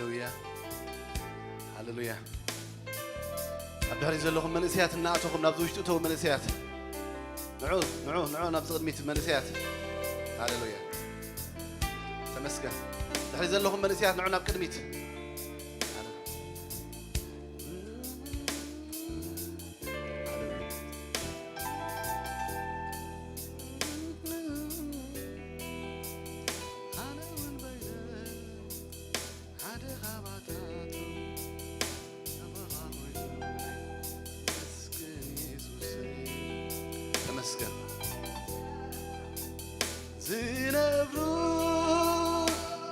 ሃሌሉያ፣ ሃሌሉያ። ኣብ ድሕሪት ዘለኹም መንእሰያት እናኣተኹም ናብዚ ውሽጢ እተዉ መንእሰያት። ንዑ፣ ንዑ፣ ንዑ ናብዚ ቅድሚት መንእሰያት። ሃሌሉያ። ተመስገን። ድሕሪት ዘለኹም መንእሰያት ንዑ ናብ ቅድሚት። ተመስገን። ዝነብሩ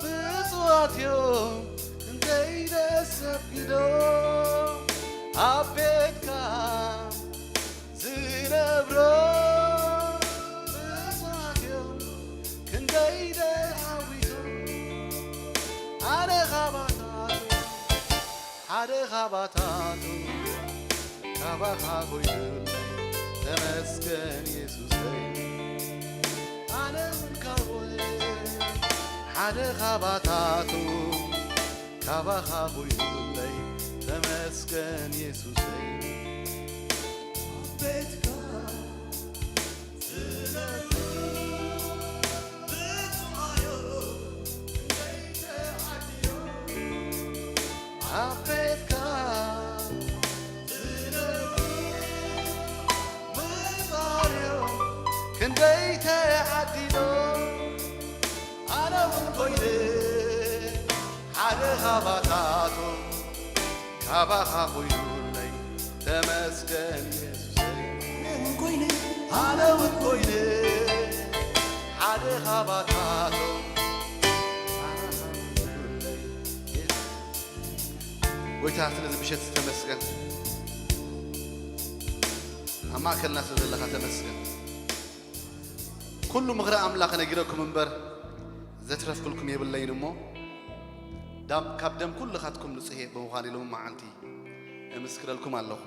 ብፁዓት እዮም፣ ክንደይ ደስ ኣቢሎም ኣብ ቤትካ ዝነብሩ ብፁዓት እዮም፣ ክንደይ ደስ ኣቢሎም። ኣነ ካባታቱ ሓደ ካባታቱ ካባኻ ኮይኑለይ፣ ተመስገን የሱሰይ። ኣነ እውን ካብኡ ሓደ ካባታቱ ካባኻ ኮይኑለይ፣ ተመስገን የሱሰይ። ቤትካ ኣብ ቤትካ ዝነብሩ መጻርዮም ክንደይ ተዓዲሎም። ኣነ እውን ኮይነ ሓደ ካባታቶም፣ ካባኻ ኮይኑለይ ተመስገን የሱሰይ። ኣነ እውን ኮይነ ሓደ ካባታቶም፣ ካባኻ ኮይኑለይ። ጎይታ ስለዚ ምሸት ተመስገን፣ ኣብ ማእከልና ስለ ዘለኻ ተመስገን። ኩሉ ምኽሪ ኣምላኽ ነጊረኩም እምበር ዘትረፍኩልኩም የብለይን እሞ፣ ዳም-፣ ካብ ደም ኩልኻትኩም ንጹህ እየ ብምዃን ኢሎም መዓልቲ እምስክረልኩም ኣለኹ።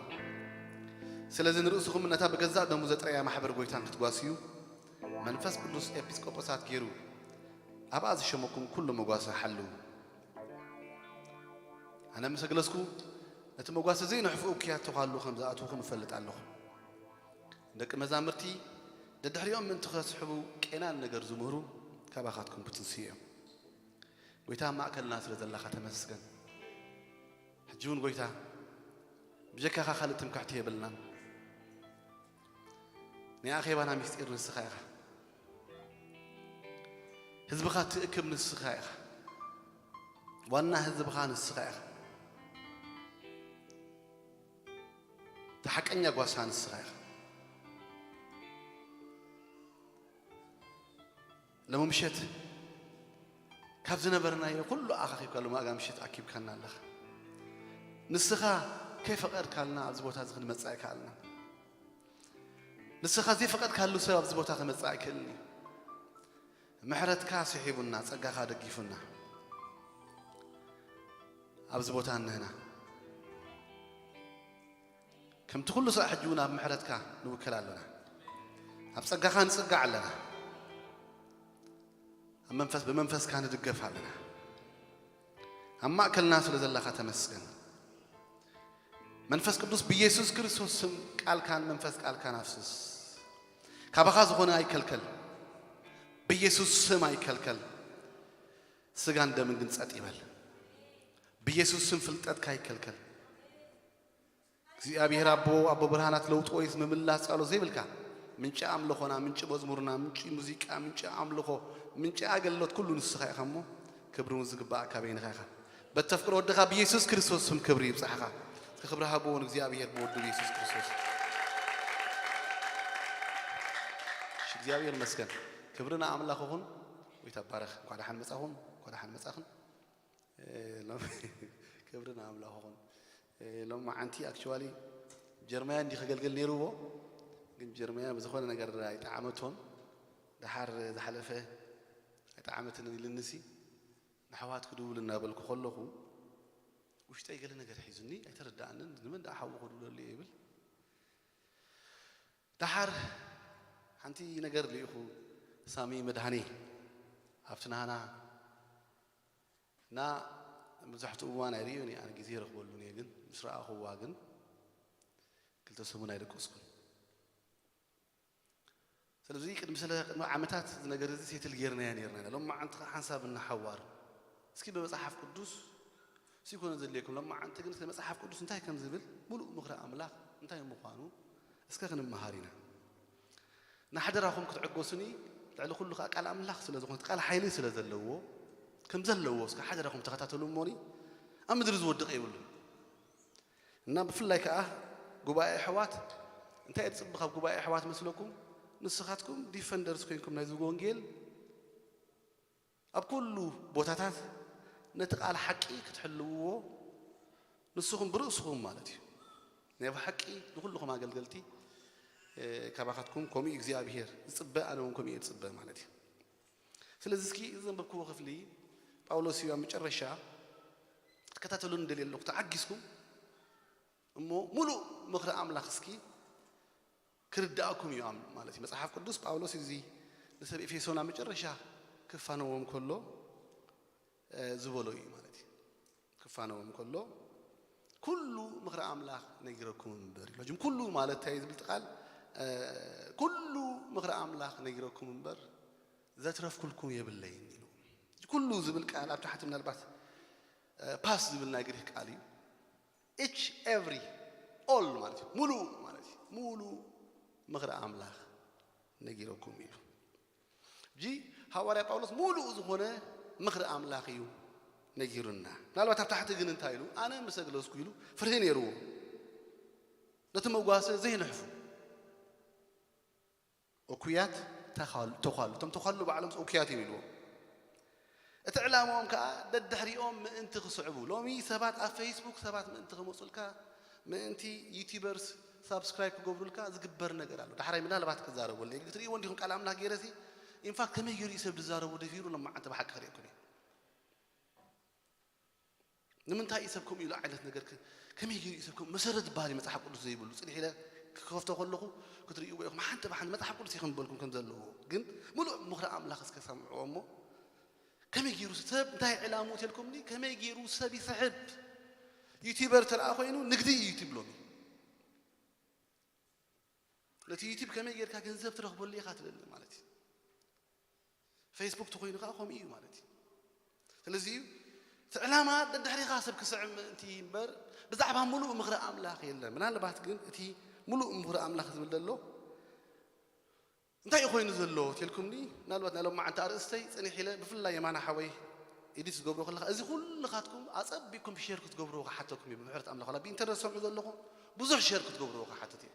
ስለዚ ንርእስኹም ነታ ብገዛእ ደሙ ዘጥረያ ማሕበር ጎይታን ክትጓስዩ መንፈስ ቅዱስ ኤጲስቆጶሳት ገይሩ ኣብኣ ዝሸመኩም ኩሉ መጓሰ ሓልዉ። ኣነ ምስ ኣግለስኩ ነቲ መጓሰ ዘይንሕፍኡ እኩያት ተዃሉ ከም ዝኣትውኹም እፈልጥ ኣለኹ። ደቂ መዛምርቲ ደድሕሪኦም ምእንቲ ከስሕቡ ቄናን ነገር ዝምህሩ ካባኻትኩም ክትንስኡ እዮም። ጎይታ ኣብ ማእከልና ስለ ዘለኻ ተመስገን። ሕጂ እውን ጎይታ ብጀካኻ ካልእ ትምክሕቲ የብልናን። ናይ ኣኼባና ምስጢር ንስኻ ኢኻ። ህዝብኻ ትእክብ ንስኻ ኢኻ። ዋና ህዝብኻ ንስኻ ኢኻ። እቲ ሓቀኛ ጓሳ ንስኻ ኢኻ። ሎሚ ምሸት ካብ ዝነበርናዮ ኩሉ ኣኻኺብካ ሎሚ ኣጋ ምሸት ኣኪብካና ኣለኻ። ንስኻ ከይፈቐድካልና ኣብዚ ቦታ እዚ ክንመጽእ ኣይከኣልናን። ንስኻ ዘይፈቐድካሉ ሰብ ኣብዚ ቦታ ክመጽእ ኣይክእልን እዩ። ምሕረትካ ስሒቡና፣ ጸጋኻ ደጊፉና፣ ኣብዚ ቦታ እነህና። ከምቲ ኩሉ ሳዕ ሕጂ እውን ኣብ ምሕረትካ ንውከል ኣለና። ኣብ ጸጋኻ ንጽጋዕ ኣለና። ኣብ መንፈስ፣ ብመንፈስካ ንድገፍ ኣለና። ኣብ ማእከልና ስለ ዘለኻ ተመስገን። መንፈስ ቅዱስ ብኢየሱስ ክርስቶስ ስም ቃልካን መንፈስ ቃልካን ኣፍስስ። ካባኻ ዝኾነ ኣይከልከል። ብኢየሱስ ስም ኣይከልከል። ስጋን ደምን ግን ጸጥ ይበል። ብኢየሱስ ስም ፍልጠትካ ኣይከልከል። እግዚኣብሔር ኣቦ፣ ኣቦ ብርሃናት ለውጦ ወይስ ምምላስ ጸሎት ዘይብልካ፣ ምንጪ ኣምልኾና፣ ምንጪ መዝሙርና፣ ምንጪ ሙዚቃ፣ ምንጪ ኣምልኾ፣ ምንጪ ኣገልግሎት ኩሉ ንስኻ ኢኻ እሞ፣ ክብሪ እውን ዝግባእካ በይንኻ ኢኻ። በተፍቅሮ ወድኻ ብኢየሱስ ክርስቶስ ስም ክብሪ ይብጻሕኻ። እስኪ ክብሪ ሃብዎ ንእግዚኣብሔር ብወዱ ብኢየሱስ ክርስቶስ። እሺ፣ እግዚኣብሔር ይመስገን። ክብሪ ንኣምላኽ ይኹን። ጎይታ ይባረኽ። እንኳዕ ደሓን መጻኹም፣ እንኳዕ ደሓን መጻኽን። እ፣ ሎም-፣ ክብሪ ንኣምላኽ ይኹን። እ፣ ሎማዓንቲ ኣክቹዋሊ ጀርማያ እንዲ ከገልግል ነይርዎ፣ ግን ጀርማያ ብዝኾነ ነገር ኣይጠዓመቶን። ደሓር ዝሓለፈ ኣይጠዓመትን ኢልንሲ፣ ንኣሕዋት ክድውል እናበልኩ ከለኹ፣ ውሽጠይ ገለ ነገር ሒዙኒ፣ ኣይተረድኣንን። ንመን ደኣ ሓዉ ክድውለሉ እየ ይብል። ደሓር ሓንቲ ነገር ልኢኹ፣ ሳሚ መድሃኔ፣ ኣብቲ ናህና እና መብዛሕትኡ እዋን ኣይርእዮን እየ፣ ኣነ ግዜ ይረኽበሉን እየ፣ ግን ምስ ረኣኹዋ ግን ክልተ ሰሙን ኣይደቀስኩን። ስለዚ ቅድሚ ሰለ-፣ ቅድሚ ዓመታት እዚ ነገር እዚ ሴትል ጌርናዮ ኔርና ኢና። ሎማዓንቲ ኸዓ ሓንሳብ እናሓዋርን። እስኪ ብመጽሓፍ ቅዱስ፣ እስኪ ኮነ ዘድልየኩም፣ ሎማዓንቲ ግን ስለ መጽሓፍ ቅዱስ እንታይ ከም ዝብል፣ ሙሉእ ምኽሪ ኣምላኽ እንታይ ምዃኑ እስከ ክንመሃር ኢና። ንሓደራኹም ክትዕገሱኒ፣ ልዕሊ ኩሉ ኸዓ ቃል ኣምላኽ ስለ ዝኾነ፣ እቲ ቃል ሓይሊ ስለ ዘለዎ፣ ከም ዘለዎ እስከ ሓደራኹም ተኸታተሉ እሞኒ፣ ኣብ ምድሪ ዝወድቕ የብሉን። እና ብፍላይ ከኣ ጉባኤ ኣሕዋት፣ እንታይ እየ ዝጽቢ ካብ ጉባኤ ኣሕዋት መስለኩም? ንስኻትኩም ዲፈንደርስ ኮይንኩም ናይዚ ወንጌል ኣብ ኩሉ ቦታታት ነቲ ቃል ሓቂ ክትሕልውዎ ንስኹም ብርእስኹም ማለት እዩ። ናይ ብሓቂ ንኹልኹም ኣገልገልቲ፣ እ፣ ካባኻትኩም ከምኡ እዩ እግዚኣብሄር ዝጽበ፣ ኣነ እውን ከምኡ እየ ዝጽበ ማለት እዩ። ስለዚ እስኪ እዚ ዘንበብክዎ ክፍሊ ጳውሎስ እዩ ኣብ መጨረሻ ክትከታተሉኒ ደልየ ኣለኹ። ተዓጊስኩም እሞ ሙሉእ ምኽሪ ኣምላኽ እስኪ ክርድኣኩም እዩ ኣም-፣ ማለት እዩ። መጽሓፍ ቅዱስ ጳውሎስ እዚ ንሰብ ኤፌሶን ኣብ መጨረሻ ክፋነዎም ከሎ፣ እ፣ ዝበሎ እዩ ማለት እዩ። ክፋነዎም ከሎ፣ "ኩሉ ምኽሪ ኣምላኽ ነጊረኩም እምበር" ኢሉ። ሕጂ ኩሉ ማለት እንታይ እዩ ዝብል እቲ ቃል? እ፣ "ኩሉ ምኽሪ ኣምላኽ ነጊረኩም እምበር ዘትረፍኩልኩም የብለይን" ኢሉ። ኩሉ ዝብል ቃል ኣብ ታሕቲ ምናልባት፣ እ፣ ፓስት ዝብል ናይ ግሪክ ቃል እዩ። ኢች፣ ኤቭሪ፣ ኦል ማለት እዩ። ሙሉእ ማለት እዩ። ሙሉእ ምኽሪ ኣምላኽ ነጊረኩም ኢሉ። ሕጂ ሃዋርያ ጳውሎስ ሙሉእ ዝኾነ ምኽሪ ኣምላኽ እዩ ነጊሩና። ምናልባት ኣብ ታሕቲ ግን እንታይ ኢሉ? "ኣነ ምስ ኣግለስኩ" ኢሉ ፍርሂ ነይርዎ። ነቲ መጓሰ ዘይንሕፉ እኩያት ተዃሉ፣ ተዃሉ። እቶም ተዃሉ ባዕሎም እኩያት እዮም ኢልዎም። እቲ ዕላማኦም ከኣ ደድሕሪኦም ምእንቲ ክስዕቡ። ሎሚ ሰባት ኣብ ፌስቡክ ሰባት ምእንቲ ክመጹልካ፣ ምእንቲ ዩቲዩበርስ ሳብስክራይብ ክገብሩልካ ዝግበር ነገር ኣሎ። ዳሕራይ ምናልባት ክዛረበሉ እየ። ክትርእይዎ እንዲኹም ቃል ኣምላኽ ገይረሲ፣ ኢንፋክት ከመይ ገይሩ እዩ ሰብ ዝዛረቡ ደፊሩ ሎማዓንቲ ብሓቂ ክርእየኩም እየ። ንምንታይ እዩ ሰብ ከምኡ ኢሉ ዓይነት ነገር ከ-፣ ከመይ ገይሩ እዩ ሰብ ከምኡ መሰረት ዝበሃል እዩ መጽሓፍ ቅዱስ ዘይብሉ? ጽኒሕ ኢለ ክከፍቶ ከለኹ ክትርእይዎ ኢኹም። ሓንቲ ብሓንቲ መጽሓፍ ቅዱስ እዩ ከም ዝበልኩም ከም ዘለዎ። ግን ምሉእ ምኽሪ ኣምላኽ እስከ ሰምዕዎ እሞ፣ ከመይ ገይሩ ሰብ፣ እንታይ ዕላምኡ ተልኩምኒ? ከመይ ገይሩ ሰብ ይስሕብ? ዩቲዩበር ተረኣ ኮይኑ ንግዲ እዩ ዩቲዩብ ሎሚ። ነቲ ዩቲዩብ ከመይ ጌርካ ገንዘብ ትረኽበሉ ኢኻ ትደሊ ማለት እዩ። ፌስቡክ ተኾይኑ ከኣ ከምኡ እዩ ማለት እዩ። ስለዚ እዩ እቲ ዕላማ ደድሕሪኻ ሰብ ክስዕብ ምእንቲ እምበር ብዛዕባ ምሉእ ምኽሪ ኣምላኽ የለን። ምናልባት ግን እቲ ምሉእ ምኽሪ ኣምላኽ ዝብል ዘሎ እንታይ እዩ ኮይኑ ዘሎ ተልኩምኒ? ምናልባት ናይ ሎማዓንቲ ኣርእስተይ ጽኒሕ ኢለ ብፍላይ የማነ ሓወይ ኤዲት ዝገብሮ ከለኻ እዚ ኩልኻትኩም ኣጸቢቕኩም ሸር ክትገብርዎ ክሓተኩም እዩ። ብምሕረት ኣምላኽ ዋላ ብኢንተርነት ሰምዑ ዘለኹም ብዙሕ ሸር ክትገብርዎ ክሓትት እዩ።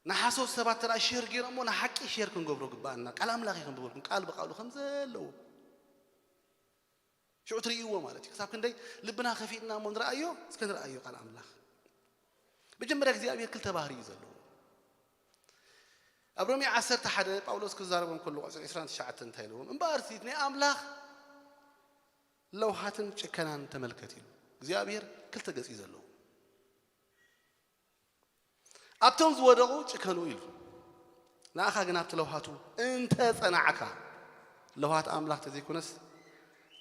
ንሓሶት ሰባት ተራ ሸር ገይሮሞ ንሓቂ ሸር ክንገብሮ ግባኣና። ቃል ኣምላኽ እዩ ከንብበልኩም ቃል ብቃሉ ከም ዘለዎ። ሽዑ ትርእይዎ ማለት እዩ። ክሳብ ክንደይ ልብና ከፊትና እሞ ንረኣዮ፣ እስከ ንረኣዮ ቃል ኣምላኽ። መጀመርያ እግዚኣብሔር ክልተ ባህሪ እዩ ዘለዎ። ኣብ ሮሜ ዓሰርተ ሓደ ጳውሎስ ክዛረቦም ከሎ ቁጽሪ ዕስራን ትሽዓተን እንታይ ኢልዎም? "እምበኣር እቲ ናይ ኣምላኽ ለውሃትን ጭከናን ተመልከት" ኢሉ። እግዚኣብሔር ክልተ ገጽ እዩ ዘለዎ። "ኣብቶም ዝወደቑ ጭከኑ" ኢሉ። ንኣኻ ግን ኣብቲ ለውሃቱ እንተ ጸናዕካ፣ ለውሃት ኣምላኽ ተዘይኮነስ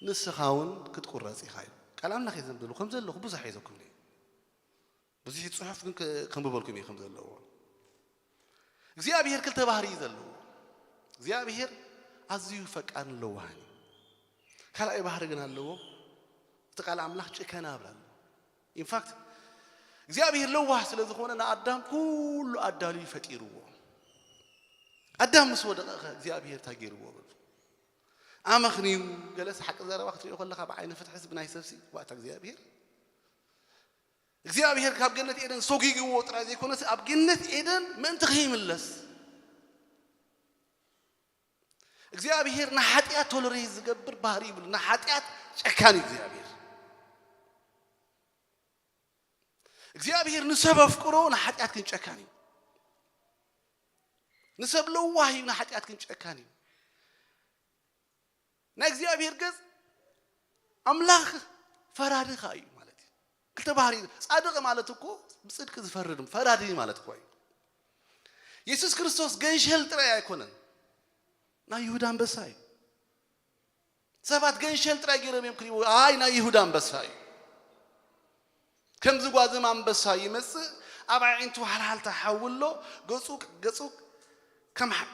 ንስኻ እውን ክትቁረጽ ኢኻ ኢሉ። ቃል ኣምላኽ እየ ዘንብብ፣ ከም ዘለኹ ብዙሕ እየ ዘኩምኒ። ብዙሕ ጽሑፍ ግን ከ-፣ ከንብበልኩም እየ ከም ዘለዎ። እግዚኣብሔር ክልተ ባህሪ እዩ ዘለዎ። እግዚኣብሔር ኣዝዩ ፈቃርን ለዋህን እዩ። ካልኣይ ባህሪ ግን ኣለዎ። እቲ ቃል ኣምላኽ ጭከና ይብል ኣሎ። ኢንፋክት እግዚኣብሔር ለዋህ ስለ ዝኾነ ንኣዳም ኩሉ ኣዳልዩ ፈጢርዎ። ኣዳም ምስ ወደቐ ኸ እግዚኣብሔር እንታይ ገይርዎ በሉ? ኣመኽንዩ ገለስ ሓቂ ዘረባ ክትሪኦ ከለኻ ብዓይኒ ፍትሕስ ብናይ ሰብሲ ዋእታ እግዚኣብሔር እግዚኣብሔር ካብ ገነት ኤደን ሰጒግዎ ጥራይ ዘይኮነስ ኣብ ገነት ኤደን ምእንቲ ከይምለስ እግዚኣብሔር ንሓጢኣት ቶለሬት ዝገብር ባህሪ ይብሉ። ንሓጢኣት ጨካን እዩ እግዚኣብሔር። እግዚኣብሔር ንሰብ ኣፍቅሮ ንሓጢኣት ግን ጨካን እዩ። ንሰብ ለዋህ እዩ፣ ንሓጢኣት ግን ጨካን እዩ። ናይ እግዚኣብሔር ገጽ ኣምላኽ ፈራዲ ኸኣ እዩ ማለት እዩ። ክልተ ባህሪ እዩ። ጻድቕ ማለት እኮ ብጽድቂ ዝፈርድ ፈራዲ ማለት እኮ እዩ። የሱስ ክርስቶስ ገንሸል ጥራይ ኣይኮነን፣ ናይ ይሁዳ ኣንበሳ እዩ። ሰባት ገንሸል ጥራይ ገይሮም እዮም ክሪእዎ። ኣይ ናይ ይሁዳ ኣንበሳ እዩ። ከምዚ ጓዝም ኣንበሳ ይመጽእ፣ ኣብ ኣዒንቱ ሃልሃልታ ሓዊ ኣሎ፣ ገጹ ገጹ ከም ሓ-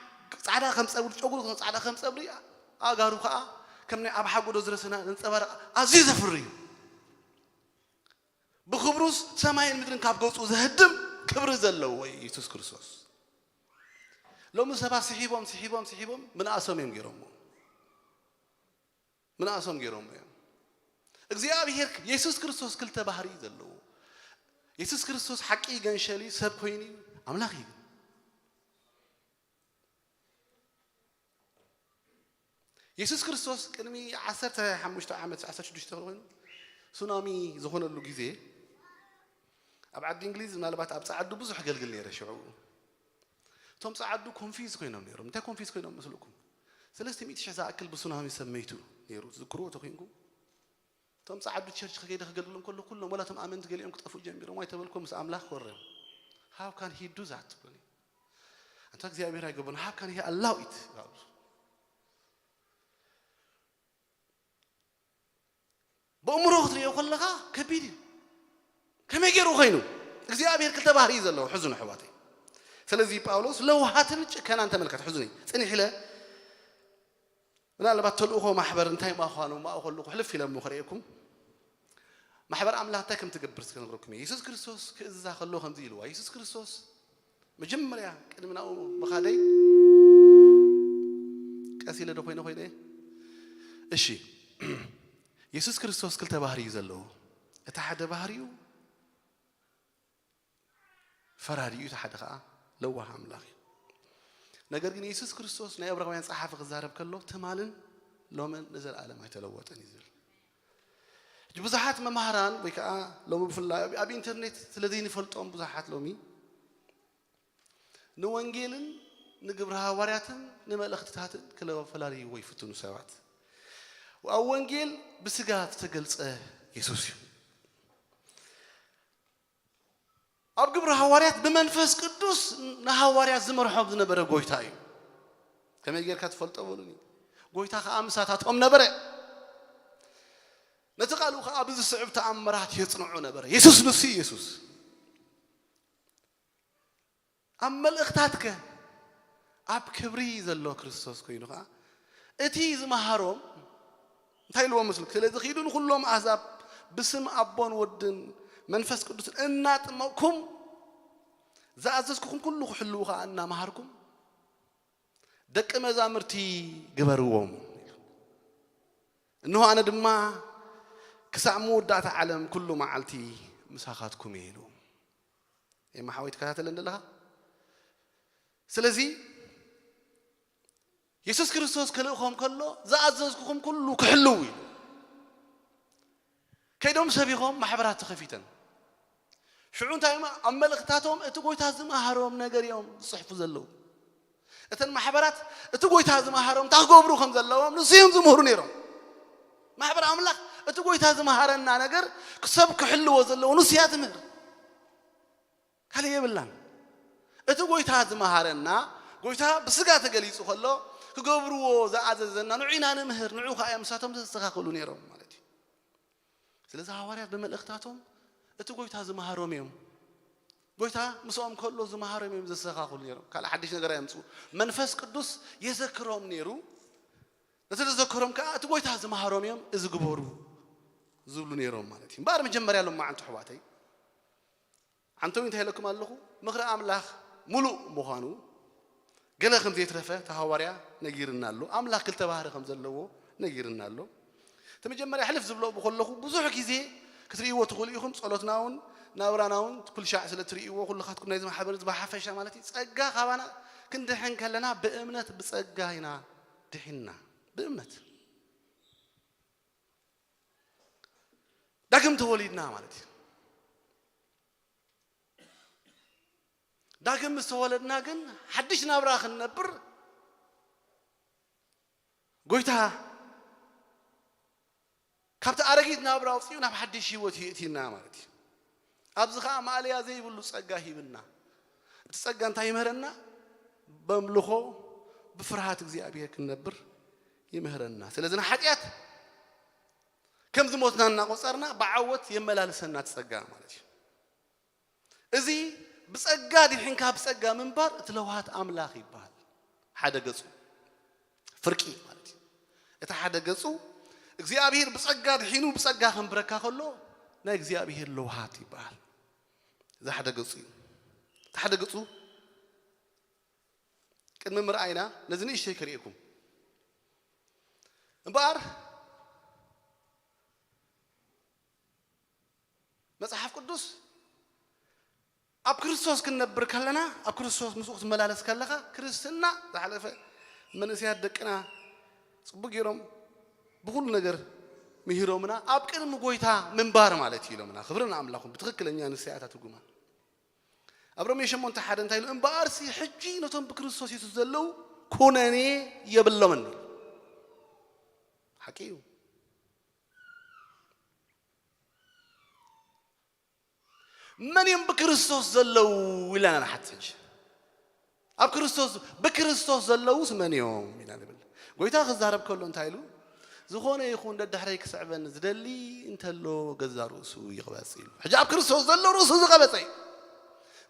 ጻዕዳ ከም ጸጉሪ፣ ጨጉሩ ከም ጻዕዳ ከም ጸጉሪ፣ ኣእጋሩ ከኣ ከም ናይ ኣብ ሓጎዶ ዝረሰና ዘንጸባርቕ ኣዝዩ ዘፍሪ እዩ። ብኽብሩስ ሰማይን ምድርን ካብ ገጹ ዘህድም ክብሪ ዘለዎ እዩ የሱስ ክርስቶስ። ሎሚ ሰባት ስሒቦም ስሒቦም ስሒቦም ምንኣሶም እዮም ገይሮምዎ። ምንኣሶም ገይሮምዎ እዮም። እግዚኣብሔር የሱስ ክርስቶስ ክልተ ባህሪ እዩ ዘለዎ። የሱስ ክርስቶስ ሓቂ ገንሸል እዩ፣ ሰብ ኮይኑ እዩ፣ ኣምላኽ እዩ። የሱስ ክርስቶስ ቅድሚ ዓሰርተ ሓሙሽተ ዓመት ዓሰርተ ሽዱሽተ ኮይኑ ሱናሚ ዝኾነሉ ግዜ ኣብ ዓዲ እንግሊዝ ምናልባት ኣብ ጸዓዱ ብዙሕ ገልግል ነይረ ሽዑ። እቶም ጸዓዱ ኮንፊዝ ኮይኖም ነይሮም። እንታይ ኮንፊዝ ኮይኖም መስልኩም? ሰለስተ ሚእቲ ሽሕ ዝኣክል ብሱናሚ ሰብ መይቱ ነይሩ። ትዝክርዎ ተኮይንኩም? እቶም ጸዓዱ ቸርች ከይደ ከገልግሎም ከሎ ኩሎም ወላ እቶም ኣመንቲ ገሊኦም ክጠፍኡ ጀሚሮም። ዋይ ተበልኮ ምስ ኣምላኽ ኮረም። How can he do that? ትብሉኒ። ኣንታ እግዚኣብሔር ኣይገበሮን። How can he allow it? ይብሉ። ብእምሮ ክትሪኦ ከለኻ ከቢድ እዩ። ከመይ ገይሩ ኮይኑ? እግዚኣብሔር ክልተ ባህሪ እዩ ዘለዎ። ሕዙን ኣሕዋተይ። ስለዚ ጳውሎስ ለውሃትን ጭከናን ተመልከት። ሕዙን እዩ። ጽኒሕ ኢለ ምናልባት ተልእኾ ማሕበር እንታይ ምዃኑ ማእኸሉ ክሕልፍ ኢለ እሞ ክርእየኩም። ማሕበር ኣምላኽ እንታይ ከም ትገብር እስከ ነግረኩም እየ። የሱስ ክርስቶስ ክእዝዛ ከሎ ከምዚ ኢልዋ። የሱስ ክርስቶስ መጀመርያ ቅድሚ ናብኡ ምኻደይ ቀስ ኢለ ዶ ኮይነ ኮይነ? እሺ። የሱስ ክርስቶስ ክልተ ባህሪ እዩ ዘለዎ። እቲ ሓደ ባህሪኡ ፈራዲ እዩ፣ እቲ ሓደ ኸዓ ለዋህ ኣምላኽ እዩ። ነገር ግን የሱስ ክርስቶስ ናይ ዕብራውያን ጸሓፊ ክዛረብ ከሎ ትማልን ሎምን ንዘለኣለም ኣይተለወጠን እዩ ዝብል። ሕጂ ብዙሓት መማህራን ወይ ከዓ ሎሚ ብፍላይ ኣብ- ኣብ ኢንተርኔት ስለ ዘይንፈልጦም ብዙሓት ሎሚ ንወንጌልን ንግብረ ሃዋርያትን ንመልእኽትታትን ክለፈላለይዎ ይፍትኑ ሰባት። ኣብ ወንጌል ብስጋ ዝተገልጸ የሱስ እዩ። ኣብ ግብረ ሃዋርያት ብመንፈስ ቅዱስ ንሃዋርያት ዝመርሖም ዝነበረ ጎይታ እዩ። ከመይ ጌርካ ትፈልጦ በሉኒ። ጎይታ ከኣ ምሳታቶም ነበረ። ነቲ ቃሉ ከኣ ብዝስዕብ ተኣምራት የጽንዖ ነበረ። የሱስ ንሱ እዩ የሱስ። ኣብ መልእኽታትከ ኣብ ክብሪ ዘሎ ክርስቶስ ኮይኑ ከኣ እቲ ዝመሃሮም እንታይ ኢልዎም መስልክ? ስለዚ ኺዱ ንኹሎም ኣህዛብ ብስም ኣቦን ወድን መንፈስ ቅዱስን እናጥመቕኩም ዝኣዘዝኩኹም ኩሉ ክሕልዉ ከኣ እናመሃርኩም ደቂ መዛሙርቲ ግበርዎም። እንሆ ኣነ ድማ ክሳዕ መወዳእታ ዓለም ኩሉ መዓልቲ ምሳኻትኩም እየ ኢሉ። ኤማ ሓወይ ትከታተለኒ ዘለኻ? ስለዚ የሱስ ክርስቶስ ክልእኾም ከሎ ዝኣዘዝኩኹም ኩሉ ክሕልው እዩ። ከይዶም ሰቢኾም ማሕበራት ተኸፊተን። ሽዑ እንታይ እዮም ኣብ መልእኽታቶም እቲ ጎይታ ዝመሃሮም ነገር እዮም ዝጽሕፉ ዘለዉ። እተን ማሕበራት እቲ ጎይታ ዝመሃሮም እንታይ ክገብሩ ከም ዘለዎም ንሱ እዮም ዝምህሩ ነይሮም። ማሕበር ኣምላኽ እቲ ጎይታ ዝመሃረና ነገር ሰብ ክሕልዎ ዘለዎ ንሱ እያ ትምህር። ካልእ የብላን። እቲ ጎይታ ዝመሃረና ጎይታ ብስጋ ተገሊጹ ከሎ ክገብርዎ ዝኣዘዘና ንዑ ኢና ንምህር፣ ንዑ ከኣ እዮም ንሳቶም ዘስተኻኽሉ ነይሮም ማለት እዩ። ስለዚ ሃዋርያት ብመልእኽታቶም እቲ ጎይታ ዝመሃሮም እዮም። ጎይታ ምስኦም ከሎ ዝመሃሮም እዮም ዘስተኻኽሉ ነይሮም። ካልእ ሓድሽ ነገር ኣየምጽኡ። መንፈስ ቅዱስ የዘክሮም ነይሩ። ነቲ ዘዘከሮም ከኣ እቲ ጎይታ ዝመሃሮም እዮም እዚ ግበሩ ዝብሉ ነይሮም ማለት እዩ። እምበኣር መጀመርያ ሎም መዓልቲ ኣሕዋተይ ዓንተው እንታይ ኢለኩም ኣለኹ? ምኽሪ ኣምላኽ ምሉእ ምዃኑ ገለ ከም ዘይትረፈ እቲ ሃዋርያ ነጊርና ኣሎ። ኣምላኽ ክልተ ባህሪ ከም ዘለዎ ነጊርና ኣሎ። እቲ መጀመርያ ሕልፍ ዝብሎ ብከለኹ ብዙሕ ግዜ ክትርእይዎ ትኽእሉ ኢኹም። ጸሎትና እውን ናብራና እውን ኩልሻዕ ስለ ትርእይዎ ኩልኻትኩም ናይዚ ማሕበር እዚ ብሓፈሻ ማለት እዩ ጸጋ ካባና ክንድሕን ከለና ብእምነት ብጸጋ ኢና ድሒንና። ብእምነት ዳግም ተወሊድና ማለት እዩ። ዳግም ምስ ተወለድና ግን ሓድሽ ናብራ ክንነብር ጎይታ ካብቲ ኣረጊት ናብራ ኣውፂኡ ናብ ሓድሽ ህይወት የእቲና ማለት እዩ። ኣብዚ ከዓ ማእለያ ዘይብሉ ፀጋ ሂብና። እቲ ፀጋ እንታይ ይምህረና? በምልኾ ብፍርሃት እግዚኣብሔር ክንነብር ይምህረና። ስለዚ ንሓጢኣት ከም ዝሞትና እናቆጸርና ብዓወት የመላልሰና እቲ ጸጋ ማለት እዩ። እዚ ብጸጋ ድሒንካ ብጸጋ ምንባር እቲ ለውሃት ኣምላኽ ይበሃል። ሓደ ገጹ ፍርቂ ማለት እዩ። እቲ ሓደ ገጹ እግዚኣብሔር ብጸጋ ድሒኑ ብጸጋ ከንብረካ ከሎ ናይ እግዚኣብሔር ለውሃት ይበሃል። እዚ ሓደ ገጹ እዩ። እቲ ሓደ ገጹ ቅድሚ ምርኣይና ነዚ ንእሽተይ ከርእየኩም እምበኣር መጽሓፍ ቅዱስ ኣብ ክርስቶስ ክንነብር ከለና ኣብ ክርስቶስ ምስኡ ክትመላለስ ከለኻ ክርስትና ዝሓለፈ መንእሰያት ደቅና ጽቡቅ ገይሮም ብኩሉ ነገር ምሂሮምና ኣብ ቅድሚ ጎይታ ምንባር ማለት እዩ ኢሎምና። ክብሪ ንኣምላኹም ብትኽክለኛ ንስያታ ትርጉማ ኣብ ሮሜ ሸሞንተ ሓደ እንታይ ኢሉ? እምበኣርሲ ሕጂ ነቶም ብክርስቶስ የሱስ ዘለዉ ኩነኔ የብሎምን። ሓቂ እዩ። መን እዮም ብክርስቶስ ዘለዉ ኢልና ንሓት ሕጂ። ኣብ ክርስቶስ ብክርስቶስ ዘለዉስ መን እዮም ኢና ንብል። ጎይታ ክዛረብ ከሎ እንታይ ኢሉ? ዝኾነ ይኹን ደድሕረይ ክስዕበኒ ዝደሊ እንተሎ ገዛ ርእሱ ይቕበጽ ኢሉ። ሕጂ ኣብ ክርስቶስ ዘሎ ርእሱ ዝቐበጸ እዩ።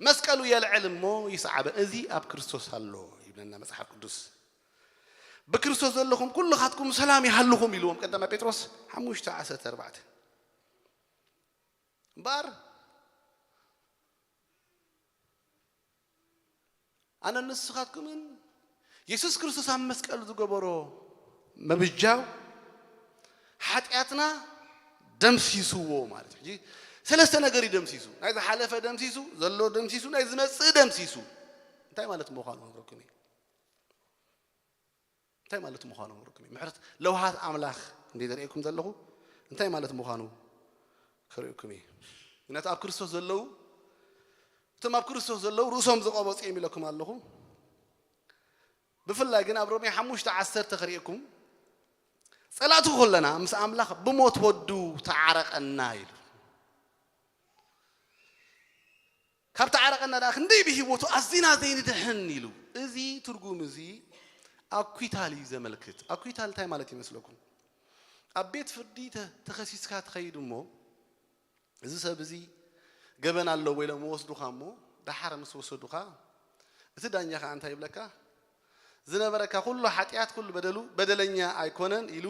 መስቀሉ የልዕል እሞ ይስዓበ። እዚ ኣብ ክርስቶስ ኣሎ ይብለና መጽሓፍ ቅዱስ። ብክርስቶስ ዘለኹም ኩልኻትኩም ሰላም ይሃልኹም ኢልዎም ቀዳማይ ጴጥሮስ ሓሙሽተ ዓሰርተ ኣርባዕተ። እምበኣር ኣነ ንስኻትኩምን የሱስ ክርስቶስ ኣብ መስቀል ዝገበሮ ምብጃው ሓጢኣትና ደምሲስዎ ማለት እዩ። ሕጂ ሰለስተ ነገር እዩ ደምሲሱ። ናይ ዝሓለፈ ደምሲሱ፣ ዘሎ ደምሲሱ፣ ናይ ዝመጽእ ደምሲሱ። እንታይ ማለት ምዃኑ ክነግረኩም እየ። እንታይ ማለት ምዃኑ ክነግረኩም እየ። ምሕረት ለውሃት ኣምላኽ እንደ ዘርእየኩም ዘለኹ እንታይ ማለት ምዃኑ ከርእየኩም እየ። ምክንያቱ ኣብ ክርስቶስ ዘለዉ፣ እቶም ኣብ ክርስቶስ ዘለዉ ርእሶም ዝቐበጹ እዮም ኢለኩም ኣለኹ። ብፍላይ ግን ኣብ ሮሜ ሓሙሽተ ዓሰርተ ከርእየኩም፣ ጸላእቱ ከለና ምስ ኣምላኽ ብሞት ወዱ ተዓረቐና ኢሉ። ካብ ተዓረቐና ደኣ ክንደይ ብህይወቱ ኣዚና ዘይንድሕን ኢሉ። እዚ ትርጉም እዚ ኣኩታል እዩ ዘመልክት። ኣኩታል እንታይ ማለት ይመስለኩም? ኣብ ቤት ፍርዲ ተ-፣ ተኸሲስካ ትኸይድ እሞ፣ እዚ ሰብ እዚ ገበን ኣለዎ ኢሎም ወስዱኻ እሞ፣ ደሓር ምስ ወሰዱኻ፣ እቲ ዳኛ ኸኣ እንታይ ይብለካ? ዝነበረካ ኩሉ ሓጢኣት፣ ኩሉ በደሉ፣ በደለኛ ኣይኮነን ኢሉ፣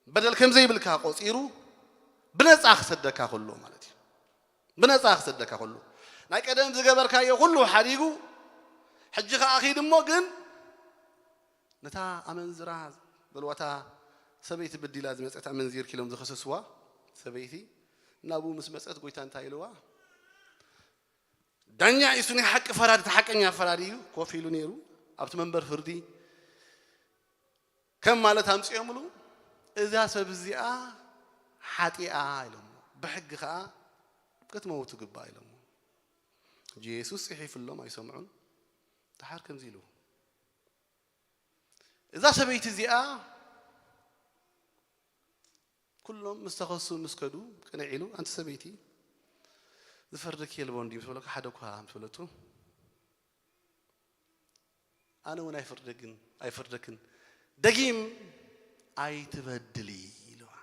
በደል ከም ዘይብልካ ቆጺሩ፣ ብነጻ ክሰደካ ከሎ ማለት እዩ። ብነጻ ክሰደካ ከሎ፣ ናይ ቀደም ዝገበርካዮ ኩሉ ሓዲጉ፣ ሕጂ ኸኣ ኺድ እሞ ግን ነታ ኣመንዝራ በልዋ፣ እታ ሰበይቲ በዲላ ዝመጸት ኣመንዚርኪ ኢሎም ዝኸሰስዋ ሰበይቲ ናብኡ ምስ መጸት፣ ጎይታ እንታይ ኢልዋ? ዳኛ እዩ፣ እሱ ናይ ሓቂ ፈራዲ፣ እቲ ሓቀኛ ፈራዲ እዩ ኮፍ ኢሉ ነይሩ ኣብቲ መንበር ፍርዲ። ከም ማለት ኣምጺኦምሉ፣ እዛ ሰብ እዚኣ ሓጢኣ ኢሎሞ፣ ብሕጊ ኸኣ ክትመውት ትግባእ ኢሎሞ። ጀሱስ ጽሒፉሎም ኣይሰምዑን። ደሓር ከምዚ ኢሉ፣ እዛ ሰበይቲ እዚኣ ኩሎም ምስ ተኸሱ ምስ ከዱ ቅንዕ ኢሉ፣ ኣንቲ ሰበይቲ ዝፈርደኪ የልቦን ድዩ ምስ በለካ፣ ሓደ እኳ ምስ በለቱ፣ ኣነ እውን ኣይፍርደግን፣ ኣይፍርደክን፣ ደጊም ኣይትበድሊ ኢልዋ።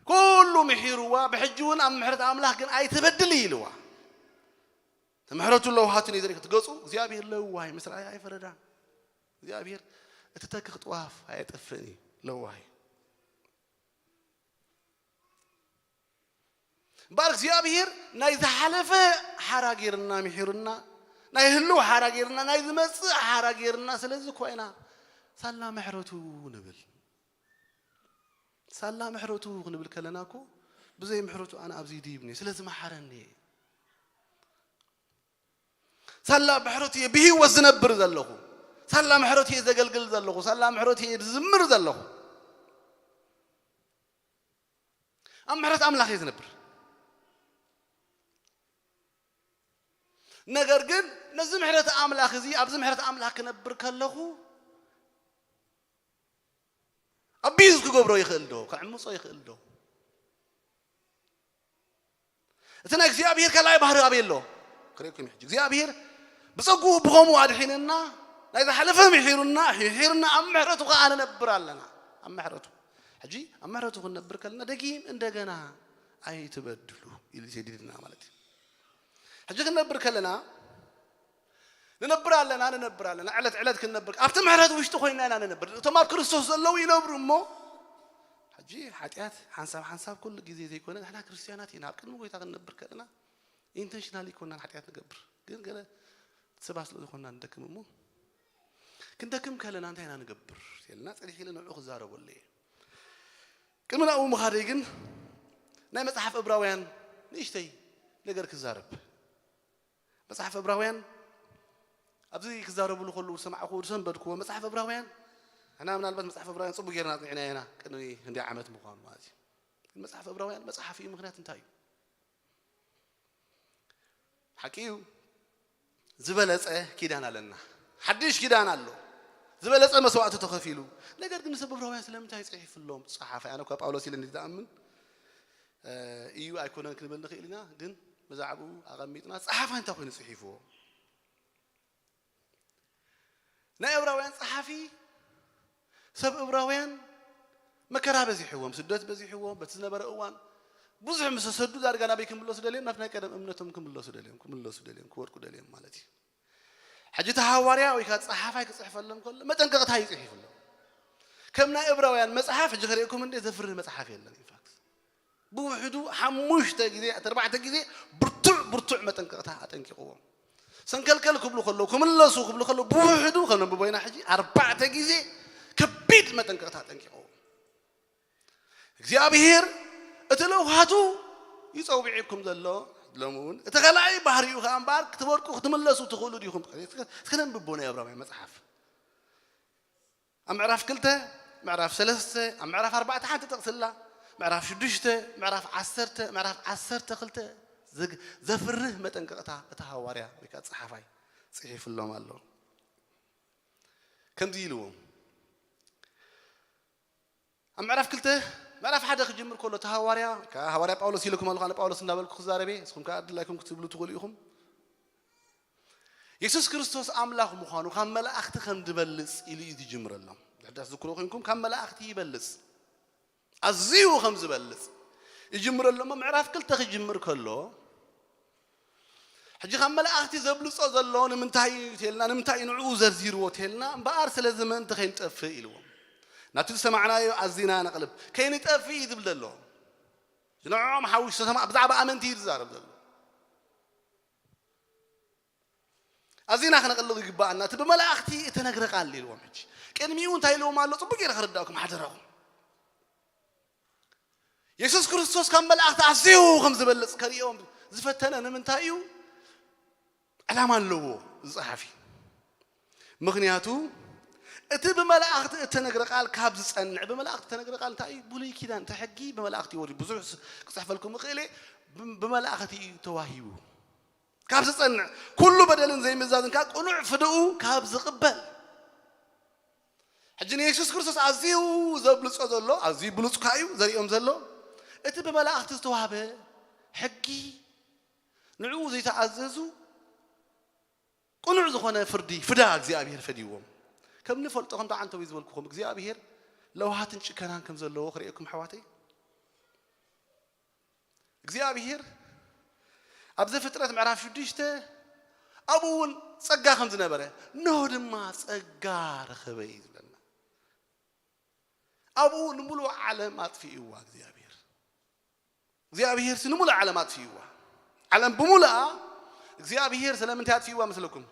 ኩሉ ምሒርዋ፣ ብሕጂ እውን ኣብ ምሕረት ኣምላኽ ግን ኣይትበድሊ ኢልዋ። እቲ ምሕረቱ ለውሃቱ እዩ ዘርኢ፣ ገጹ እግዚኣብሔር ለዋህ ምስ ረኣየ ኣይፈረዳን። እግዚኣብሔር እቲ ተክኽ ጥዋፍ ኣየጥፍእን እዩ፣ ለዋህ እዩ። እምበኣር እግዚኣብሔር ናይ ዝሓለፈ ሓራ ጌርና ምሒሩና፣ ናይ ህልው ሓራ ጌርና፣ ናይ ዝመጽእ ሓራ ጌርና። ስለዚ እኮ ኢና ሳላ ምሕረቱ ንብል። ሳላ ምሕረቱ ክንብል ከለና እኮ ብዘይ ምሕረቱ ኣነ ኣብዚ ድይብኒ፣ ስለዚ መሓረኒ። ሳላ ምሕረቱ እየ ብህይወት ዝነብር ዘለኹ። ሳላ ምሕረቱ እየ ዘገልግል ዘለኹ። ሳላ ምሕረቱ እየ ዝዝምር ዘለኹ። ኣብ ምሕረት ኣምላኽ እየ ዝነብር። ነገር ግን ነዚ ምሕረት ኣምላኽ እዚ፣ ኣብዚ ምሕረት ኣምላኽ ክነብር ከለኹ፣ ኣቢዩዝ ክገብሮ ይኽእል ዶ? ከዕምጾ ይኽእል ዶ? እቲ ናይ እግዚኣብሔር ካልኣይ ባህሪ ኣበይ ኣሎ? ክርእየኩም እዩ። እግዚኣብሔር ብጸግኡ ብኸምኡ ኣድሒንና፣ ናይ ዝሓለፈ ምሒሩና፣ ምሒርና ኣብ ምሕረቱ ከኣ ንነብር ኣለና። ኣብ ምሕረቱ። ሕጂ ኣብ ምሕረቱ ክንነብር ከለና ደጊም እንደገና ኣይትበድሉ ኢሉ ይሰድድና ማለት እዩ። ሕጂ ክንነብር ከለና ንነብር ኣለና፣ ንነብር ኣለና። ዕለት ዕለት ክንነብር ኣብቲ ምሕረት ውሽጢ ኮይና ኢና ንነብር። እቶም ኣብ ክርስቶስ ዘለዉ ይነብሩ እሞ ሕጂ ሓጢኣት ሓንሳብ ሓንሳብ ኩሉ ግዜ ዘይኮነ ንሕና ክርስትያናት ኢና። ኣብ ቅድሚ ጎይታ ክንነብር ከለና ኢንተንሽናል ይኮናን ሓጢኣት ንገብር። ግን ገለ ሰባት ስለ ዝኾንና ንደክም እሞ ክንደክም ከለና እንታይ ኢና ንገብር? ኢልና ጽኒሕ ኢለ ንዕኡ ክዛረበሉ እየ። ቅድሚ ናብኡ ምኻደይ ግን ናይ መጽሓፍ እብራውያን ንእሽተይ ነገር ክዛረብ። መጽሓፍ እብራውያን ኣብዚ ክዛረብሉ ከለዉ ዝሰማዕኩዎ ዝሰንበድኩዎ መጽሓፍ እብራውያን ንሕና ምናልባት መጽሓፍ እብራውያን ጽቡቅ ጌርና ኣጽኒዕናዮ ኢና ቅድሚ ክንደይ ዓመት ምዃኑ ማለት እዩ። ግን መጽሓፍ እብራውያን መጽሓፍ እዩ። ምኽንያት እንታይ እዩ? ሓቂ እዩ። ዝበለጸ ኪዳን ኣለና። ሓድሽ ኪዳን ኣሎ። ዝበለጸ መስዋእቲ ተኸፊሉ። ነገር ግን ንሰብ እብራውያን ስለምንታይ ጽሒፍሎም? ጸሓፊ ኣነ እኳ ጳውሎስ ኢለ እንዲ ዝኣምን እዩ ኣይኮነን ክንብል ንኽእል ኢና። ግን ብዛዕባኡ ኣቐሚጥና ጸሓፋይ እንታይ ኮይኑ ጽሒፍዎ? ናይ እብራውያን ጸሓፊ ሰብ እብራውያን መከራ በዚሕዎም፣ ስደት በዚሕዎም፣ በቲ ዝነበረ እዋን ብዙሕ ምስ ተሰዱ ዳርጋ ናበይ ክምለሱ ደልዮም? ናብ ናይ ቀደም እምነቶም ክምለሱ ደልዮም፣ ክምለሱ ደልዮም፣ ክወድቁ ደልዮም ማለት እዩ። ሕጂ እቲ ሃዋርያ ወይ ከዓ ጸሓፋይ ክጽሕፈሎም ከሎ መጠንቀቕታ እዩ ጽሒፍሎም። ከም ናይ እብራውያን መጽሓፍ ሕጂ ክርእየኩም እንደ ዘፍርህ መጽሓፍ የለን። ኢንፋክት ብውሕዱ ሓሙሽተ ግዜ ኣርባዕተ ግዜ ብርቱዕ ብርቱዕ መጠንቀቕታ ኣጠንቂቕዎም። ሰንከልከል ክብሉ ከለዉ ክምለሱ ክብሉ ከለዉ ብውሕዱ ከነንብቦ ኢና። ሕጂ ኣርባዕተ ግዜ ከቢድ መጠንቀቕታ ኣጠንቂቕዎም። እግዚኣብሔር እቲ ለውሃቱ ይጸውዒኩም ዘሎ ሎሚ እውን እቲ ኸልኣይ ባህሪኡ ከኣ እምበኣር ክትወድቁ ክትምለሱ ትኽእሉ ዲኹም? እስከ ነንብቦ ናይ እብራውያን መጽሓፍ ኣብ ምዕራፍ ክልተ፣ ምዕራፍ ሰለስተ፣ ኣብ ምዕራፍ ኣርባዕተ ሓንቲ ጥቕሲ ኣላ፣ ምዕራፍ ሽዱሽተ፣ ምዕራፍ ዓሰርተ፣ ምዕራፍ ዓሰርተ ክልተ ዘግ-፣ ዘፍርህ መጠንቀቕታ እቲ ሃዋርያ ወይ ከዓ ጸሓፋይ ጽሒፍሎም ኣሎ። ከምዚ ኢልዎም ኣብ ምዕራፍ ክልተ ምዕራፍ ሓደ ክጅምር ከሎ እቲ ሃዋርያ ወይ ከዓ ሃዋርያ ጳውሎስ ኢለኩም ኣለኹ፣ ኣነ ጳውሎስ እንዳበልኩ ክዛረብ እየ፣ ንስኹም ከዓ ኣድላይኩም ክትብሉ ትኽእሉ ኢኹም። የሱስ ክርስቶስ ኣምላኽ ምዃኑ ካብ መላእኽቲ ከም ዝበልጽ ኢሉ እዩ ዝጅምረሎም። ድሕዳስ ዝክሮ ኮንኩም ካብ መላእኽቲ ይበልጽ፣ ኣዝዩ ከም ዝበልጽ ይጅምረሎም። ምዕራፍ ክልተ ክጅምር ከሎ ሕጂ ካብ መላእኽቲ ዘብልጾ ዘሎ ንምንታይ እዩ ተልና፣ ንምንታይ እዩ ንዕኡ ዘርዚርዎ ተልና፣ እምበኣር ስለዚ ምእንቲ ከይንጠፍእ ኢልዎም። ናብቲ ዝሰማዕናዮ ኣዚና ነቕልብ፣ ከይንጠፍእ እዩ ዝብል ዘሎ። ንዕኦም ሓዊሱ ሰማ-፣ ብዛዕባ ኣመንቲ እዩ ዝዛረብ ዘሎ። ኣዚና ክነቕልብ ይግባኣና። እቲ ብመላእኽቲ እተነግረ ቃል ኢልዎም። ሕጂ ቅድሚኡ እንታይ ኢልዎም ኣሎ? ጽቡቅ ገይረ ከረዳእኩም ሓደራኹም። የሱስ ክርስቶስ ካብ መላእኽቲ ኣዝዩ ከም ዝበልጽ ከርእዮም ዝፈተነ ንምንታይ እዩ? ዕላማ ኣለዎ እዚ ጸሓፊ። ምኽንያቱ እቲ ብመላእኽቲ እተነግረ ቃል ካብ ዝጸንዕ፣ ብመላእኽቲ እተነግረ ቃል እንታይ እዩ? ብሉይ ኪዳን፣ እቲ ሕጊ ብመላእኽቲ እዩ ወሪዱ። ብዙሕ ስ-፣ ክጽሕፈልኩም እኽእል እየ፣ ብ-፣ ብመላእኽቲ እዩ ተዋሂቡ። ካብ ዝጸንዕ፣ ኩሉ በደልን ዘይምእዛዝን ከኣ ቅኑዕ ፍድኡ ካብ ዝቕበል። ሕጂ ንየሱስ ክርስቶስ ኣዝዩ ዘብልጾ ዘሎ፣ ኣዝዩ ብሉጽ ከኣ እዩ ዘርእዮም ዘሎ። እቲ ብመላእኽቲ ዝተዋህበ ሕጊ፣ ንዕኡ ዘይተኣዘዙ ቅኑዕ ዝኾነ ፍርዲ፣ ፍዳ እግዚኣብሔር ፈዲዎም። ከም ንፈልጦ፣ ከምቲ ዓንተዊ ዝበልኩኹም፣ እግዚኣብሔር ለውሃትን ጭከናን ከም ዘለዎ ክርእየኩም፣ ኣሕዋተይ። እግዚኣብሔር ኣብ ዘፍጥረት ምዕራፍ ሽዱሽተ ኣብኡ እውን ጸጋ ከም ዝነበረ፣ ኖህ ድማ ጸጋ ረኸበ እዩ ዝብለና። ኣብኡ ንምሉእ ዓለም ኣጥፊእዋ እግዚኣብሔር። እግዚኣብሔር ሲ ንምሉእ ዓለም ኣጥፊእዋ። ዓለም ብምሉኣ እግዚኣብሔር ስለምንታይ ኣጥፊእዋ መስለኩም?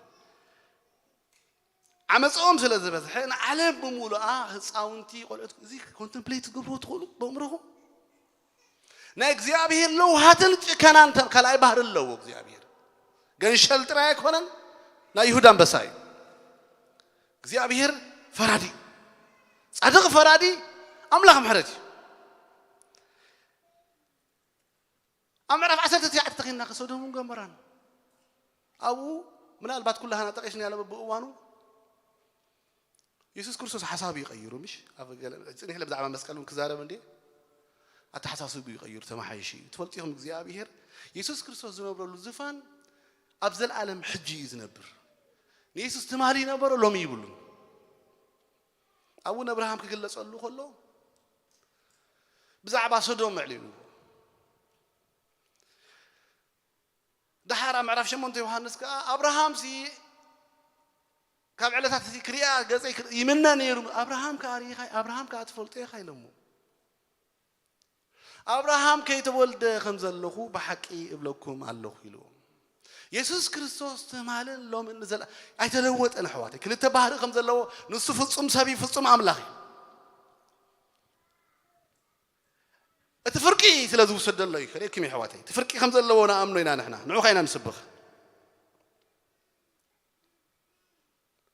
ዓመፅኦም ስለ ዝበዝሐ ንዓለም ብምሉኣ ህፃውንቲ ቆልዑት እዚ ኮንተምፕሌት ትገብርዎ ትኽእሉ በእምሮኹም? ናይ እግዚኣብሔር ለውሃትን ጭከናን ተ-፣ ካልኣይ ባህሪ ኣለዎ እግዚኣብሔር። ገንሸል ጥራይ ኣይኮነን፣ ናይ ይሁዳ ኣንበሳ እዩ። እግዚኣብሔር ፈራዲ፣ ጻድቕ ፈራዲ፣ ኣምላኽ ምሕረት እዩ። ኣብ ምዕራፍ ዓሰርተ ትሽዓተ ተኺንና ከ ሶዶምን ገሞራን ኣብኡ ምናልባት ኩላህና ጠቒስና ያለ በብእዋኑ የሱስ ክርስቶስ ሓሳቡ ይቐይሩ፣ ምሽ? ኣብ ገለ ጽኒሕ ኢለ ብዛዕባ መስቀል እውን ክዛረብ እንዴ? ኣተሓሳስቡ ይቐይሩ፣ ተመሓይሹ እዩ። ትፈልጡ ኢኹም፣ እግዚኣብሔር የሱስ ክርስቶስ ዝነብረሉ ዝፋን ኣብ ዘለኣለም ሕጂ እዩ ዝነብር። ንየሱስ ትማሊ ይነበሮ ሎሚ ይብሉን። ኣቡነ ኣብርሃም ክግለጸሉ ከሎ ብዛዕባ ሶዶም ኣዕሊሉ። ደሓር ኣብ ምዕራፍ ሸሞንተ ዮሃንስ ከኣ ኣብርሃምሲ ካብ ዕለታት እቲ ክሪኣ ገጸይ ክር-፣ ይምነ ነይሩ። ኣብርሃም ከኣ ርኢኻይ፣ ኣብርሃም ከኣ ትፈልጦ ኢኻ ኢሎሞ። ኣብርሃም ከይተወልደ ከም ዘለኹ ብሓቂ እብለኩም ኣለኹ ኢልዎም። የሱስ ክርስቶስ ትማልን ሎምን ንዘለ-፣ ኣይተለወጠን ኣሕዋተይ። ክልተ ባህሪ ከም ዘለዎ፣ ንሱ ፍጹም ሰብ እዩ፣ ፍጹም ኣምላኽ እዩ። እቲ ፍርቂ ስለ ዝውሰድ ዘሎ እዩ። ከርእየኩም ኣሕዋተይ። እቲ ፍርቂ ከም ዘለዎ ንኣምኖ ኢና ንሕና። ንዑ ኸይና ንስብኽ።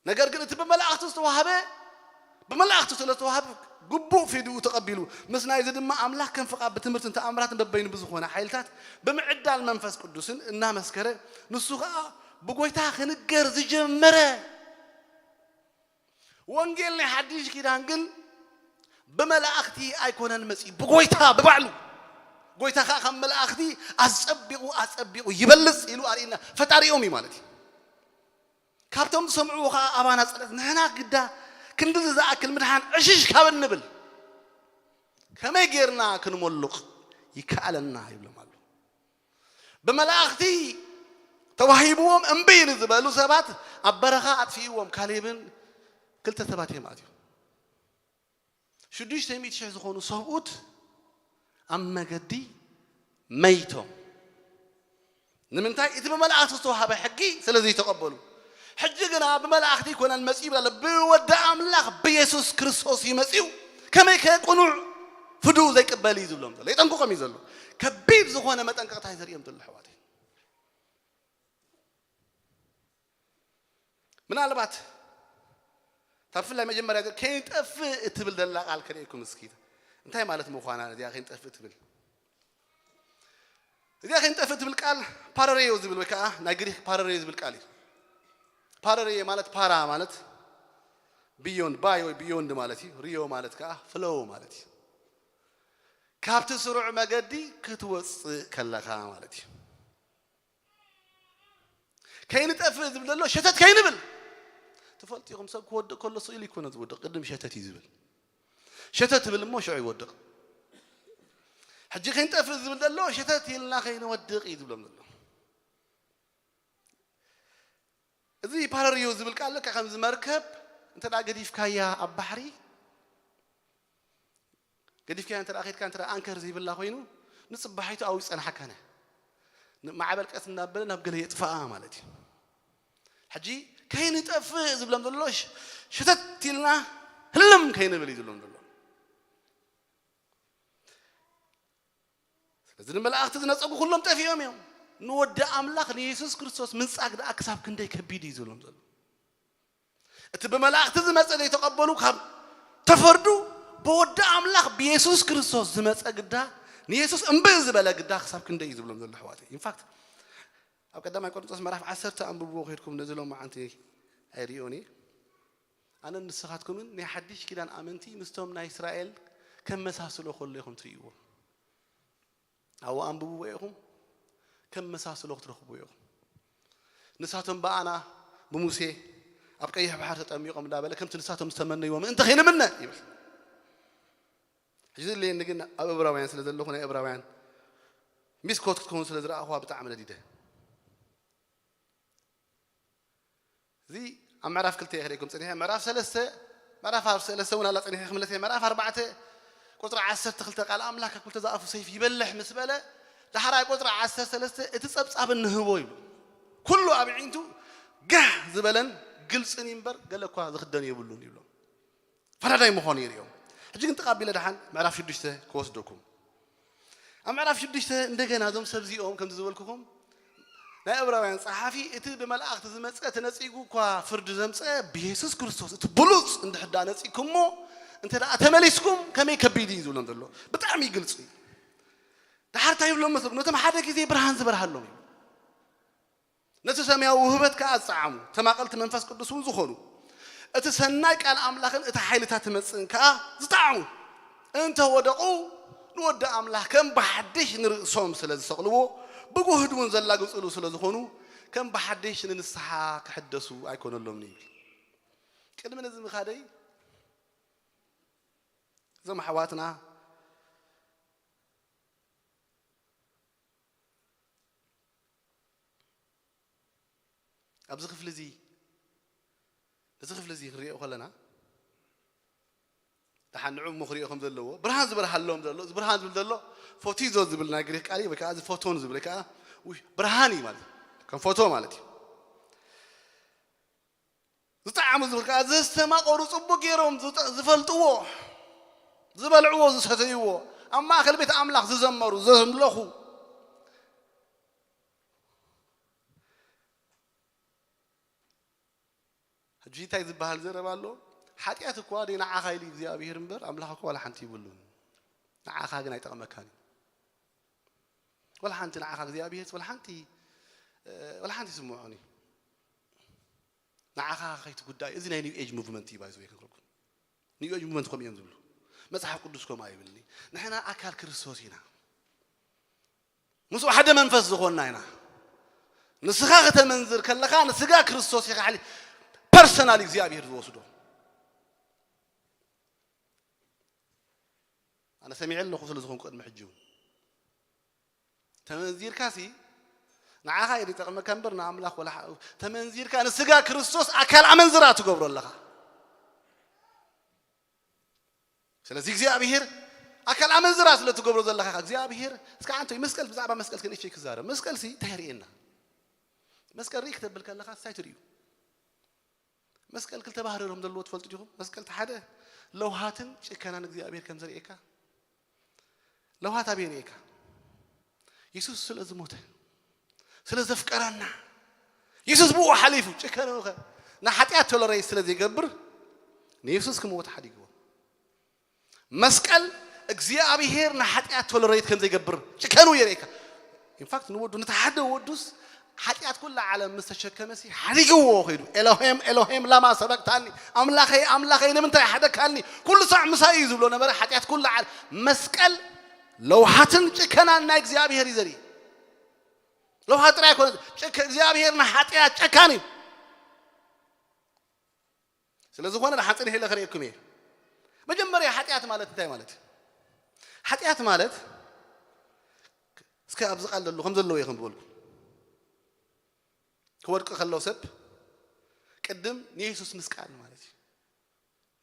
ነገር ግን እቲ ብመላእኽቱ ዝተዋህበ፣ ብመላእኽቱ ስለ ዝተዋህበ ግቡእ ፊድኡ ተቐቢሉ። ምስ ናይዚ ድማ ኣምላኽ ከም ፍቓድ ብትምህርትን ተኣምራትን በበይኑ ብዝኾነ ሓይልታት ብምዕዳል መንፈስ ቅዱስን እናመስከረ፣ ንሱ ኸኣ ብጎይታ ክንገር ዝጀመረ። ወንጌል ናይ ሓድሽ ኪዳን ግን ብመላእኽቲ ኣይኮነን መጺኡ፣ ብጎይታ ብባዕሉ። ጎይታ ኸኣ ካብ መላእኽቲ ኣጸቢቑ፣ ኣጸቢቑ ይበልጽ ኢሉ ኣርእና። ፈጣሪኦም እዩ ማለት እዩ። ካብቶም ዝሰምዕዎ ኸኣ ኣባና ጸሎት ንሕና ግዳ ክንድዚ ዝኣክል ምድሓን ዕሽሽ ካብ እንብል ከመይ ጌርና ክንሞልቕ ይከኣለና ይብሎም ኣሎ። ብመላእኽቲ ተዋሂብዎም እምቢ ንዝበሉ ሰባት ኣብ በረኻ ኣጥፊእዎም። ካሌብን ክልተ ሰባት እዮም ኣትዮም። ሽዱሽተ ሚእቲ ሽሕ ዝኾኑ ሰብኡት ኣብ መገዲ መይቶም። ንምንታይ? እቲ ብመላእኽቲ ዝተዋህበ ሕጊ ስለ ዘይተቐበሉ። ሕጂ ግና ብመላእኽቲ ኣይኮነን መጺኡ ይብል ኣሎ። ብወዲ ኣምላኽ ብየሱስ ክርስቶስ እዩ መጺኡ። ከመይ ከ ቅኑዕ ፍድኡ ዘይቅበል እዩ ዝብሎም ዘሎ። የጠንቅቖም እዩ ዘሎ። ከቢድ ዝኾነ መጠንቀቕታ እዩ ዘርእዮም ዘሎ ኣሕዋተይ። ምናልባት እታ ብፍላይ መጀመርያ ከይንጠፍእ እትብል ዘላ ቃል ከርእየኩም እስኪ። እንታይ ማለት ምዃና እዚኣ ከይንጠፍእ እትብል? እዚኣ ከይንጠፍእ እትብል ቃል ፓረሬዮ ዝብል ወይ ከዓ ናይ ግሪክ ፓረሬዮ ዝብል ቃል እዩ። ፓረሬዮ ማለት ፓራ ማለት ቢዮንድ፣ ባይ ወይ ቢዮንድ ማለት እዩ። ሪዮ ማለት ከዓ ፍሎው ማለት እዩ። ካብቲ ስሩዕ መገዲ ክትወፅእ ከለኻ ማለት እዩ። ከይንጠፍእ ዝብል ዘሎ ሸተት ከይንብል። ትፈልጡ ኢኹም፣ ሰብ ክወድቕ ከሎ ስቕ ኢሉ ይኮነ ዝወድቕ፣ ቅድም ሸተት እዩ ዝብል። ሸተት ትብል እሞ ሽዑ ይወድቕ። ሕጂ ከይንጠፍእ ዝብል ዘሎ ሸተት ኢልና ከይንወድቕ እዩ ዝብሎም ዘሎ። እዚ ፓረሪዮ ዝብል ቃል ለካ ከምዚ መርከብ እንተ ደኣ ገዲፍካያ ኣብ ባሕሪ፣ ገዲፍካያ እንተ ደኣ ኸድካ እንተ ደኣ ኣንከር ዘይብላ ኮይኑ፣ ንጽባሒቱ ኣብኡ ይጸንሓካነ። ን-፣ ማዕበል ቀስ እናበለ ናብ ገለ የጥፍኣ ማለት እዩ። ሕጂ ከይንጠፍእ ዝብሎም ዘሎ ሽ-፣ ሸተት ኢልና ህልም ከይንብል እዩ ዝብሎም ዘሎ። ስለዚ ንመላእኽቲ ዝነጸጉ ኩሎም ጠፊኦም እዮም። ንወዲ ኣምላኽ ንየሱስ ክርስቶስ ምንጻግ ደኣ ክሳብ ክንደይ ከቢድ እዩ ዝብሎም ዘሎ። እቲ ብመላእኽቲ ዝመጸ ዘይተቐበሉ ካብ ተፈርዱ፣ ብወዲ ኣምላኽ ብየሱስ ክርስቶስ ዝመጸ ግዳ፣ ንየሱስ እምቢ ዝበለ ግዳ ክሳብ ክንደይ እዩ ዝብሎም ዘሎ ኣሕዋተይ። ኢንፋክት ኣብ ቀዳማይ ቆሮንቶስ ምዕራፍ ዓሰርተ ኣንብብዎ ከይድኩም ነዚ ሎማዓንቲ ኣይርእዮን እየ። ኣነን ንስኻትኩምን ናይ ሓድሽ ኪዳን ኣመንቲ ምስቶም ናይ እስራኤል ከመሳስሎ ከሎ ኢኹም ትርእይዎ። ኣብኡ ኣንብብዎ ኢኹም፣ ከመሳስሎ ክትረኽቡ ኢኹም። ንሳቶም ብኣና ብሙሴ ኣብ ቀይሕ ባሕሪ ተጠሚቖም እንዳበለ ከምቲ ንሳቶም ዝተመነይዎ ምእንቲ ከይንምነ ይብል። ሕጂ ዝድለየኒ ግን ኣብ እብራውያን ስለ ዘለኹ ናይ እብራውያን ሚስኮት ክትከውን ስለ ዝረኣኹዋ ብጣዕሚ ነዲደ። እዚ ኣብ ምዕራፍ ክልተ እየ ክርእየኩም ጸኒሐ። ምዕራፍ ሰለስተ፣ ምዕራፍ ኣብ ሰለስተ እውን ኣላ ጸኒሐ ክምለስ እየ። ምዕራፍ ኣርባዕተ ቁጽሪ ዓሰርተ ክልተ ቃል ኣምላኽ ካብ ክልተ ዝኣፉ ሰይፊ ይበልሕ ምስ በለ፣ ዳሕራይ ቁጽሪ ዓሰርተ ሰለስተ እቲ ጸብጻብ እንህቦ ይብሉ። ኩሉ ኣብ ኣዒንቱ ጋህ ዝበለን ግልጽን እዩ እምበር፣ ገለ እኳ ዝኽደን የብሉን ይብሎም። ፈራዳይ ምዃኑ የርእዮም። ሕጂ ግን ጥቓ ኣቢለ ደሓን ምዕራፍ ሽዱሽተ ክወስደኩም። ኣብ ምዕራፍ ሽዱሽተ እንደገና እዞም ሰብ እዚኦም ከምዚ ዝበልኩኹም ናይ ዕብራውያን ጸሓፊ እቲ ብመላእኽቲ ዝመጸ ተነጺጉ እኳ ፍርዲ ዘምጸ ብየሱስ ክርስቶስ እቲ ብሉጽ እንድሕር ደኣ ነጺግኩሞ እንተ ደኣ ተመሊስኩም ከመይ ከቢድ እዩ ዝብሎም ዘሎ። ብጣዕሚ ግልጺ እዩ። ደሓር እንታይ ይብሎም መሰልኩም? ነቶም ሓደ ግዜ ብርሃን ዝበርሃሎም እዩ። ነቲ ሰማያዊ ውህበት ከኣ ዝጠዓሙ፣ ተማቐልቲ መንፈስ ቅዱስ እውን ዝኾኑ፣ እቲ ሰናይ ቃል ኣምላኽን እቲ ሓይልታት ትመጽእን ከኣ ዝጠዓሙ፣ እንተ ወደቑ፣ ንወዲ ኣምላኽ ከም ብሓድሽ ንርእሶም ስለ ዝሰቕልዎ፣ ብጉህድ እውን ዘላግጽሉ ስለ ዝኾኑ፣ ከም ብሓድሽ ንንስሓ ክሕደሱ ኣይኮነሎምን ይብል። ቅድሚ ነዚ ምኻደይ እዞም ኣሕዋትና ኣብዚ ክፍሊ እዚ፣ እዚ ክፍሊ እዚ ክንሪኦ ከለና፣ ደሓን ንዑ እሞ ክሪኦ ከም ዘለዎ፣ ብርሃን ዝበርሃሎም ዘሎ፣ እዚ ብርሃን ዝብል ዘሎ ፎቲዞ ዝብል ናይ ግሪክ ቃል እዩ፣ ወይ ከዓ እዚ ፎቶን ዝብል ከዓ፣ ውይ፣ ብርሃን እዩ ማለት እዩ። ከም ፎቶ ማለት እዩ። ዝጠዓሙ ዝብል ከዓ ዘስተማቐሩ፣ ጽቡቕ ገይሮም ዝጠ-፣ ዝፈልጥዎ፣ ዝበልዕዎ፣ ዝሰተይዎ፣ ኣብ ማእከል ቤት ኣምላኽ ዝዘመሩ፣ ዘምለኹ። ሕጂ እንታይ ዝበሃል ዘረባ ኣሎ? ሓጢኣት እኳ ደይ ንዓኻ ኢሉ እግዚኣብሔር እምበር፣ ኣምላኽ እኮ ዋላ ሓንቲ ይብሉን። ንዓኻ ግን ኣይጠቕመካን እዩ። ዋላ ሓንቲ ንዓኻ እግዚኣብሔር፣ ዋላ ሓንቲ፣ እ፣ ዋላ ሓንቲ ይስምዖን እዩ። ንዓኻ ከይትጉዳእ፣ እዚ ናይ ኒው ኤጅ ሙቭመንት እዩ፣ ባይዘ ክንክልኩም። ኒው ኤጅ ሙቭመንት ከምኡ እዮም ዝብሉ። መጽሓፍ ቅዱስ ከምኡ ኣይብልኒ። ንሕና ኣካል ክርስቶስ ኢና። ምስኡ ሓደ መንፈስ ዝኾንና ኢና። ንስኻ ከተመንዝር ከለኻ፣ ንስጋ ክርስቶስ ኢኻ ሓሊ-፣ ፐርሰናል እግዚኣብሔር ዝወስዶ። ኣነ ሰሚዐ ኣለኹ ስለ ዝኾንኩ ቅድሚ ሕጂ እውን። ተመንዚርካ ሲ ንዓኻ እዩ ዝጠቕመካ እምበር ንኣምላኽ ወላ ሓ-፣ ተመንዚርካ ንስጋ ክርስቶስ ኣካል ኣመንዝራ ትገብሮ ኣለኻ። ስለዚ እግዚኣብሔር ኣካል ኣመንዝራ ስለ ትገብሮ ዘለኻ፣ እግዚኣብሔር፣ እስከ ኣንተ መስቀል፣ ብዛዕባ መስቀል ክንእሽተይ ክዛረብ። መስቀል ሲ እንታይ የርእየና? መስቀል ርኢ ክተብል ከለኻ እንታይ ትርእዩ? መስቀል ክልተ ባህሪ እዮም ዘለዎ ትፈልጡ ዲኹም? መስቀል እቲ ሓደ ለውሃትን ጭከናን እግዚኣብሔር ከም ዘርእየካ። ለውሃት ኣበይ ርእየካ? የሱስ ስለ ዝሞተ፣ ስለ ዘፍቀረና፣ የሱስ ብኡ ሓሊፉ ጭከንኡ ኸ ንሓጢኣት ቶለሬት ስለ ዘይገብር ንየሱስ ክመወት ሓዲግዎ። መስቀል እግዚኣብሔር ንሓጢኣት ቶለሬት ከም ዘይገብር ጭከኑ የርእየካ። ኢንፋክት ንወዱ፣ ነቲ ሓደ ወዱስ ሓጢኣት ኩላ ዓለም ምስ ተሸከመሲ ሓዲግዎ ኸይዱ። "ኤሎሄም፣ ኤሎሄም፣ ላማ ሰበቅታኒ?" "ኣምላኸይ፣ ኣምላኸይ፣ ንምንታይ ሓደካኒ?" ኩሉ ሳዕ ምሳይ እዩ ዝብሎ ነበረ። ሓጢኣት ኩላ ዓለም። መስቀል ለውሃትን ጭከናን ናይ እግዚኣብሔር እዩ ዘርኢ። ለውሃት ጥራይ ኣይኮነ፣ ጭከ-፣ እግዚኣብሔር ንሓጢኣት ጨካን እዩ። ስለ ዝኾነ ንሓጺር ኢለ ክርእየኩም እየ። መጀመርያ ሓጢኣት ማለት እንታይ ማለት እዩ? ሓጢኣት ማለት፣ እስከ ኣብዚ ቃል ዘሎ ከም ዘለዎ እየ ከም ዝበልኩ። ክወድቂ ከሎ ሰብ ቅድም ንየሱስ ምስቃል ማለት እዩ።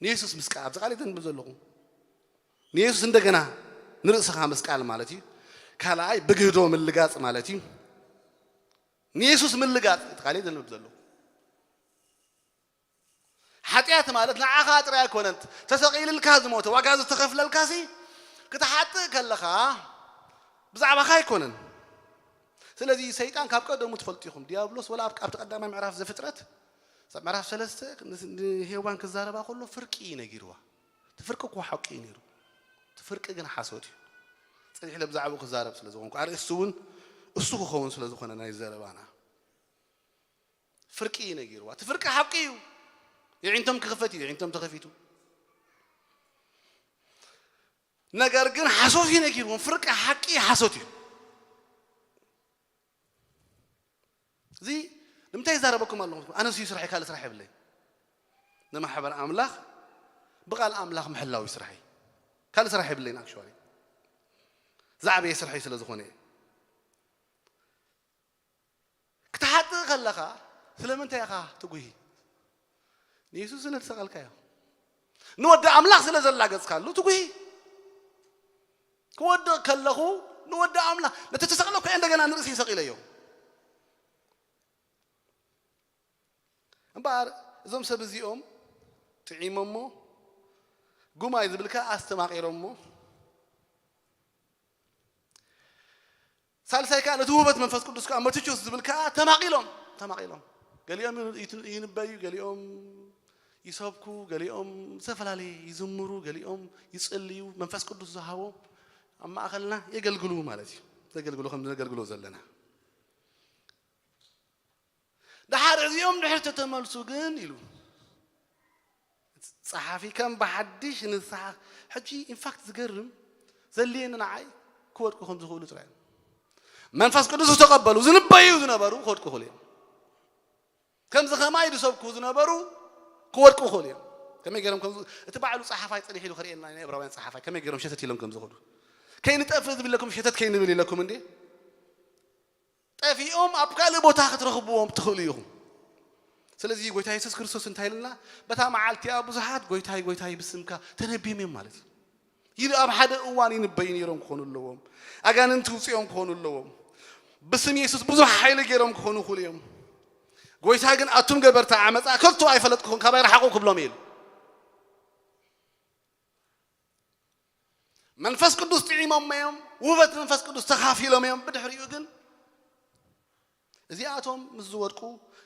ንየሱስ ምስቃል፣ ኣብዚ ቃል እየ ዘንብብ ዘለኹ። ንየሱስ እንደገና ንርእስኻ ምስቃል ማለት እዩ። ካልኣይ ብግህዶ ምልጋጽ ማለት እዩ። ንየሱስ ምልጋጽ፣ እቲ ቃል እየ ዘንብብ ዘለኹ። ሓጢኣት ማለት ንዓኻ ጥራይ ኣይኮነን፣ ተሰቒልልካ ዝሞተ፣ ዋጋ ዝተኸፍለልካሲ ክትሓጥእ ከለኻ ብዛዕባኻ ኣይኮነን። ስለዚ ሰይጣን ካብ ቀደሙ ትፈልጡ ኢኹም። ዲያብሎስ ወላ ኣብ፣ ኣብቲ ቀዳማይ ምዕራፍ ዘፍጥረት፣ ኣብ ምዕራፍ ሰለስተ ንስ-፣ ንሄዋን ክዛረባ ከሎ ፍርቂ እዩ ነጊርዋ። እቲ ፍርቂ እኮ ሓቂ እዩ ነይሩ። እቲ ፍርቂ ግን ሓሶት እዩ። ጸኒሕ ኢለ ብዛዕባኡ ክዛረብ ስለ ዝኾንኩ፣ ኣርእስቱ እውን እሱ ክኸውን ስለ ዝኾነ ናይ ዘረባና። ፍርቂ እዩ ነጊርዋ። እቲ ፍርቂ ሓቂ እዩ። የዒንቶም ክኽፈት እዩ፣ የዒንቶም ተኸፊቱ። ነገር ግን ሓሶት እዩ ነጊርዎም። ፍርቂ ሓቂ ሓሶት እዩ። እዚ ንምንታይ ይዛረበኩም ኣለኹ? ኣነስ እዩ ስራሐይ፣ ካልእ ስራሕ የብለይ። ንማሕበር ኣምላኽ ብቓል ኣምላኽ ምሕላው እዩ ስራሐይ። ካልእ ስራሕ የብለይን ኣክቹዋሊ። ዝዓበየ ስርሐይ ስለ ዝኾነ እየ። ክትሓጥእ ከለኻ ስለምንታይ ኢኻ ትጉሂ? ንየሱስ ስለ ዝሰቐልካዮ። ንወዲ ኣምላኽ ስለ ዘላገጽካሉ ትጉሂ። ክወድቕ ከለኹ ንወዲ ኣምላኽ፣ ነቲ ተሰቕለ እኮ እየ እንደገና ንርእሲ ሰቒለዮ። እምበኣር እዞም ሰብ እዚኦም ጥዒሞሞ፣ ጉማይ ዝብል ከኣ ኣስተማቒሮሞ፣ ሳልሳይ ከኣ ነቲ ውህበት መንፈስ ቅዱስ ከኣ መትቹስ ዝብል ከኣ ተማቒሎም፣ ተማቒሎም። ገሊኦም ይት-፣ ይንበዩ፣ ገሊኦም ይሰብኩ፣ ገሊኦም ዝተፈላለየ ይዝምሩ፣ ገሊኦም ይጽልዩ። መንፈስ ቅዱስ ዝሃቦም ኣብ ማእኸልና የገልግሉ ማለት እዩ። ዘገልግሉ ከም ዘገልግሎ ዘለና። ደሓር እዚኦም ድሕር ተተመልሱ ግን ኢሉ ጸሓፊ ከም ብሓድሽ ንስሓ። ሕጂ ኢንፋክት ዝገርም ዘልየኒ ንዓይ ክወድቁ ከም ዝኽእሉ ጥራይ እዮም። መንፈስ ቅዱስ ዝተቐበሉ ዝንበዩ ዝነበሩ ክወድቁ ይኽእሉ እዮም። ከምዚ ኸማይ ዝሰብኩ ዝነበሩ ክወድቁ ይኽእሉ እዮም። ከመይ ገይሮም ከም እቲ ባዕሉ ጸሓፋይ ጽኒሕ ኢሉ ከርእየና ናይ ዕብራውያን ጸሓፋይ ከመይ ገይሮም ሸተት ኢሎም ከም ዝኸዱ። ከይንጠፍእ ዝብል ኢለኩም ሸተት ከይንብል ኢለኩም እንዴ? ጠፊኦም ኣብ ካልእ ቦታ ክትረኽብዎም ትኽእሉ ኢኹም። ስለዚ ጎይታ የሱስ ክርስቶስ እንታይ ኢልና? በታ መዓልቲ እቲኣ ብዙሓት ጎይታይ ጎይታይ ብስምካ ተነቢዮም እዮም ማለት እዩ። ይብል ኣብ ሓደ እዋን ይንበዩ ነይሮም ክኾኑ ኣለዎም። ኣጋንንቲ ውፅኦም ክኾኑ ኣለዎም። ብስም የሱስ ብዙሕ ሓይሊ ገይሮም ክኾኑ ይኽእሉ እዮም። ጎይታ ግን ኣቱም ገበርቲ ዓመፃ ከቶ ኣይፈለጥኩኹም ካባይ ረሓቑ ክብሎም እዩ። መንፈስ ቅዱስ ጥዒሞም እዮም፣ ውህበት መንፈስ ቅዱስ ተኻፊሎም እዮም። ብድሕሪኡ ግን እዚኣቶም ምስ ዝወድቁ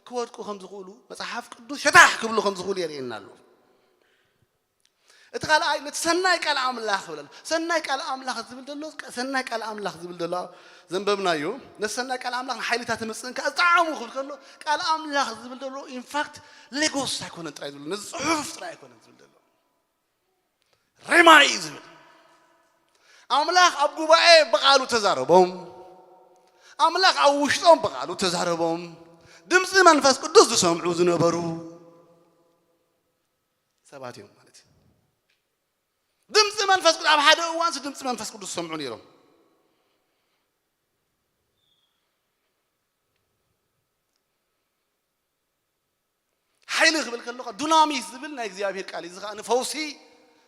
ክወድቁ ከም ዝኽእሉ መጽሓፍ ቅዱስ ሸታሕ ክብሉ ከም ዝኽእሉ የርእየና ኣሎ። እቲ ካልኣይ ነቲ ሰናይ ቃል ኣምላኽ ይብል ኣሎ። ሰናይ ቃል ኣምላኽ ዝብል ዘሎ ሰናይ ቃል ኣምላኽ ዝብል ዘሎ ዘንበብናዮ ነቲ ሰናይ ቃል ኣምላኽ ንሓይልታት ምጽእን ከኣ ዝጠዓሙ ክብል ከሎ ቃል ኣምላኽ ዝብል ዘሎ ኢንፋክት ሌጎስ ኣይኮነን ጥራይ ዝብል ነዚ ጽሑፍ ጥራይ ኣይኮነን ዝብል ዘሎ ሬማ እዩ ዝብል ኣምላኽ ኣብ ጉባኤ ብቓሉ ተዛረቦም። ኣምላኽ ኣብ ውሽጦም ብቓሉ ተዛረቦም። ድምፂ መንፈስ ቅዱስ ዝሰምዑ ዝነበሩ ሰባት እዮም ማለት እዩ። ድምፂ መንፈስ ቅዱስ ኣብ ሓደ እዋንስ ድምፂ መንፈስ ቅዱስ ዝሰምዑ ነይሮም። ሓይሊ ክብል ከለኻ ዱናሚስ ዝብል ናይ እግዚኣብሔር ቃል እዩ። እዚ ኸዓ ንፈውሲ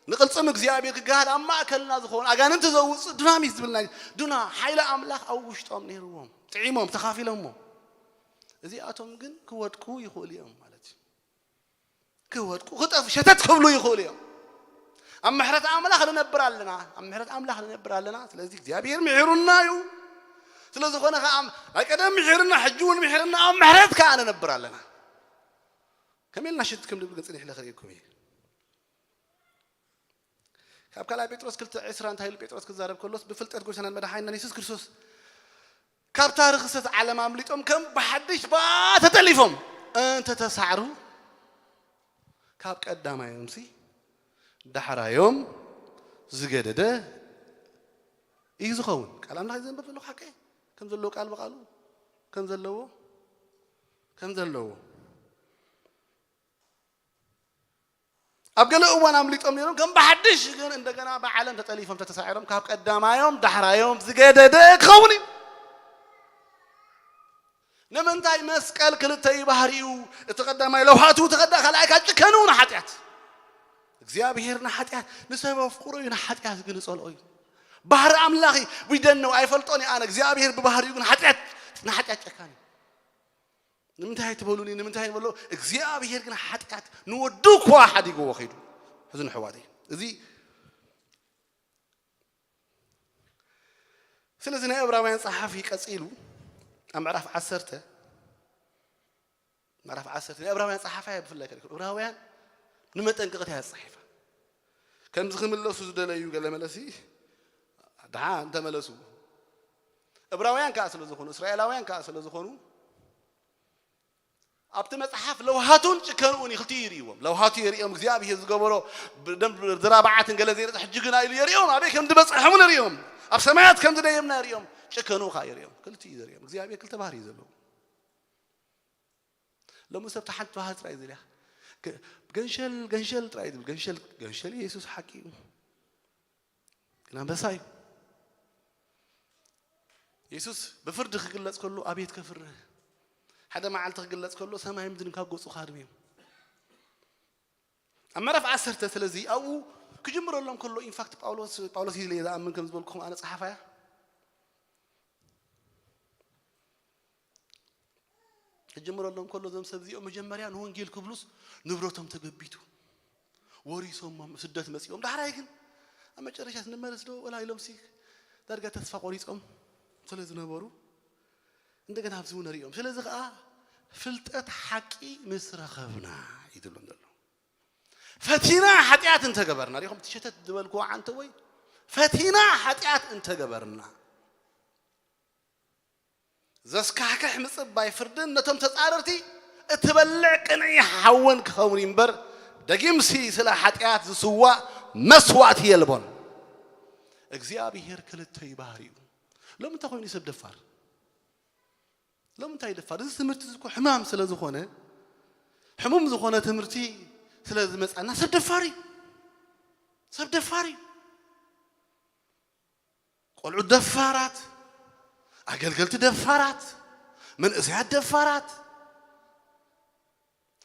ንቅልፅም እግዚኣብሔር ክገሃድ ኣብ ማእከልና ዝኾኑ ኣጋንንቲ ዘውፅእ ዱናሚስ ዝብል ናይ ዱና ሓይሊ ኣምላኽ ኣብ ውሽጦም ነይርዎም ጥዒሞም ተኻፊሎሞ። እዚኣቶም ግን ክወድቁ ይኽእሉ እዮም ማለት እዩ። ክወድቁ ክጠፍ ሸተት ክብሉ ይኽእሉ እዮም። ኣብ ምሕረት ኣምላኽ ንነብር ኣለና። ኣብ ምሕረት ኣምላኽ ንነብር ኣለና። ስለዚ እግዚኣብሔር ምሒሩና እዩ። ስለ ዝኾነ ኸዓ ናይ ቀደም ምሒርና ሕጂ እውን ምሒርና ኣብ ምሕረት ከዓ ንነብር ኣለና። ከመይ ኢልና ሽት ከም ንብል ግን ፅኒሕ ኢለ ክርእየኩም እየ። ካብ ካልኣይ ጴጥሮስ ክልተ ዕስራ እንታይ ኢሉ ጴጥሮስ ክዛረብ ከሎስ ብፍልጠት ጎይታናን መድሓኒናን የሱስ ክርስቶስ ካብታ ርኽሰት ዓለም ኣምሊጦም ከም ብሓድሽ ብኣ ተጠሊፎም እንተተሳዕሩ ካብ ቀዳማዮምሲ ዳሕራዮም ዝገደደ እዩ ዝኸውን። ቃል ኣምላኽ እዩ ዘንበብ ዘለኹ ሓቀ ከም ዘለዎ ቃል ብቃሉ ከም ዘለዎ ከም ዘለዎ ኣብ ገለ እዋን ኣምሊጦም ነይሮም ከም ብሓድሽ ግን እንደገና ብዓለም ተጠሊፎም ተተሳዒሮም ካብ ቀዳማዮም ዳሕራዮም ዝገደደ ክኸውን እዩ። ንምንታይ መስቀል ክልተ እዩ ባህሪኡ? እቲ ቀዳማይ ለውሃቱ እቲ ቀዳ ካልኣይ ካብ ጭከኑ ንሓጢኣት እግዚኣብሔር ንሓጢኣት ንሰብ ኣፍቅሮ እዩ ንሓጢኣት ግን ጸልኦ እዩ። ባህሪ ኣምላኺ ዊደነው ኣይፈልጦን እየ ኣነ እግዚኣብሔር ብባህሪኡ ግን ሓጢኣት ንሓጢኣት ጨካን እዩ። ንምንታይ ትበሉኒ ንምንታይ ንበሎ እግዚኣብሔር ግን ሓጢኣት ንወዱ እኳ ሓዲግዎ ኸይዱ። ሕዚ ንሕዋተይ እዚ ስለዚ ናይ ዕብራውያን ጸሓፊ ቀጺሉ ኣብ ምዕራፍ ዓሰርተ ምዕራፍ ዓሰርተ ናይ ዕብራውያን ጸሓፋይ ብፍላይ ከሪኩም ዕብራውያን ንመጠንቀቕታ እያ ጸሒፋ ከምዚ ክምለሱ ዝደለዩ ገለ መለሲ ድሓ እንተመለሱ ዕብራውያን ከዓ ስለ ዝኾኑ እስራኤላውያን ከዓ ስለ ዝኾኑ ኣብቲ መጽሓፍ ለውሃቱን ጭከንኡን ክልቲኡ ይርእዎም። ለውሃቱ የርእዮም እግዚኣብሔር ዝገበሮ ብደም ዝራባዓትን ገለ ዘይነጽ ሕጂ ግና ኢሉ የርእዮም። ኣበይ ከም ዝበጽሐሙ ነርእዮም። ኣብ ሰማያት ከም ዝደየምና የርእዮም። ጭከንኡ ከዓ የርእዮም። ክልቲኡ እዩ ዘርእዮም። እግዚኣብሔር ክልተ ባህሪ እዩ ዘለዎ። ሎሚ ሰብ ሓንቲ ባህሪ ጥራይ ዝልያ ገንሸል ገንሸል ጥራይ ዝብል ገንሸል ገንሸል የሱስ ሓቂ እዩ። ግን ኣንበሳ እዩ። የሱስ ብፍርዲ ክግለጽ ከሎ ኣቤት ከፍርህ ሓደ መዓልቲ ክግለጽ ከሎ ሰማይ ምድርን ካብ ገጹ ክሃድም እዮም። ኣብ ምዕራፍ ዓሰርተ ስለዚ ኣብኡ ክጅምረሎም ከሎ ኢንፋክት ጳውሎስ ጳውሎስ እዩ ዝኣምን ከም ዝበልኩም ኣነ ጸሓፋያ ክጅምረሎም ከሎ እዞም ሰብ እዚኦም መጀመርያ ንወንጌል ክብሉስ ንብረቶም ተገቢቱ ወሪሶም ስደት መጺኦም ዳሕራይ ግን ኣብ መጨረሻ ንመለስ ዶ ወላ ኢሎም ሲ ዳርጋ ተስፋ ቆሪጾም ስለ ዝነበሩ እንደገና ኣብዚ እውን ሪኦም ስለዚ ከዓ ፍልጠት ሓቂ ምስ ረኸብና እዩ ዝብሎም ዘሎ ፈቲና ሓጢኣት እንተገበርና ሪኹም ትሸተት ዝበልክዎ ዓንተ ወይ ፈቲና ሓጢኣት እንተገበርና ዘስካሕክሕ ምጽባይ ፍርድን ነቶም ተጻረርቲ እትበልዕ ቅንዒ ሓውን ክኸውን እምበር ደጊምሲ ስለ ሓጢኣት ዝስዋእ መስዋእቲ የልቦን እግዚኣብሔር ክልተ እዩ ባህሪኡ ሎም እንታይ ኮይኑ ሰብ ደፋር ሎም እንታይ ደፋር እዚ ትምህርቲ ዝኮ ሕማም ስለ ዝኾነ ሕሙም ዝኾነ ትምህርቲ ስለ ዝመጻና ሰብ ደፋር እዩ። ሰብ ደፋር እዩ። ቆልዑ ደፋራት፣ ኣገልገልቲ ደፋራት፣ መንእሰያት ደፋራት፣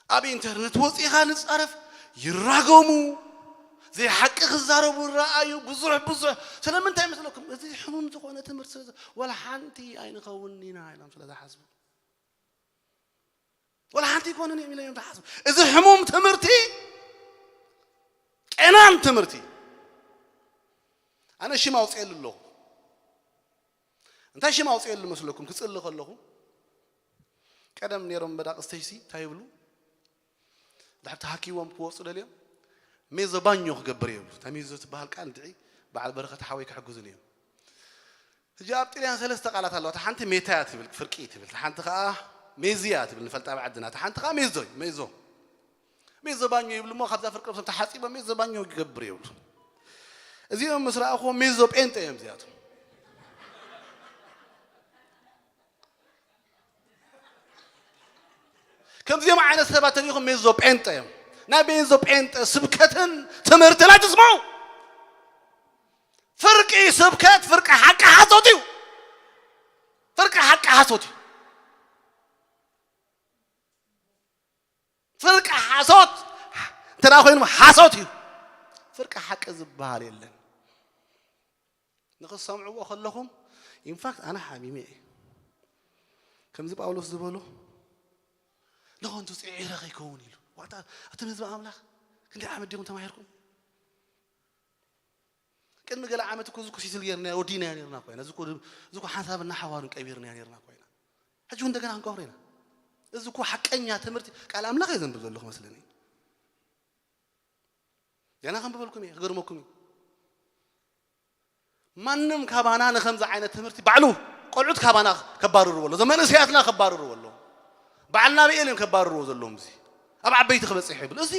ኣብ ኢንተርነት ወፂኻ ንፃረፍ፣ ይራገሙ፣ ዘይሓቂ ክዛረቡ ይረኣዩ። ብዙሕ ብዙሕ ስለምንታይ መስለኩም? እዚ ሕሙም ዝኾነ ትምህርቲ ስለ ወላ ሓንቲ ኣይንኸውን ኢና ኢሎም ስለ ዝሓስቡ፣ ወላ ሓንቲ ኣይኮነን እዮም ኢሎም እዮም ዝሓስቡ። እዚ ሕሙም ትምህርቲ፣ ቄናን ትምህርቲ፣ ኣነ ሽም ኣውፅኤሉ ኣለኹ። እንታይ ሽም ኣውፅኤሉ መስለኩም? ክፅሊ ከለኹ፣ ቀደም ነይሮም መዳቕስተይሲ እንታይ ይብሉ? ድሕር ተሃኪዎም ክወፁ ደልዮም፣ ሜዞ ባኞ ክገብር እየ ይብሉ። እታ ሜዞ ትበሃል ቃል እንድዒ በዓል በረኸት ሓወይ ክሕግዙን እዮም። ሕጂ ኣብ ጥልያን ሰለስተ ቃላት ኣለዋ። እታ ሓንቲ ሜታ እያ ትብል፣ ፍርቂ ትብል። እታ ሓንቲ ኸዓ ሜዚ እያ ትብል፣ ንፈልጣ ብዓድና። እታ ሓንቲ ኸዓ ሜዞ እዩ፣ ሜዞ። ሜዞ ባኞ ይብሉ እሞ፣ ካብዛ ፍርቂ ርእሶም ተሓጺቦም ሜዞ ባኞ ይገብር ይብሉ። እዚኦም ምስ ረኣኹዎም ሜዞ ጴንጠ እዮም እዚኣቶም። ከምዚኦም ዓይነት ሰባት ተሪኹም ሜዞ ጴንጠ እዮም። ናይ ሜዞ ጴንጠ ስብከትን ትምህርትን ኣይትስምዑ። ፍርቂ ስብከት፣ ፍርቂ ሓቂ ሓሶት እዩ። ፍርቂ ሓቂ ሓሶት እዩ። ፍርቂ ሓሶት እንተ ደኣ ኮይኑ ሓሶት እዩ። ፍርቂ ሓቂ ዝበሃል የለን። ንኽትሰምዕዎ ከለኹም፣ ኢንፋክት ኣነ ሓሚመ እየ። ከምዚ ጳውሎስ ዝበሎ፣ ንኸንቱ ጽዒረ ከይከውን ኢሉ። ዋታ፣ ኣቱም ህዝቢ ኣምላኽ፣ ክንደይ ዓመት ዲኹም ተማሂርኩም? ቅድሚ ገለ ዓመት እኮ እዚ እኮ ሲስል ጌርና ወዲና ኔርና እኮ ኢና። እዚ እኮ፣ እዚ እኮ ሓንሳብና ሓዋሩን ቀቢርና ኔርና እኮ ኢና። ሕጂ እውን እንደገና ክንቀብሮ ኢና። እዚ እኮ ሓቀኛ ትምህርቲ ቃል ኣምላኽ እየ ዘንብብ ዘለኹ መስለኒ። ገና ከንብበልኩም እየ፣ ክገርመኩም እዩ። ማንም ካባና ንኸምዚ ዓይነት ትምህርቲ ባዕሉ ቆልዑት ካባና ከባርርዎ ኣሎ፣ እዞም መንእሰያትና ከባርርዎ ኣሎ። በዓል ናብኤል እዮም ከባርርዎ ዘለዎም። እዚ ኣብ ዓበይቲ ክበጽሕ ይብል። እዚ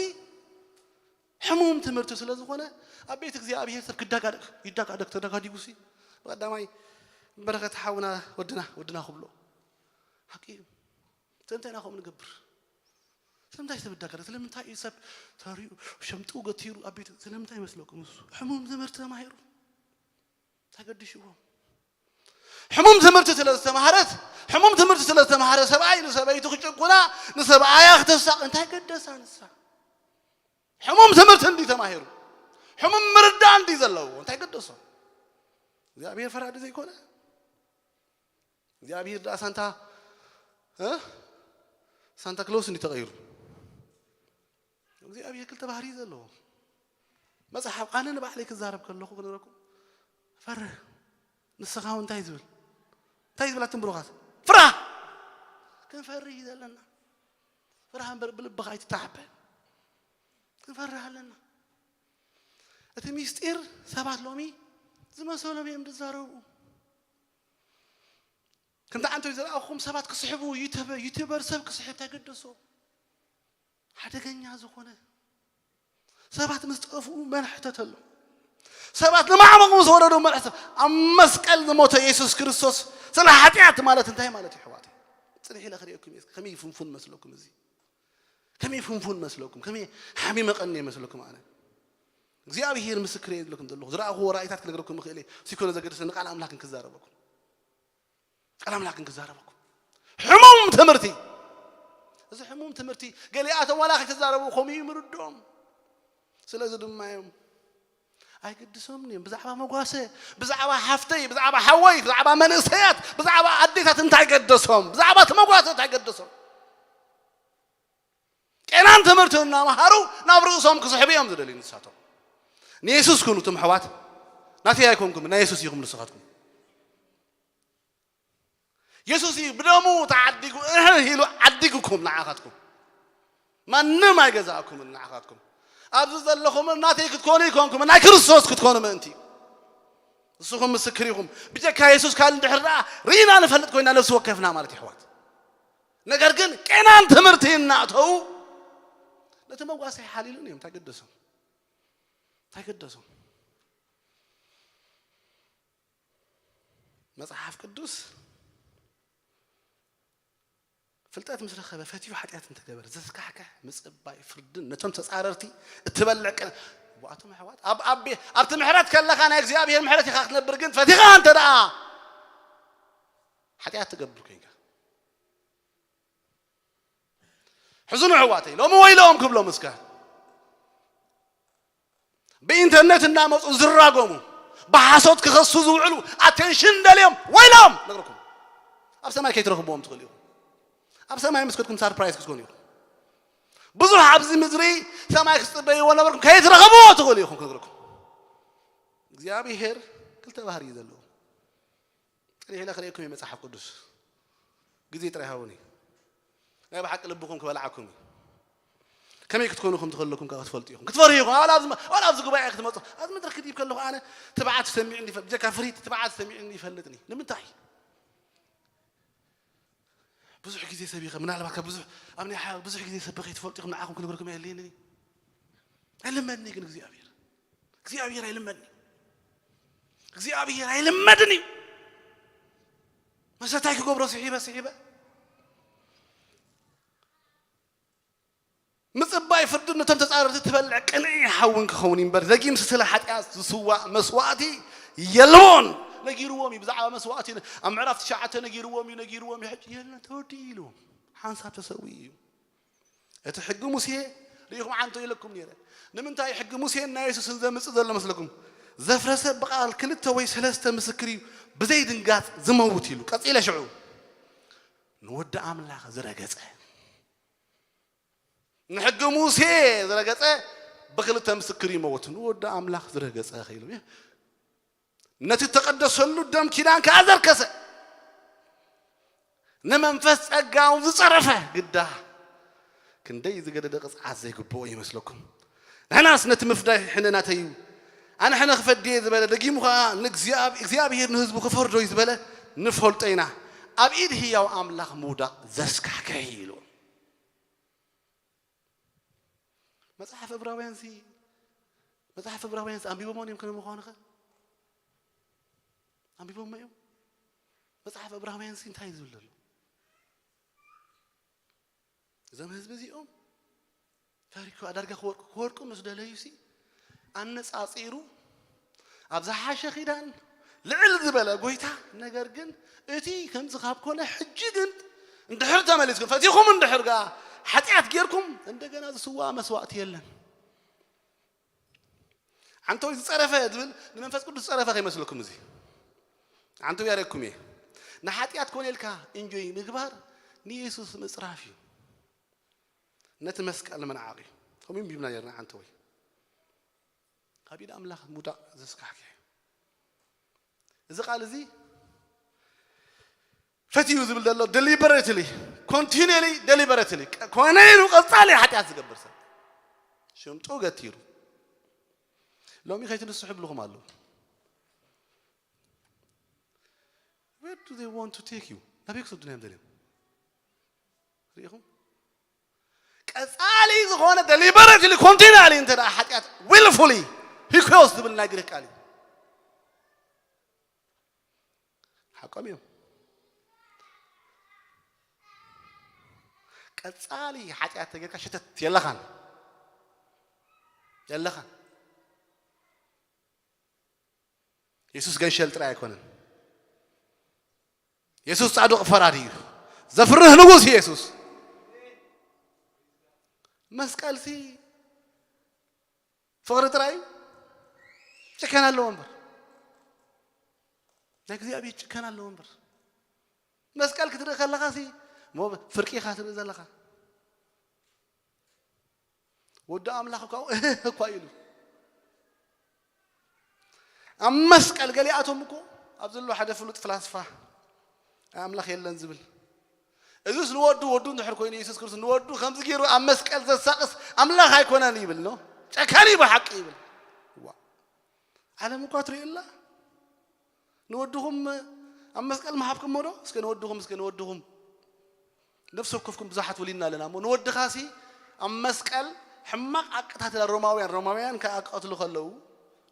ሕሙም ትምህርቲ ስለ ዝኾነ ኣብ ቤት እግዚኣብሔር ሰብ ክዳጋደግ፣ ይዳጋደግ ተዳጋዲጉ ሲ ብቐዳማይ በረኸት ሓውና ወድና፣ ወድና ክብሎ ሓቂ እዩ። ስለምንታይ ኢና ከምኡ ንገብር? ስለምንታይ ሰብ ይዳጋደግ? ስለምንታይ እዩ ሰብ ተሪኡ፣ ሸምጡ ገቲሩ ኣብ ቤት፣ ስለምንታይ ይመስለኩም? እሱ ሕሙም ትምህርቲ ተማሂሩ እንታይ ገዲሽዎም? ሕሙም ትምህርቲ ስለ ዝተማሃረት፣ ሕሙም ትምህርቲ ስለ ዝተማሃረ ሰብኣይ ንሰበይቱ ክጭቁና፣ ንሰብኣያ ክተሳቕ እንታይ ገደሳ ንሳ? ሕሙም ትምህርቲ እንዲ ተማሂሩ፣ ሕሙም ምርዳእ እንዲ ዘለዎ እንታይ ገደሶ? እግዚኣብሔር ፈራዲ ዘይኮነ? እግዚኣብሔር ደኣ ሳንታ፣ እ? ሳንታ ክሎስ እንዲ ተቐይሩ? እግዚኣብሔር ክልተ ባህሪ እዩ ዘለዎ። መጽሓፍ፣ ኣነ ንባዕለይ ክዛረብ ከለኹ ክነግረኩም፣ ፈርህ። ንስኻ እውን እንታይ ዝብል? እንታይ ዝብል ኣቱም ብሩኻት? ፍራህ! ክንፈርህ እዩ ዘለና። ፍራህ እምበር ብልብኻ ኣይትተሓበ። ክንፈርህ ኣለና። እቲ ሚስጢር ሰባት ሎሚ ዝመሰሎም እዮም ዝዛረቡ። ከምቲ ዓንተው ዝረኣኹም ሰባት ክስሕቡ፣ ዩቱበ-፣ ዩቱበር ሰብ ክስሕብ እንታይ ገደሶ? ሓደገኛ ዝኾነ ሰባት ምስ ጠፍኡ መን ሕተተሎም? ሰባት ንማዕበቕ ምስ ወረዱ መን ሕተ-? ኣብ መስቀል ዝሞተ የሱስ ክርስቶስ ስለ ሓጢኣት ማለት እንታይ ማለት እዩ ኣሕዋተይ? ጽንሕ ኢለ ክርእየኩም እየ። ከመይ ፍንፉን መስለኩም እዚ? ከመይ ፍንፉን መስለኩም? ከመይ ሓሚመ ቀንየ መስለኩም ኣነ? እግዚኣብሄር ምስክረይ እየ ዝብለኩም ዘለኹ። ዝረኣኹዎ ራእይታት ክነግረኩም እኽእል እየ። ዘይኮነ ዘገድሰኒ ቃል ኣምላኽን ክዛረበኩም። ቃል ኣምላኽን ክዛረበኩም። ሕሙም ትምህርቲ። እዚ ሕሙም ትምህርቲ ገሊኣቶም ዋላ ከይተዛረቡ ከምኡ እዩ ምርድኦም። ስለዚ ድማ እዮም ኣይግድሶምን እዮም። ብዛዕባ መጓሰ፣ ብዛዕባ ሓፍተይ፣ ብዛዕባ ሓወይ፣ ብዛዕባ መንእሰያት፣ ብዛዕባ ኣዴታት እንታይ ገደሶም? ብዛዕባ እቲ መጓሰ እንታይ ገደሶም? ቄናን ትምህርቲ እናመሃሩ ናብ ርእሶም ክስሕቡ እዮም ዝደልዩ ንሳቶም። ንየሱስ ኩኑ እቶም ኣሕዋት፣ ናተይ ኣይኮንኩም፣ ናይ የሱስ ኢኹም ንስኻትኩም። የሱስ እዩ ብደሙ ተዓዲጉ፣ እህ ኢሉ ዓዲጉኩም ንዓኻትኩም። ማንም ኣይገዛእኩምን ንዓኻትኩም። ኣብዚ ዘለኹም ናተይ ክትኮኑ ኣይኮንኩም፣ ናይ ክርስቶስ ክትኮኑ ምእንቲ እዩ። ንስኹም ምስክር ኢኹም። ብጀካ የሱስ ካልእ እንድሕር ደኣ ርኢና ንፈልጥ ኮይና ነፍሲ ወከፍና ማለት እዩ፣ ኣሕዋት። ነገር ግን ቄናን ትምህርቲ እናእተዉ ነቲ መጓሰ ይሓልዩሉን እዮም። እንታይ ገደሶም? እንታይ ገደሶም? መጽሓፍ ቅዱስ ፍልጠት ምስ ረኸበ፣ ፈትዩ ሓጢኣት እንተገበረ፣ ዘስካሕክሕ ምጽባይ ፍርድን ነቶም ተጻረርቲ እትበልዕ ቅን-፣ ብኣቶም ኣሕዋት፣ ኣብ፣ ኣብ፣ ኣብቲ ምሕረት ከለኻ ናይ እግዚኣብሔር ምሕረት ኢኻ ክትነብር፣ ግን ፈቲኻ እንተ ደኣ ሓጢኣት ትገብር ኮይንካ። ሕዝኑ ኣሕዋተይ፣ ሎሚ ወይሎም ክብሎም እስከ። ብኢንተርኔት እናመፁ ዝራገሙ፣ ብሓሶት ክኸሱ ዝውዕሉ፣ ኣቴንሽን ደልዮም ወይሎም ነግረኩም። ኣብ ሰማይ ከይትረኽብዎም ትኽእሉ ኢኹም። ኣብ ሰማይ ምስ ከድኩም ሳርፕራይዝ ክትኮኑ ኢኹም። ብዙሕ ኣብዚ ምድሪ ሰማይ ክትፅበይዎ ነበርኩም ከይትረኽብዎ ትኽእሉ ኢኹም ክነግረኩም። እግዚኣብሔር ክልተ ባህሪ እዩ ዘለዎ። ጸኒሐ ኢለ ክርእየኩም እየ መጽሓፍ ቅዱስ። ግዜ ጥራይ ሃቡኒ። ናይ ብሓቂ ልብኹም ክበልዓኩም እዩ። ከመይ ክትኮኑ ከም ትኸለኩም ከኣ ክትፈልጡ ኢኹም። ክትፈርሁ ኢኹም። ዋላ ኣብዚ፣ ዋላ ኣብዚ ጉባኤ ክትመጹ። ኣብዚ መድረኽ ክድይብ ከለኹ ኣነ ትብዓት ሰሚዕኒ ይፈ-፣ ብጀካ ፍርሂት ትብዓት ሰሚዕኒ ይፈልጥኒ። ንምንታይ? ብዙሕ ግዜ ሰቢኸ፣ ምናልባት ካብ ብዙሕ፣ ኣብ ናይ ሓ-፣ ብዙሕ ግዜ ሰቢኸ ትፈልጡ ኢኹም፣ ንዓኹም ክነግረኩም ኣየድልየንን እዩ። ኣይልመድን እዩ ግን እግዚኣብሔር። እግዚኣብሔር ኣይልመድን እዩ። እግዚኣብሔር ኣይልመድን እዩ። መሰታይ ክገብሮ ስሒበ፣ ስሒበ። ምጽባይ ፍርዲ ነቶም ተጻረርቲ ትበልዕ ቅንኢ ሓውን ክኸውን እዩ እምበር፣ ደጊምሲ ስለ ሓጢኣት ዝስዋእ መስዋእቲ የልቦን። ነጊርዎም እዩ ብዛዕባ መስዋእቲ፣ ኣብ ምዕራፍ ትሽዓተ ነጊርዎም እዩ፣ ነጊርዎም እዩ። ሕጂ የለን፣ ተወዲኡ ኢልዎም። ሓንሳብ ተሰዊኡ እዩ። እቲ ሕጊ ሙሴ ርኢኹም ዓንቶ ኢለኩም ነይረ። ንምንታይ ሕጊ ሙሴን ናይ የሱስን ዘምጽእ ዘሎ መስለኩም? ዘፍረሰ ብቓል ክልተ ወይ ሰለስተ ምስክር እዩ ብዘይ ድንጋጽ ዝመውት ኢሉ። ቀጺለ ሽዑ ንወዲ ኣምላኽ ዝረገጸ፣ ንሕጊ ሙሴ ዝረገጸ ብክልተ ምስክር ይመውት። ንወዲ ኣምላኽ ዝረገጸ ከ ኢሉ። ነቲ እተቐደሰሉ ደም ኪዳን ከኣ ዘርከሰ፣ ንመንፈስ ጸጋ እውን ዝጸረፈ ግዳ ክንደይ ዝገደደ ቅጽዓት ዘይግብኦ ይመስለኩም? ንሕናስ ነቲ ምፍዳይ ሕነ ናተይ እዩ፣ ኣነ ሕነ ክፈድየ ዝበለ፣ ደጊሙ ኸኣ ንእግዚኣብ-፣ እግዚኣብሔር ንህዝቡ ክፈርዶ እዩ ዝበለ ንፈልጦ ኢና። ኣብ ኢድ ህያው ኣምላኽ ምውዳቕ ዘስካሕክሕ እዩ ኢሉ። መጽሓፍ ዕብራውያንሲ፣ መጽሓፍ ዕብራውያንሲ ኣንቢቦሞ እዮም ከም ምዃኑ ኸ? ኣንቢቦሞ እዮም? መጽሓፍ ዕብራውያንሲ እንታይ እዩ ዝብል ዘሎ? እዞም ህዝቢ እዚኦም ታሪክ ኣዳርጋ ክወርቁ፣ ክወርቁ ምስ ደለዩሲ ኣነጻጺሩ ኣብ ዝሓሸ ኪዳን ልዕል ዝበለ ጎይታ፣ ነገር ግን እቲ ከምዚ ካብ ኮነ ሕጂ ግን እንድሕር ተመሊስኩም ፈቲኹም እንድሕር ጋ ሓጢኣት ጌርኩም እንደገና ዝስዋ መስዋእቲ የለን። ዓንተወይ ዝጸረፈ ዝብል ንመንፈስ ቅዱስ ዝጸረፈ ከይመስለኩም እዚ። ዓንተወይ ያረኩም እየ። ንሓጢኣት ኮነ ኢልካ ኢንጆይ ምግባር ንየሱስ ምጽራፍ እዩ። ነቲ መስቀል ምንዓቕ እዩ። ከምኡ ኣንቢብና ነርና ዓንተወይ። ካብ ኢድ ኣምላኽ ምውዳቕ ዘስካሕክሕ እዩ። እዚ ቃል እዚ ፈትዩ ዝብል ዘሎ deliberately፣ continually፣ deliberately፣ ኮነ ኢሉ ቀጻሊ ሓጢኣት ዝገብር ሰብ ሽምጡ ገቲሩ። ሎሚ ከይትንስሑ ይብልኹም ኣለዉ። Where do they want to take you? ናበይ ክሰዱና እዮም ደልዮም? ርኢኹም? ቀጻሊ ዝኾነ deliberately፣ continually እንተ ደኣ ሓጢኣት willfully፣ ሂኮስ ዝብል ናይ ግሪክ ቃል እዩ። ሓቆም እዮም። ቀጻሊ ሓጢኣት ተጌርካ ሸተት የለኻን። የለኻን። የሱስ ገንሸል ጥራይ ኣይኮነን። የሱስ ጻድቕ ፈራዲ እዩ። ዘፍርህ ንጉስ የሱስ። መስቀልሲ ፍቕሪ ጥራይ እዩ። ጭከና ኣለዎ እምበር። ናይ እግዚኣብሔር ጭከና ኣለዎ እምበር። መስቀል ክትርኢ ከለኻሲ እሞ ፍርቂ ኢኻ ትርኢ ዘለኻ። ወዲ ኣምላኽ እኳ እህ እኳ ኢሉ። ኣብ መስቀል ገሊኣቶም እኮ ኣብ ዘሎ ሓደ ፍሉጥ ፍላስፋ ኣምላኽ የለን ዝብል። እዚስ ንወዱ፣ ወዱ እንድሕር ኮይኑ የሱስ ክርስቶስ ንወዱ ከምዚ ገይሩ ኣብ መስቀል ዘሳቕስ ኣምላኽ ኣይኮነን ይብል ነው። ጨካን እዩ ብሓቂ ይብል። ዋ። ዓለም እኳ ትርእየላ። ንወድኹም ኣብ መስቀል ምሃብኩሞ ዶ? እስከ ንወድኹም፣ እስከ ንወድኹም። ነፍሲ ወከፍኩም ብዙሓት ወሊድና ኣለና እሞ ንወድኻሲ ኣብ መስቀል ሕማቕ ኣቀታትላ ሮማውያን፣ ሮማውያን ከኣ ክቐትሉ ከለዉ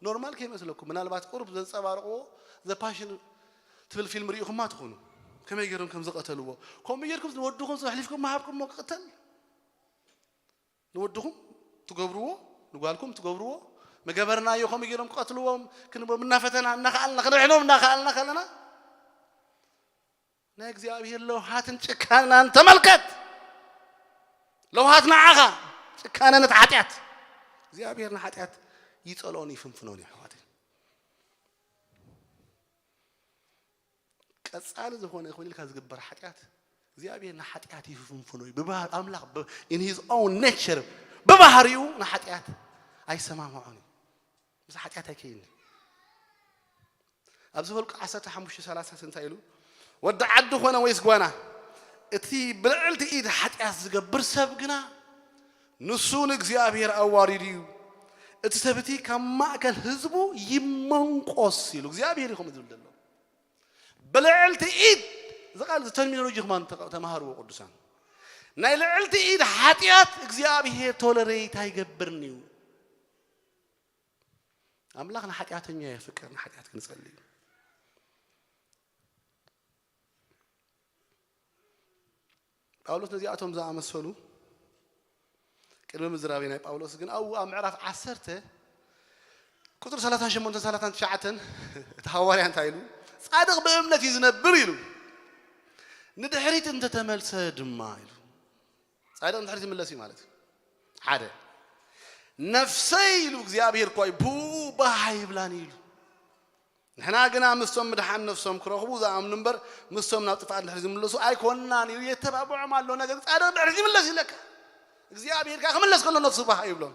ኖርማል ከይመስለኩም። ምናልባት ቁሩብ ዘንጸባርቕዎ ዘ ፓሽን ትብል ፊልም ርኢኹማ ትኾኑ። ከመይ ገይሮም ከም ዝቐተልዎ፣ ከምኡ ጌርኩም ንወድኹም ኣሕሊፍኩም ምሃብኩሞ ክቕተል፣ ንወድኹም ትገብርዎ፣ ንጓልኩም ትገብርዎ፣ መገበርናዮ ከምኡ ገይሮም ክቐትልዎም ክንቦም እናፈተና እናኸኣልና፣ ክነድሕኖም እናኸኣልና ከለና፣ ናይ እግዚኣብሔር ለውሃትን ጭካናን ተመልከት። ለውሃት ንዓኻ፣ ጭካነ ነቲ ሓጢኣት። እግዚኣብሔር ንሓጢኣት ይጸልኦን ይፍንፍኖን እዩ፣ ኣሕዋተይ። ቀጻሊ ዝኾነ ይኹን ኢልካ ዝግበር ሓጢኣት፣ እግዚኣብሔር ንሓጢኣት ይፍንፍኖ እዩ። ብባህር-፣ ኣምላኽ ብ-፣ in his own nature፣ ብባህሪኡ ንሓጢኣት ኣይሰማምዖን እዩ። ምስ ሓጢኣት ኣይከይድን እዩ። ኣብዚ ሁልቁ ዓሰርተ ሓሙሽተ ሰላሳ እንታይ ኢሉ? "ወዲ ዓዲ ኾነ ወይስ ጓና፣ እቲ ብልዕልቲ ኢድ ሓጢኣት ዝገብር ሰብ ግና ንሱ ንእግዚኣብሔር ኣዋሪዱ እዩ። እቲ ሰብ እቲ ካብ ማእከል ህዝቡ ይመንቆስ" ኢሉ። እግዚኣብሔር እዩ ከምኡ ዝብል ዘሎ። ብልዕልቲ ኢድ፣ እዚ ቃል፣ እዚ ተርሚኖሎጂ ከማን ተቐ-፣ ተማሃርዎ ቅዱሳን። ናይ ልዕልቲ ኢድ ሓጢኣት እግዚኣብሔር ቶለሬት ኣይገብርን እዩ። ኣምላኽ ንሓጢኣተኛ የፍቅር፣ ንሓጢኣት ግን ጸሊ እዩ። ጳውሎስ ነዚኣቶም ዝኣመሰሉ ቅድሚ ምዝራበይ ናይ ጳውሎስ ግን ኣብኡ ኣብ ምዕራፍ ዓሰርተ ቁጽሪ ሰላሳን ሸሞንተን ሰላሳን ትሽዓተን እቲ ሃዋርያ እንታይ ኢሉ? "ጻድቕ ብእምነት እዩ ዝነብር" ኢሉ። "ንድሕሪት እንተተመልሰ ድማ" ኢሉ። ጻድቕ ንድሕሪት ይምለስ እዩ ማለት እዩ። ሓደ፣ "ነፍሰይ" ኢሉ እግዚኣብሔር እኳ እዩ፣ "ብኡ ባህ ኣይብላን" እዩ ኢሉ። ንሕና ግና ምስቶም ምድሓን ነፍሶም ክረኽቡ ዝኣምኑ እምበር፣ ምስቶም ናብ ጥፍኣት ድሕሪ ዝምለሱ ኣይኮንናን ኢሉ የተባብዖም ኣሎ። ነገር ጻድቕ ድሕሪ ዝምለስ ይለካ። እግዚኣብሔር ከኣ ክምለስ ከሎ ነፍሱ ባህ ኣይብሎን።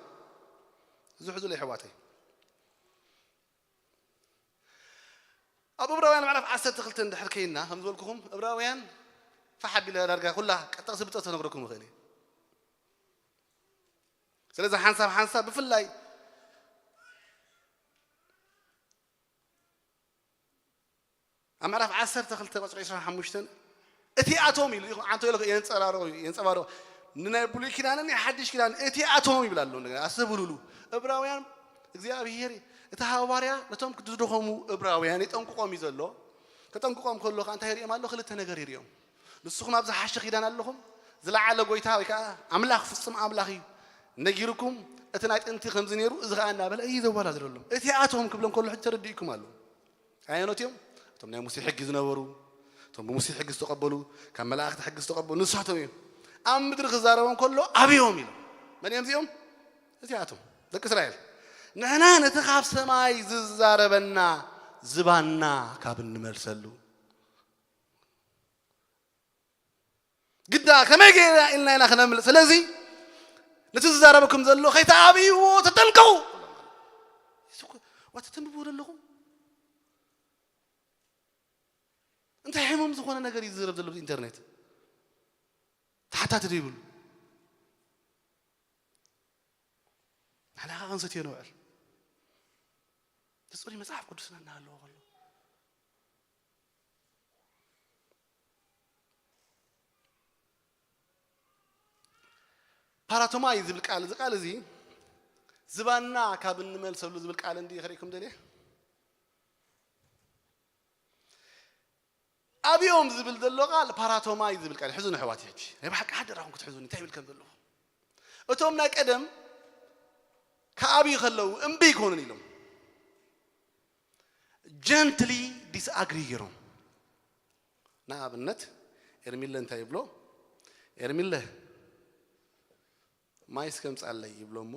እዚ ሕዙለይ ኣሕዋተይ። ኣብ ዕብራውያን ምዕራፍ ዓሰርተ ክልተ እንድሕር ከይና፣ ከም ዝበልኩኹም፣ ዕብራውያን ፋሕ ኣቢለ ዳርጋ ኩላ ቀጠቕሲ ብጠቕሲ ክነግረኩም እኽእል እየ። ስለዚ ሓንሳብ ሓንሳብ ብፍላይ ኣብ ምዕራፍ ዓሰርተ ክልተ ቁጽሪ ዕስራን ሓሙሽተን እቲኣቶም ኢሉ፣ ይኹን ዓንቶ ኢሉ የንጸራርቑ እዩ፣ የንጸባርቑ። ንናይ ብሉይ ኪዳንን ናይ ሓድሽ ኪዳን እቲኣቶም ይብል ኣሎ። እንደገና ኣስተብህሉሉ። ዕብራውያን እግዚኣብሔር እቲ ሃዋርያ ነቶም ዝደኸሙ ዕብራውያን የጠንቅቖም እዩ ዘሎ። ከጠንቅቖም ከሎ ከኣ እንታይ ይርእዮም ኣሎ? ክልተ ነገር ይርእዮም። ንስኹም ኣብ ዝሓሸ ኪዳን ኣለኹም፣ ዝለዓለ ጎይታ ወይ ከኣ ኣምላኽ ፍጹም ኣምላኽ እዩ ነጊርኩም፣ እቲ ናይ ጥንቲ ከምዚ ነይሩ፣ እዚ ከኣ እናበለ እዩ ዘወዳድረሎም። እቲኣቶም ክብሎም ከሎ ሕጂ ተረዲእኩም ኣሎ። ኣየኖት እዮም? እቶም ናይ ሙሴ ሕጊ ዝነበሩ፣ እቶም ብሙሴ ሕጊ ዝተቐበሉ፣ ካብ መላእኽቲ ሕጊ ዝተቐበሉ ንሳቶም እዮም። ኣብ ምድሪ ክዛረቦም ከሎ ኣብዮም ኢሎም። መን እዮም እዚኦም? እዚኣቶም ደቂ እስራኤል። ንሕና ነቲ ካብ ሰማይ ዝዛረበና ዝባና ካብ እንመልሰሉ ግዳ ከመይ ገይርና ኢልና ኢና ክነምልጥ። ስለዚ ነቲ ዝዛረበኩም ዘሎ ከይተኣብይዎ ተጠንቀቑ። ዋተ ተንብብዎ ዘለኹም እንታይ ሕሙም ዝኾነ ነገር እዩ ዝዝረብ ዘሎ ኢንተርኔት? ተሓታቲ ዶ ይብሉ? ንሕና ኸዓ ክንሰትዮ ንውዕል። እቲ ጽሩይ መጽሓፍ ቅዱስና እናሃለወ ከሎ። ፓራቶማይ ዝብል ቃል፣ እዚ ቃል እዚ ዝባና ካብ እንመልሰሉ ዝብል ቃል እንዲ ከርእይኩም ደልየ። ኣብዮም ዝብል ዘሎ ቃል ፓራቶማይ ዝብል ቃል። ሕዙኒ ኣሕዋት፣ ሕጂ ናይ ብሓቂ ሓደራኹም ክትሕዙኒ እንታይ ይብል ከም ዘለኹ። እቶም ናይ ቀደም ክኣብዩ ከለዉ እምቢ ኣይኮኑን ኢሎም፣ ጀንትሊ ዲስኣግሪ ገይሮም። ንኣብነት ኤርሚለ እንታይ ይብሎ? "ኤርሚለ ማይ እስከ ምጻለይ" ይብሎ እሞ፣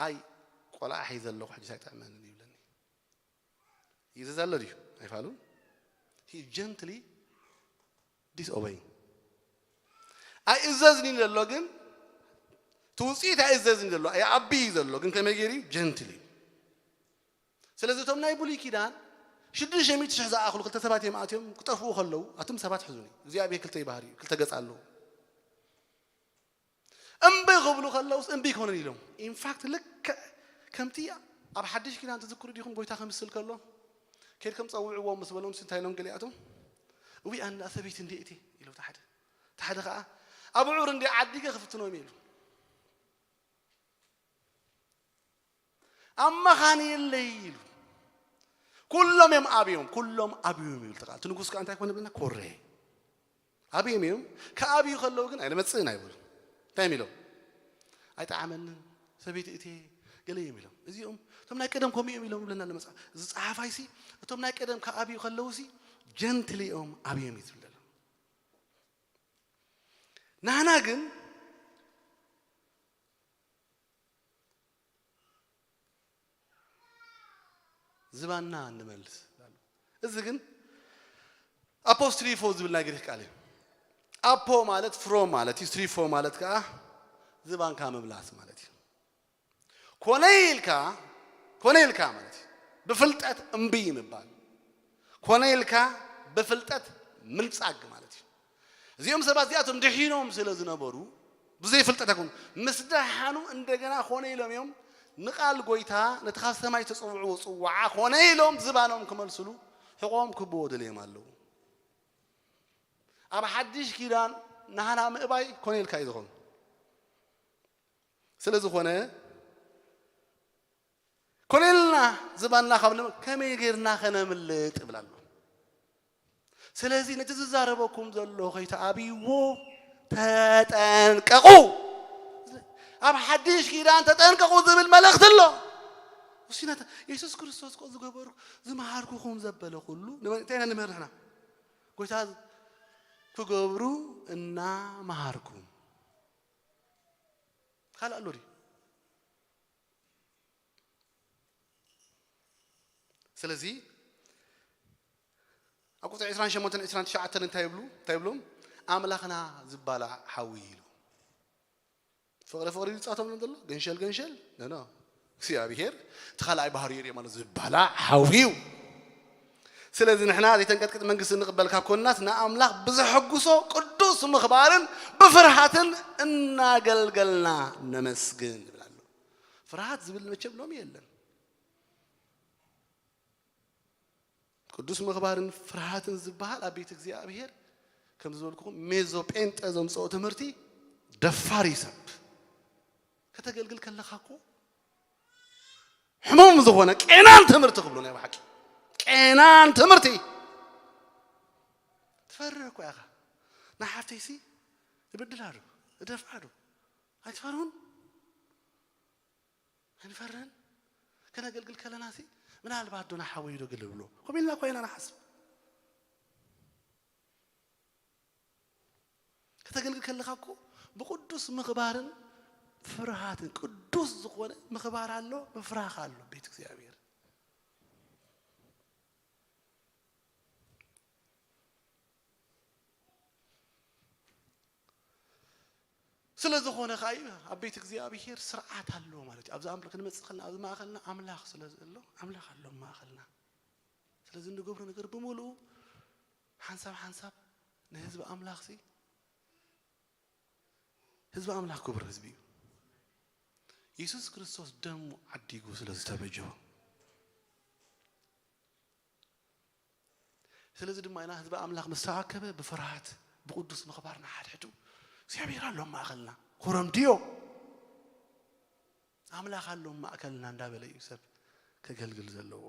"ኣይ ቆልዓ ሒዘ ኣለኹ፣ ሕጂስ ኣይጥዕመንን" ይብለኒ። ይእዘዝ ኣሎ ድዩ? ኣይፋሉን። He is gently disobeying። ኣይእዘዝን እዩ ዘሎ፣ ግን እቲ ውጽኢት ኣይእዘዝን እዩ ዘሎ፣ ኣይዓቢ እዩ ዘሎ፣ ግን ከመይ ገይሩ እዩ? ጀንትሊ። ስለዚ እቶም ናይ ብሉይ ኪዳን ሽዱሽተ ሚእቲ ሽሕ ዝኣኽሉ ክልተ ሰባት እዮም ኣትዮም ክጠፍኡ ከለዉ፣ ኣቱም ሰባት ሕዙኒ፣ እግዚኣብሔር ክልተ ይባህር እዩ፣ ክልተ ገጽ ኣለዎ። እምቢ ክብሉ ከለውስ እምቢ ኣይኮነን ኢሎም። ኢንፋክት ልክዕ ከምቲ ኣብ ሓድሽ ኪዳን ትዝክሩ ዲኹም? ጎይታ ክምስል ከሎ ከይድኩም ጸውዕዎም ምስ በሎም እንታይ ኢሎም ገሊኣቶም? እዊ ኣንዳ ሰበይቲ እንዴ እቲ ኢሉ እቲ ሓደ። እቲ ሓደ ኸዓ ኣቡዑር እንዴ ዓዲገ ክፍትኖም ኢሉ። ኣማኻኒ የለይ ኢሉ። ኩሎም እዮም ኣብዮም፣ ኩሎም ኣብዮም ይብል እቲ ቃል። እቲ ንጉስ ከኣ እንታይ ኮነ ብለና? ኮረ። ኣብዮም እዮም። ከኣብዩ ከለዉ ግን ኣይንመጽእን ኣይበሉ። እንታይ እዮም ኢሎም? "ኣይጠዓመንን፣ ሰበይቲ እቴ ገለ እዮም" ኢሎም። እዚኦም እቶም ናይ ቀደም ከምኡ እዮም ኢሎም ይብለና ኣሎ መጽሓፍ። እዚ ጸሓፋይሲ እቶም ናይ ቀደም ከኣብዩ ከለዉሲ ጀንትል እዮም ኣብዮም እዩ ዝብል ዘሎ። ናህና ግን ዝባንና እንመልስ። እዚ ግን ኣፖስትሪፎ ዝብል ናይ ግሪክ ቃል እዩ። ኣፖ ማለት ፍሮም ማለት እዩ። ስትሪፎ ማለት ከዓ ዝባንካ ምምላስ ማለት እዩ። ኮነ ኢልካ፣ ኮነ ኢልካ ማለት እዩ። ብፍልጠት እምቢ ምባል። ኮነ ኢልካ ብፍልጠት ምንጻግ ማለት እዩ። እዚኦም ሰባት እዚኣቶም ድሒኖም ስለ ዝነበሩ፣ ብዘይ ፍልጠት ኣይኮኑ። ምስ ደሓኑ እንደገና ኮነ ኢሎም እዮም ንቃል ጎይታ፣ ነቲ ካብ ሰማይ ዝተጸውዕዎ ጽዋዓ ኮነ ኢሎም ዝባኖም ክመልስሉ ሕቖም ክብዎ ደልዮም ኣለዉ። ኣብ ሓድሽ ኪዳን ናህና ምእባይ ኮነ ኢልካ እዩ ዝኾኑ። ስለ ዝኾነ፣ ኮነ ኢልና ዝባንና ካብ ንም-፣ ከመይ ጌርና ከነምልጥ እብል ኣሎ። ስለዚ ነቲ ዝዛረበኩም ዘሎ ከይተኣብይዎ ተጠንቀቑ። ኣብ ሓድሽ ኪዳን ተጠንቀቑ ዝብል መልእኽቲ ኣሎ። እሱ ነታ የሱስ ክርስቶስ እኮ ዝገበሩ-፣ ዝመሃርኩኹም ዘበለ ኩሉ ንመ-፣ እንታይ ኢና ንምህር ንሕና? ጎይታ ክገብሩ እናመሃርኩም። ካልእ ኣሎ ድዩ? ስለዚ ኣብ ቁጽሪ ዕስራን ሸሞንተን ዕስራን ትሽዓተን እንታይ ይብሉ? እንታይ ይብሎም? "ኣምላኽና ዝባላዕ ሓዊ" ኢሉ። ፍቕሪ ፍቕሪ ይጻቶም ነው ዘሎ? ገንሸል ገንሸል? ኖ፣ ኖ። እግዚኣብሔር እቲ ካልኣይ ባህሪ የርኢ ማለት ዝባላዕ ሓዊ እዩ። ስለዚ ንሕና ዘይተንቀጥቅጥ መንግስቲ እንቕበል ካብ ኮንናስ ንኣምላኽ ብዘሐጉሶ ቅዱስ ምኽባርን ብፍርሃትን እናገልገልና ነመስግን ይብል ኣሎ። ፍርሃት ዝብል መቸም ሎሚ የለን። ቅዱስ ምኽባርን ፍርሃትን ዝበሃል ኣብ ቤት እግዚኣብሔር ከም ዝበልኩኹም ሜዞ ጴንጠ ዘምጽኦ ትምህርቲ ደፋር እዩ ሰብ። ከተገልግል ከለኻ እኮ ሕሙም ዝኾነ ቄናን ትምህርቲ ክብሎ ናይ ብሓቂ ቄናን ትምህርቲ ትፈርህ እኮ ኢኻ። ንሓፍተይሲ እብድላ ዶ እደፍዓ ዶ ኣይትፈርሁን? ኣይንፈርህን? ከነገልግል ከለናሲ ምናልባት ዶ ንሓወይ ዶ ገለ ብሎ ከምኡ ኢልና እኮ ኢና ንሓስብ። ከተገልግል ከለኻ እኮ ብቅዱስ ምኽባርን ፍርሃትን ቅዱስ ዝኾነ ምኽባር ኣሎ፣ ምፍራኽ ኣሎ ቤት እግዚኣብሔር። ስለ ዝኾነ ኸዓ እዩ ኣብ ቤት እግዚኣብሔር ስርዓት ኣለዎ ማለት እዩ። ኣብዚ ኣምር ክንመጽእ ከለና ኣብዚ ማእኸልና ኣምላኽ ስለ ዘሎ ኣምላኽ ኣሎ ኣብ ማእኸልና። ስለዚ እንገብሮ ነገር ብምሉኡ ሓንሳብ ሓንሳብ ንህዝቢ ኣምላኽሲ ህዝቢ ኣምላኽ ክቡር ህዝቢ እዩ። የሱስ ክርስቶስ ደሙ ዓዲጉ ስለ ዝተበጀወ። ስለዚ ድማ ኢና ህዝቢ ኣምላኽ ምስ ተኣከበ ብፍርሃት ብቕዱስ ምኽባር ንሓድሕዱ እግዚኣብሔር ኣሎ ኣብ ማእኸልና። ኮረም ድዮ ኣምላኽ ኣሎ ኣብ ማእከልና እንዳበለ እዩ ሰብ ከገልግል ዘለዎ።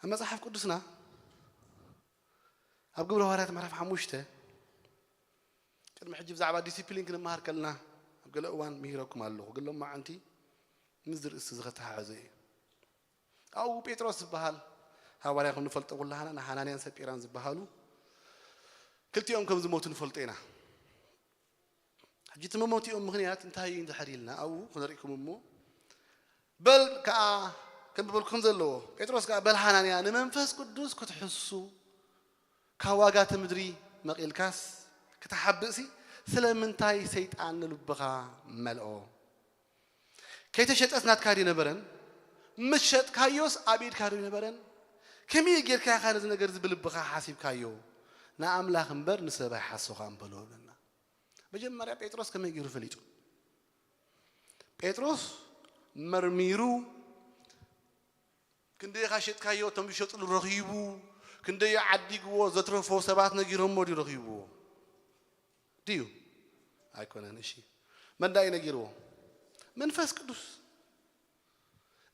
ኣብ መጽሓፍ ቅዱስና ኣብ ግብረ ሃዋርያት ምዕራፍ ሓሙሽተ ቅድሚ ሕጂ ብዛዕባ ዲሲፕሊን ክንመሃር ከለና ኣብ ገለ እዋን ምሂረኩም ኣለኹ። ግን ሎማዓንቲ ምስዚ ርእሲ እዚ ከተሓሕዞ እየ። ኣብኡ ጴጥሮስ ዝበሃል ሃዋርያ ከም ንፈልጦ ኩላህና ንሓናንያን ሰጲራን ዝበሃሉ ክልቲኦም ከም ዝሞቱ ንፈልጦ ኢና። ሕጂ እቲ መሞቲኦም ምኽንያት እንታይ እዩ እንድሕር ኢልና ኣብኡ ክንሪእኩም እሞ በል ከኣ ከም ዝበልኩም ዘለዎ ጴጥሮስ ከኣ በል ሓናንያ ንመንፈስ ቅዱስ ክትሕሱ ካብ ዋጋ እቲ ምድሪ መቒልካስ ክትሓብእሲ ስለምንታይ ሰይጣን ንልብኻ መልኦ? ከይተሸጠስ ናትካ ድዩ ነበረን? ምስ ሸጥካዮስ ኣብ ኢድካ ድዩ ነበረን? ከመይ ጌርካ ኢኻ ነዚ ነገር እዚ ብልብኻ ሓሲብካዮ? ንኣምላኽ እምበር ንሰብ ኣይሓሶኻን በሎ ይብለና። መጀመርያ ጴጥሮስ ከመይ ገይሩ ፈሊጡ? ጴጥሮስ መርሚሩ ክንደይ ኢኻ ሸጥካዮ? እቶም ዝሸጥሉ ረኺቡ ክንደይ ዓዲግዎ ዘትረፎ ሰባት ነጊሮሞ ድዩ ረኺብዎ? ድዩ? ኣይኮነን። እሺ መን ዳዩ ነጊርዎ? መንፈስ ቅዱስ።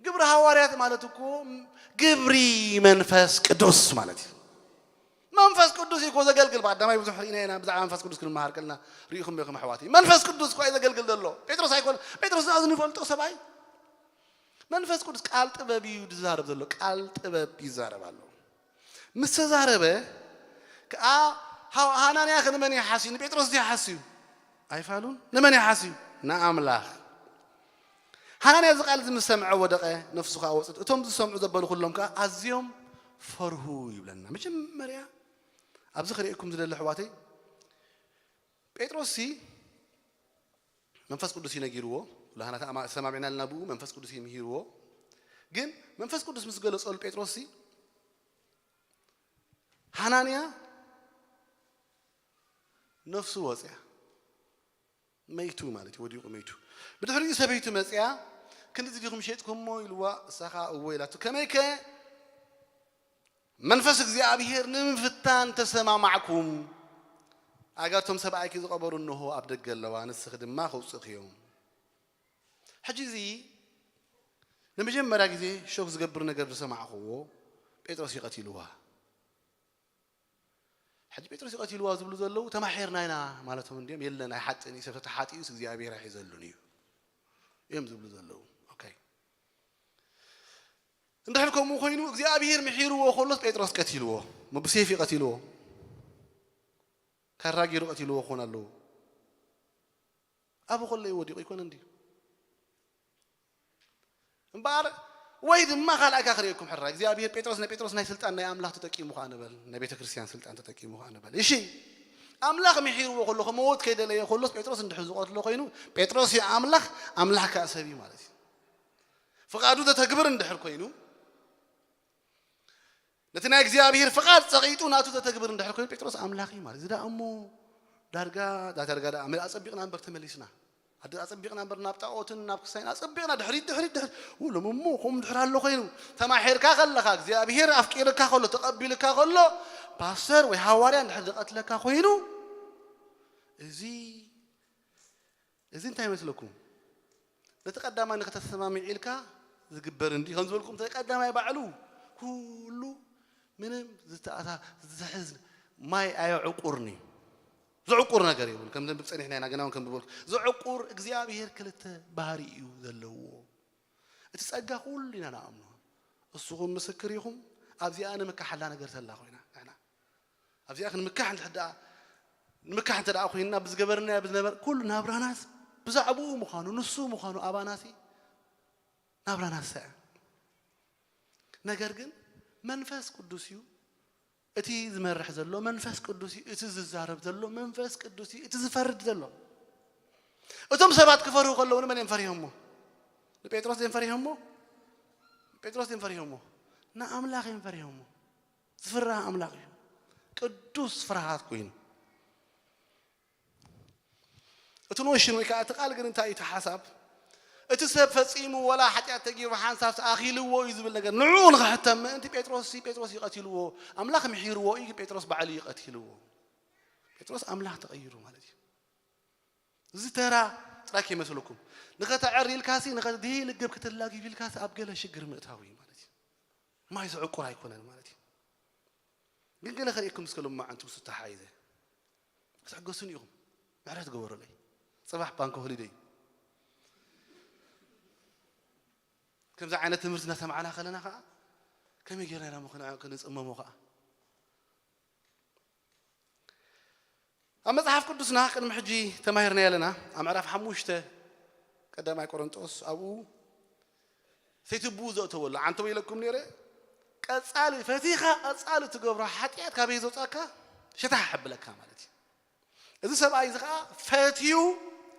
ግብሪ ሃዋርያት ማለት እኮ ግብሪ መንፈስ ቅዱስ ማለት እዩ። መንፈስ ቅዱስ እዩ እኮ ዘገልግል። ብቀዳማይ ብዙሕ ርኢና ኢና፣ ብዛዕባ መንፈስ ቅዱስ ክንመሃር ከለና ርኢኹም ኢኹም ኣሕዋተይ። መንፈስ ቅዱስ እኮ እዩ ዘገልግል ዘሎ። ጴጥሮስ ኣይኮነ፣ ጴጥሮስ እዚ ንፈልጦ ሰብኣይ መንፈስ ቅዱስ ቃል ጥበብ እዩ ዝዛረብ ዘሎ። ቃል ጥበብ ይዛረብ ኣሎ። ምስ ተዛረበ ከኣ ሃ-፣ ሃናንያ ከ ንመን ይሓስዩ? ንጴጥሮስ ድዩ ሓስዩ? ኣይፋሉን። ንመን ይሓስዩ? ንኣምላኽ። ሃናንያ እዚ ቃል እዚ ምስ ሰምዐ ወደቐ፣ ነፍሱ ከኣ ወጽት። እቶም ዝሰምዑ ዘበሉ ኩሎም ከኣ ኣዝዮም ፈርሁ ይብለና። መጀመርያ ኣብዚ ክርእየኩም ዝደሊ ኣሕዋተይ፣ ጴጥሮስሲ መንፈስ ቅዱስ እዩ ነጊርዎ። ኩላህና ተኣማ-፣ ተሰማሚዕና ኣለና ብኡ፣ መንፈስ ቅዱስ እዩ ምሂርዎ። ግን መንፈስ ቅዱስ ምስ ገለጸሉ ጴጥሮስሲ ሃናንያ ነፍሱ ወጽያ። መይቱ ማለት እዩ፣ ወዲቑ መይቱ። ብድሕሪኡ ሰበይቱ መጽያ፣ "ክንድዚ ዲኹም ሸጥኩሞ?" ኢልዋ። እሳ ኸኣ "እወ" ኢላቶ። "ከመይከ መንፈስ እግዚኣብሔር ንምፍታን ተሰማማዕኩም? ኣጋቶም ሰብኣይኪ ዝቐበሩ እንሆ ኣብ ደገ ኣለዋ፣ ንስኺ ድማ ከውጽእኽዮም።" ሕጂ እዚ ንመጀመርያ ግዜ ሾክ ዝገብር ነገር ዝሰማዕኽዎ፣ ጴጥሮስ እዩ ቀቲልዋ። ሕጂ ጴጥሮስ እዩ ቀቲልዋ ዝብሉ ዘለዉ ተማሒርና ኢና ማለቶም እንድዮም? የለን፣ ኣይሓጥን እዩ። ሰብ ተሓጢኡስ እግዚኣብሔር ኣይሒዘሉን እዩ እዮም ዝብሉ ዘለዉ። ኦኬ። እንድሕር ከምኡ ኮይኑ እግዚኣብሔር ምሒርዎ ከሎስ ጴጥሮስ ቀቲልዎ፣ ብሴፍ እዩ ቀቲልዎ፣ ካራ ገይሩ ቀቲልዎ ክኾን ኣለዎ። ኣብኡ ከሎ እዩ ወዲቑ ኣይኮነን ድዩ? እምበኣር ወይ ድማ ካልኣይ ከ ክርእየኩም ሕራይ እግዚኣብሔር ጴጥሮስ ናይ ጴጥሮስ ናይ ስልጣን ናይ ኣምላኽ ተጠቂሙ ኸኣ ንበል፣ ናይ ቤተ ክርስቲያን ስልጣን ተጠቂሙ ኸኣ ንበል። እሺ ኣምላኽ ምሒርዎ ከሎ ክመውት ከይደለየ ከሎስ ጴጥሮስ እንድሕር ዝቐትሎ ኮይኑ ጴጥሮስ እዩ ኣምላኽ፣ ኣምላኽ ከኣ ሰብ እዩ ማለት እዩ። ፍቓዱ ዘተግብር እንድሕር ኮይኑ ነቲ ናይ እግዚኣብሔር ፍቓድ ጸቒጡ ናቱ ዘተግብር እንድሕር ኮይኑ ጴጥሮስ ኣምላኽ እዩ ማለት እዩ። እዚ ደኣ እሞ ዳርጋ ዳ ዳርጋ ደኣ ኣጸቢቕና እምበር ተመሊስና። ኣደ-፣ ኣጸቢቕና እምበር ናብ ጣኦትን ናብ ክሳይን ኣጸቢቕና ድሕሪት ድሕሪት ድሕሪት ውሎም እሞ ከምኡ ድሕር ኣሎ ኮይኑ ተማሒርካ ከለኻ እግዚኣብሔር ኣፍቂርካ ከሎ ተቐቢልካ ከሎ ፓስተር ወይ ሃዋርያ እንድሕር ዝቐትለካ ኮይኑ እዚ እዚ እንታይ ይመስለኩም? ነቲ ቀዳማይ ንኽተሰማምዕ ኢልካ ዝግበር እንዲ ከም ዝበልኩም እቲ ቀዳማይ ባዕሉ ኩሉ ምንም ዝተኣታ-፣ ዝሕዝ ማይ ኣየዕቁርን እዩ። ዘዕቁር ነገር የብሉን። ከም ዘንብብ ጸኒሕና ኢና፣ ግና እውን ከም ዝበልኩ ዘዕቁር እግዚኣብሔር ክልተ ባህሪ እዩ ዘለዎ። እቲ ጸጋ ኩሉ ኢና ንኣምኖ። እስኹም ምስክር ኢኹም። ኣብዚኣ ንምካሓላ ነገር ተላ ኮይና ንሕና ኣብዚኣ ክንምካሕ እንድሕር ደኣ፣ ንምካሕ እንተ ደኣ ኮይንና ብዝገበርናዮ ብዝነበር-፣ ኩሉ ናብራናስ ብዛዕባኡ ምዃኑ፣ ንሱ ምዃኑ ኣባናሲ ናብራናስ ሰዐ። ነገር ግን መንፈስ ቅዱስ እዩ እቲ ዝመርሕ ዘሎ፣ መንፈስ ቅዱስ እዩ እቲ ዝዛረብ ዘሎ፣ መንፈስ ቅዱስ እዩ እቲ ዝፈርድ ዘሎ። እቶም ሰባት ክፈርሁ ከለዉ ንመን እዮም ፈሪሆሞ? ንጴጥሮስ እዮም ፈሪሆሞ? ጴጥሮስ እዮም ፈሪሆሞ? ንኣምላኽ እዮም ፈሪሆሞ። ዝፍራህ ኣምላኽ እዩ። ቅዱስ ፍርሃት ኮይኑ። እቲ ኖሽን ወይ ከዓ እቲ ቃል ግን እንታይ እዩ እቲ ሓሳብ? እቲ ሰብ ፈጺሙ ወላ ሓጢኣት ተጊሩ ሓንሳብ ኣኺልዎ እዩ ዝብል ነገር ንዕኡ ንኽሕተም ምእንቲ ጴጥሮስ፣ ጴጥሮስ እዩ ቀቲልዎ። ኣምላኽ ምሒርዎ እዩ፣ ግን ጴጥሮስ ባዕሉ እዩ ቀቲልዎ። ጴጥሮስ ኣምላኽ ተቐይሩ ማለት እዩ። እዚ ተራ ጥራይ ከይመስለኩም። ንኸተዕሪ ኢልካሲ፣ ንኸ-፣ ድሂ ልግብ ክትላጊብ ኢልካሲ ኣብ ገለ ሽግር ምእታው እዩ ማለት እዩ። ማይ ዘዕቁር ኣይኮነን ማለት እዩ። ግን ገለ ከርእየኩም እስከ ሎማዓንቲ ምስ ተሓይዘ። ክትሕገሱኒ ኢኹም። ምሕረት ገበሩለይ። ጽባሕ ባንክ ሆሊደይ እዩ። ከምዚ ዓይነት ትምህርቲ እናሰማዕና ከለና ኸዓ፣ ከመይ ጌርና ኢና እሞ ክን-፣ ክንጽመሞ ኸዓ? ኣብ መጽሓፍ ቅዱስና ቅድሚ ሕጂ ተማሂርና ኣለና። ኣብ ምዕራፍ ሓሙሽተ ቀዳማይ ቆሮንጦስ ኣብኡ ሰይትቡ ዘእተወሉ። ኣንተ ወይለኩም ነይረ፣ ቀጻሊ ፈቲኻ ቀጻሊ ትገብሮ ሓጢኣት ካበይ ዘውጻካ? ሸታሕ ሓብለካ ማለት እዩ። እዚ ሰብኣይ እዚ ኸዓ ፈትዩ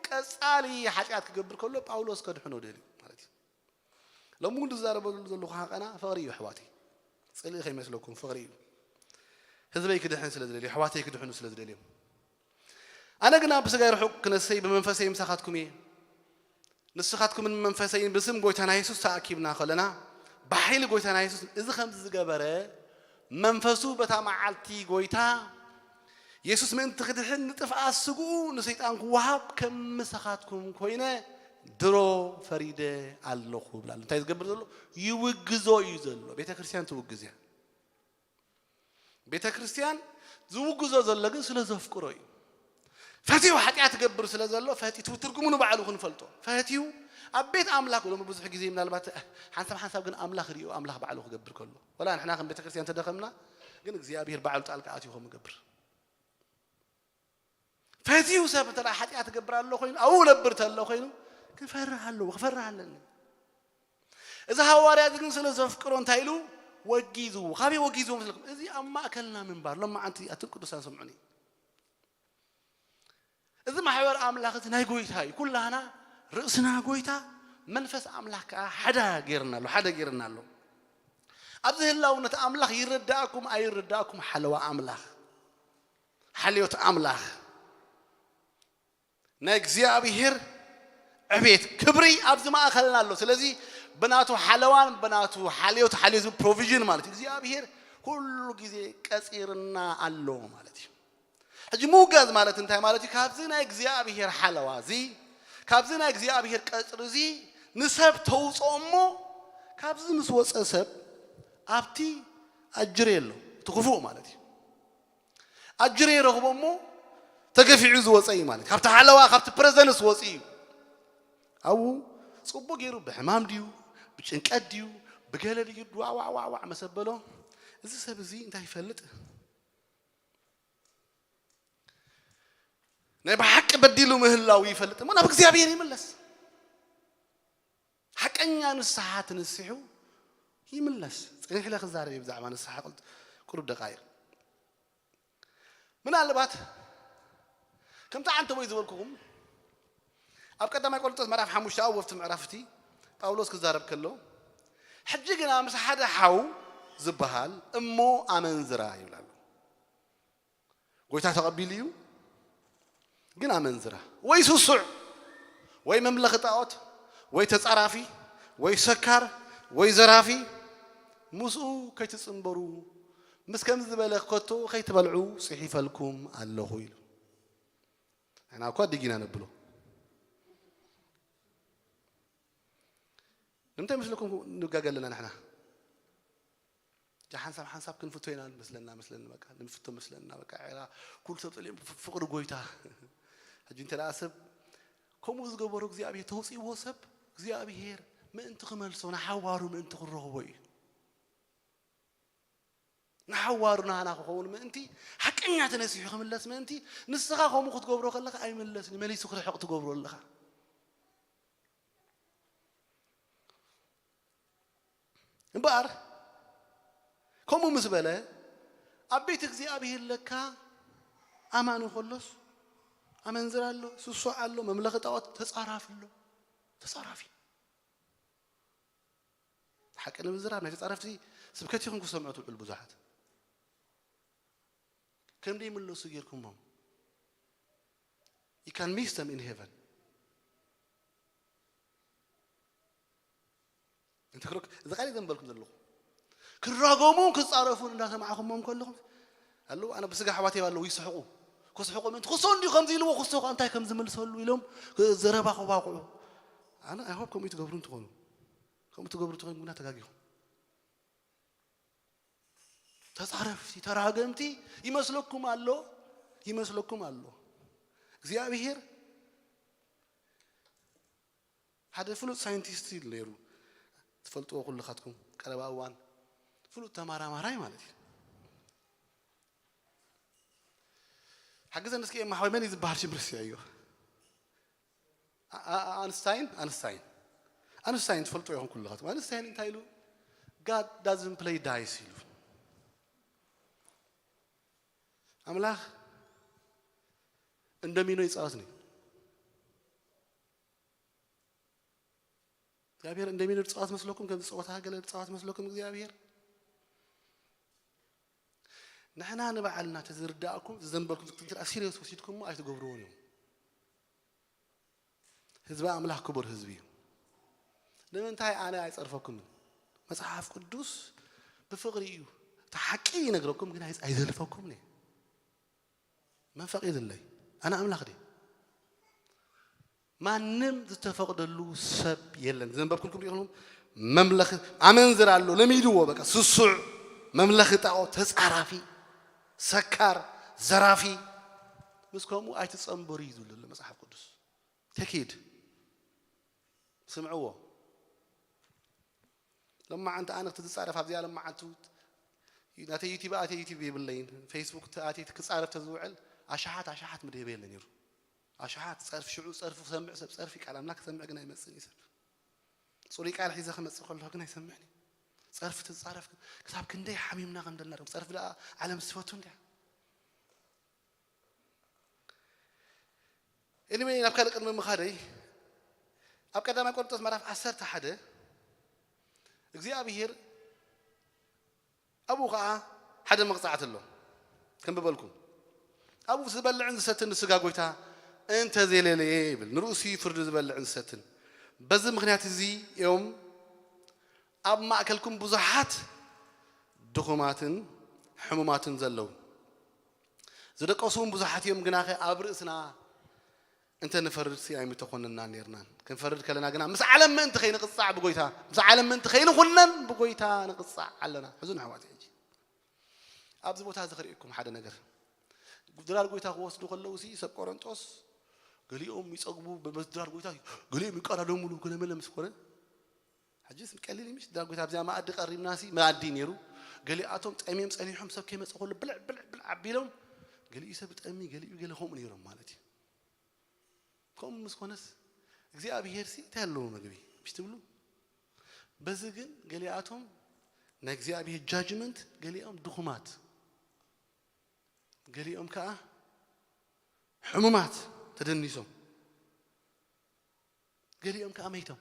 ቀጻሊ ሓጢኣት ክገብር ከሎ ጳውሎስ ከድሕኖ ደልዩ ማለት እዩ። ሎሚ እውን ዝዛረበሉ ዘለኹ ሃቀና ፍቕሪ እዩ ኣሕዋተይ። ጽልኢ ከይመስለኩም ፍቕሪ እዩ። ህዝበይ ክድሕን ስለ ዝደልዩ፣ ኣሕዋተይ ክድሕኑ ስለ ዝደልዮም። ኣነ ግና ብስጋይ ርሑቕ ክነሰይ ብመንፈሰይ ምሳኻትኩም እየ። ንስኻትኩምን መንፈሰይን ብስም ጎይታና የሱስ ተኣኪብና ከለና፣ ብሓይሊ ጎይታና የሱስ እዚ ከምዚ ዝገበረ፣ መንፈሱ በታ መዓልቲ ጎይታ የሱስ ምእንቲ ክድሕን ንጥፍኣት ስግኡ ንሰይጣን ክወሃብ ከም ምሳኻትኩም ኮይነ ድሮ ፈሪደ ኣለኹ ይብል ኣሎ። እንታይ ዝገብር ዘሎ? ይውግዞ እዩ ዘሎ። ቤተ ክርስቲያን ትውግዝ እያ። ቤተ ክርስቲያን ዝውግዞ ዘሎ ግን ስለ ዘፍቅሮ እዩ። ፈትዩ ሓጢኣት ክገብር ስለ ዘሎ ፈትዩ ትርጉሙ ንባዕሉ ክንፈልጦ ፈትዩ ኣብ ቤት ኣምላኽ ሎሚ ብዙሕ ግዜ ምናልባት ሓንሳብ ሓንሳብ ግን ኣምላኽ ሪኦ ኣምላኽ ባዕሉ ክገብር ከሎ ወላ ንሕና ከም ቤተ ክርስቲያን ተደኸምና ግን እግዚኣብሔር ባዕሉ ጣልቃ ኣትዩ ከም ይገብር ፈትዩ ሰብ እንተ ሓጢኣት ክገብር ኣሎ ኮይኑ ኣብኡ ነብር ተሎ ኮይኑ ክፈርህ ኣለዎ ክፈርህ ኣለኒ እዚ ሃዋርያ እዚ ግን ስለ ዘፍቅሮ እንታይ ኢሉ ወጊዝዎ ካበይ ወጊዝዎ መስለኩም እዚ ኣብ ማእከልና ምንባር ሎማዓንቲ ኣትን ቅዱሳን ስምዑኒ እዚ ማሕበር ኣምላኽ እዚ ናይ ጎይታ እዩ ኩላና ርእስና ጎይታ መንፈስ ኣምላኽ ከዓ ሓደ ገይርና ኣሎ ሓደ ገይርና ኣሎ ኣብዚ ህላውነት ኣምላኽ ይረዳእኩም ኣይረዳእኩም ሓለዋ ኣምላኽ ሓልዮት ኣምላኽ ናይ እግዚኣብሔር ዕቤት ክብሪ ኣብዚ ማእኸልና ኣሎ ስለዚ ብናቱ ሓለዋን ብናቱ ሓልዮት ሓልዮት ፕሮቪዥን ማለት እዩ እግዚኣብሔር ኩሉ ግዜ ቀፂርና ኣሎ ማለት እዩ ሕጂ ምውጋዝ ማለት እንታይ ማለት እዩ ካብዚ ናይ እግዚኣብሔር ሓለዋ እዚ ካብዚ ናይ እግዚኣብሔር ቀፅሪ እዚ ንሰብ ተውፅኦ እሞ ካብዚ ምስ ወፀ ሰብ ኣብቲ ኣጅሬ ኣሎ እቲ ክፉእ ማለት እዩ ኣጅሬ ይረኽቦ እሞ ተገፊዑ ዝወፀ እዩ ማለት ካብቲ ሓለዋ ካብቲ ፕረዘንስ ወፂ እዩ ኣብኡ ፅቡቅ ገይሩ ብሕማም ድዩ ብጭንቀት ድዩ ብገለ ድዩ ዋዕዋዕዋዕዋዕ መሰበሎ እዚ ሰብ እዚ እንታይ ይፈልጥ ናይ ብሓቂ በዲሉ ምህላው ይፈልጥ እሞ ናብ እግዚኣብሔር ይምለስ ሓቀኛ ንስሓ ትንስሑ ይምለስ ፅንሕ ኢለ ክዛረብ ብዛዕባ ንስሓ ቁሩብ ደቃይቅ ምናልባት ከምቲ ዓንተቦይ ዝበልኩኹም ኣብ ቀዳማይ ቆሮንጦስ ምዕራፍ ሓሙሽተ ኣብ ወፍቲ ምዕራፍ እቲ ጳውሎስ ክዛረብ ከሎ ሕጂ ግና ምስ ሓደ ሓው ዝበሃል እሞ ኣመንዝራ ይብል ኣሎ ጎይታ ተቐቢሉ እዩ ግን ኣመንዝራ ወይ ስሱዕ ወይ መምለኺ ጣዖት ወይ ተጻራፊ ወይ ሰካር ወይ ዘራፊ ምስኡ ከይትጽንበሩ ምስ ከምዚ ዝበለ ከቶ ከይትበልዑ ጽሒፈልኩም ኣለኹ ኢሉ ንሕና እኳ ዲግ ኢና ነብሎ ንምንታይ መስለኩም ንጋገ ኣለና ንሕና እጃ ሓንሳብ ሓንሳብ ክንፍቶ ኢና መስለና መስለኒ በቃ ንምፍቶ መስለና በቃ ዕራ ኩሉ ሰብ ጸሊኦም ፍቅሪ ጎይታ ሕጂ እንተ ደኣ ሰብ ከምኡ ዝገበሮ እግዚኣብሔር ተውፅእዎ ሰብ እግዚኣብሔር ምእንቲ ክመልሶ ንሓዋሩ ምእንቲ ክረኽቦ እዩ ንሓዋሩ ናህና ክኸውን ምእንቲ ሓቀኛ ተነሲሑ ክምለስ ምእንቲ ንስኻ ከምኡ ክትገብሮ ከለኻ ኣይምለስን መሊሱ ክርሕቕ ትገብሮ ኣለኻ እምበኣር ከምኡ ምስ በለ ኣብ ቤት እግዚኣብሔር ለካ ኣማኒ ከሎስ ኣመንዝር ኣሎ ስሶዕ ኣሎ መምለኺ ጣዖት ተጻራፊ ኣሎ ተጻራፊ ሓቂ ንምዝራብ ናይ ተጻረፍቲ ስብከት ይኹን ክሰምዑ ትውዕል ብዙሓት ከም ደይምለሱ ጌርኩሞም you can miss them in heaven እንተ ክረክ እዚ ቃል ዘንበልኩም ዘለኹ ክራጎሙ ክጻረፉን እንዳሰማዕኹሞም ከለኹም ኣለዉ ኣነ ብስጋ ኣሕዋተይ ኣለዉ ይስሕቁ ክስሕቁ ምእንቲ ክሶ እንዲዩ ከምዚ ኢልዎ ክሶ እንታይ ከም ዝምልሰሉ ኢሎም ዘረባ ክዋቅዑ ኣነ ኣይሆብ ከምኡ ትገብሩ እንትኾኑ ከምኡ ትገብሩ ትኾኑ ግና ተጋጊኹም ተጻረፍቲ ተራገምቲ ይመስለኩም ኣሎ ይመስለኩም ኣሎ እግዚኣብሔር ሓደ ፍሉጥ ሳይንቲስት ነይሩ ትፈልጥዎ ኩልኻትኩም ቀረባ እዋን ፍሉጥ ተማራማራይ ማለት እዩ ሓግዘን እስኪ ኤማ ሓወይ መን እዩ ዝበሃል ሽም ረሲዐዮ ኣንስታይን ኣንስታይን ኣንስታይን ትፈልጡ ኢኹም ኩልኻትኩም ኣንስታይን እንታይ ኢሉ God doesn't play dice ኢሉ ኣምላኽ እንደ ሚኖ ይጻወት ነው እግዚኣብሔር እንደ ሚኖ ጻወት መስለኩም ከም ጸወታ ገለ ጻወት መስለኩም እግዚኣብሔር ንሕና ንባዕልና ተዝርዳእኩም ዝዘንበልኩም ክትንትራ ሲሪየስ ወሲድኩሞ ኣይትገብርዎን እዮም ህዝቢ ኣምላኽ ክቡር ህዝቢ እዩ ንምንታይ ኣነ ኣይጸርፈኩምን መጽሓፍ ቅዱስ ብፍቕሪ እዩ እቲ ሓቂ ይነግረኩም ግን ኣይዘልፈኩም ነ መን ፈቒድለይ ኣነ ኣምላኽ ድየ ማንም ዝተፈቕደሉ ሰብ የለን። ዘንበብኩልኩም ዲኹም? መምለኺ ኣመንዝራ ኣሎ፣ ለሚድዎ፣ በቃ ስሱዕ፣ መምለኺ ጣዖት፣ ተጻራፊ፣ ሰካር፣ ዘራፊ። ምስ ከምኡ ኣይትጸንበሩ እዩ ዝብል ዘሎ መጽሓፍ ቅዱስ። ተኪድ ስምዕዎ። ለማዓንቲ ኣነ ክትዝጻረፍ ኣብዚኣ ለማዓንቲ ናተይ ዩቲብ ኣትየ ዩቲብ የብለይን፣ ፌስቡክ ኣትየ ክጻረፍ ተዝውዕል ኣሽሓት ኣሽሓት ምድህበ የለ ነይሩ። ኣሽሓት ጸርፊ ሽዑ ጸርፊ ክሰምዕ ሰብ ጸርፊ ቃል ኣምላኽ ክሰምዕ ግን ኣይመጽእን እዩ ሰብ። ጽሩይ ቃል ሒዘ ክመጽእ ከለኹ ግን ኣይሰምዕን እዩ። ጸርፊ ትጻረፍ ግን ክሳብ ክንደይ ሓሚምና ከም ዘለና ዶ ጸርፊ ደኣ ዓለም ዝፈቱ እንድያ። Anyway ናብ ካልእ ቅድሚ ምኻደይ ኣብ ቀዳማይ ቆሮንቶስ ምዕራፍ ዓሰርተ ሓደ እግዚኣብሔር ኣብኡ ኸዓ ሓደ መቕጻዕቲ ኣሎ። ከንብበልኩም። ኣብኡ ዝበልዕን ዝሰትን ንስጋ ጎይታ እንተዘይለለየ ይብል። ንርእሱ እዩ ፍርዲ ዝበልዕን ዝሰትን። በዚ ምኽንያት እዚ እዮም ኣብ ማእከልኩም ብዙሓት ድኹማትን ሕሙማትን ዘለዉ። ዝደቀሱ እውን ብዙሓት እዮም፣ ግናኸ ኣብ ርእስና እንተ ንፈርድሲ ኣይምተኾንና ኔርናን። ክንፈርድ ከለና ግና ምስ ዓለም ምእንቲ ከይንቕጻዕ ብጎይታ፣ ምስ ዓለም ምእንቲ ከይንኹነን ብጎይታ ንቕጻዕ ኣለና። ሕዙን ኣሕዋት ሕጂ ኣብዚ ቦታ እዚ ክርእየኩም ሓደ ነገር። ድራር ጎይታ ክወስዱ ከለዉ ሲ ሰብ ቆረንጦስ ገሊኦም ይጸግቡ፣ በዚ ድራር ጎይታ ገሊኦም ይቀዳደሙሉ ገለመለ ምስ ኮነ ሕጂስ ቀሊል ምሽ ድራር ጎይታ ኣብዚኣ መኣዲ ቀሪብና ሲ መኣዲ ነይሩ። ገሊኣቶም ጠምዮም ጸኒሖም ሰብ ከይመጽእ ከሎ ብልዕ ብልዕ ብልዕ ኣቢሎም ገሊኡ ሰብ ጠሚ ገሊኡ ገለ ከምኡ ነይሮም ማለት እዩ። ከምኡ ምስ ኮነስ እግዚኣብሄር ሲ እንታይ ኣለዎ መግቢ ምሽ ትብሉ። በዚ ግን ገሊኣቶም ናይ እግዚኣብሄር ጃጅመንት ገሊኦም ድኹማት ገሊኦም ከዓ ሕሙማት ተደኒሶም ገሊኦም ከዓ መይቶም።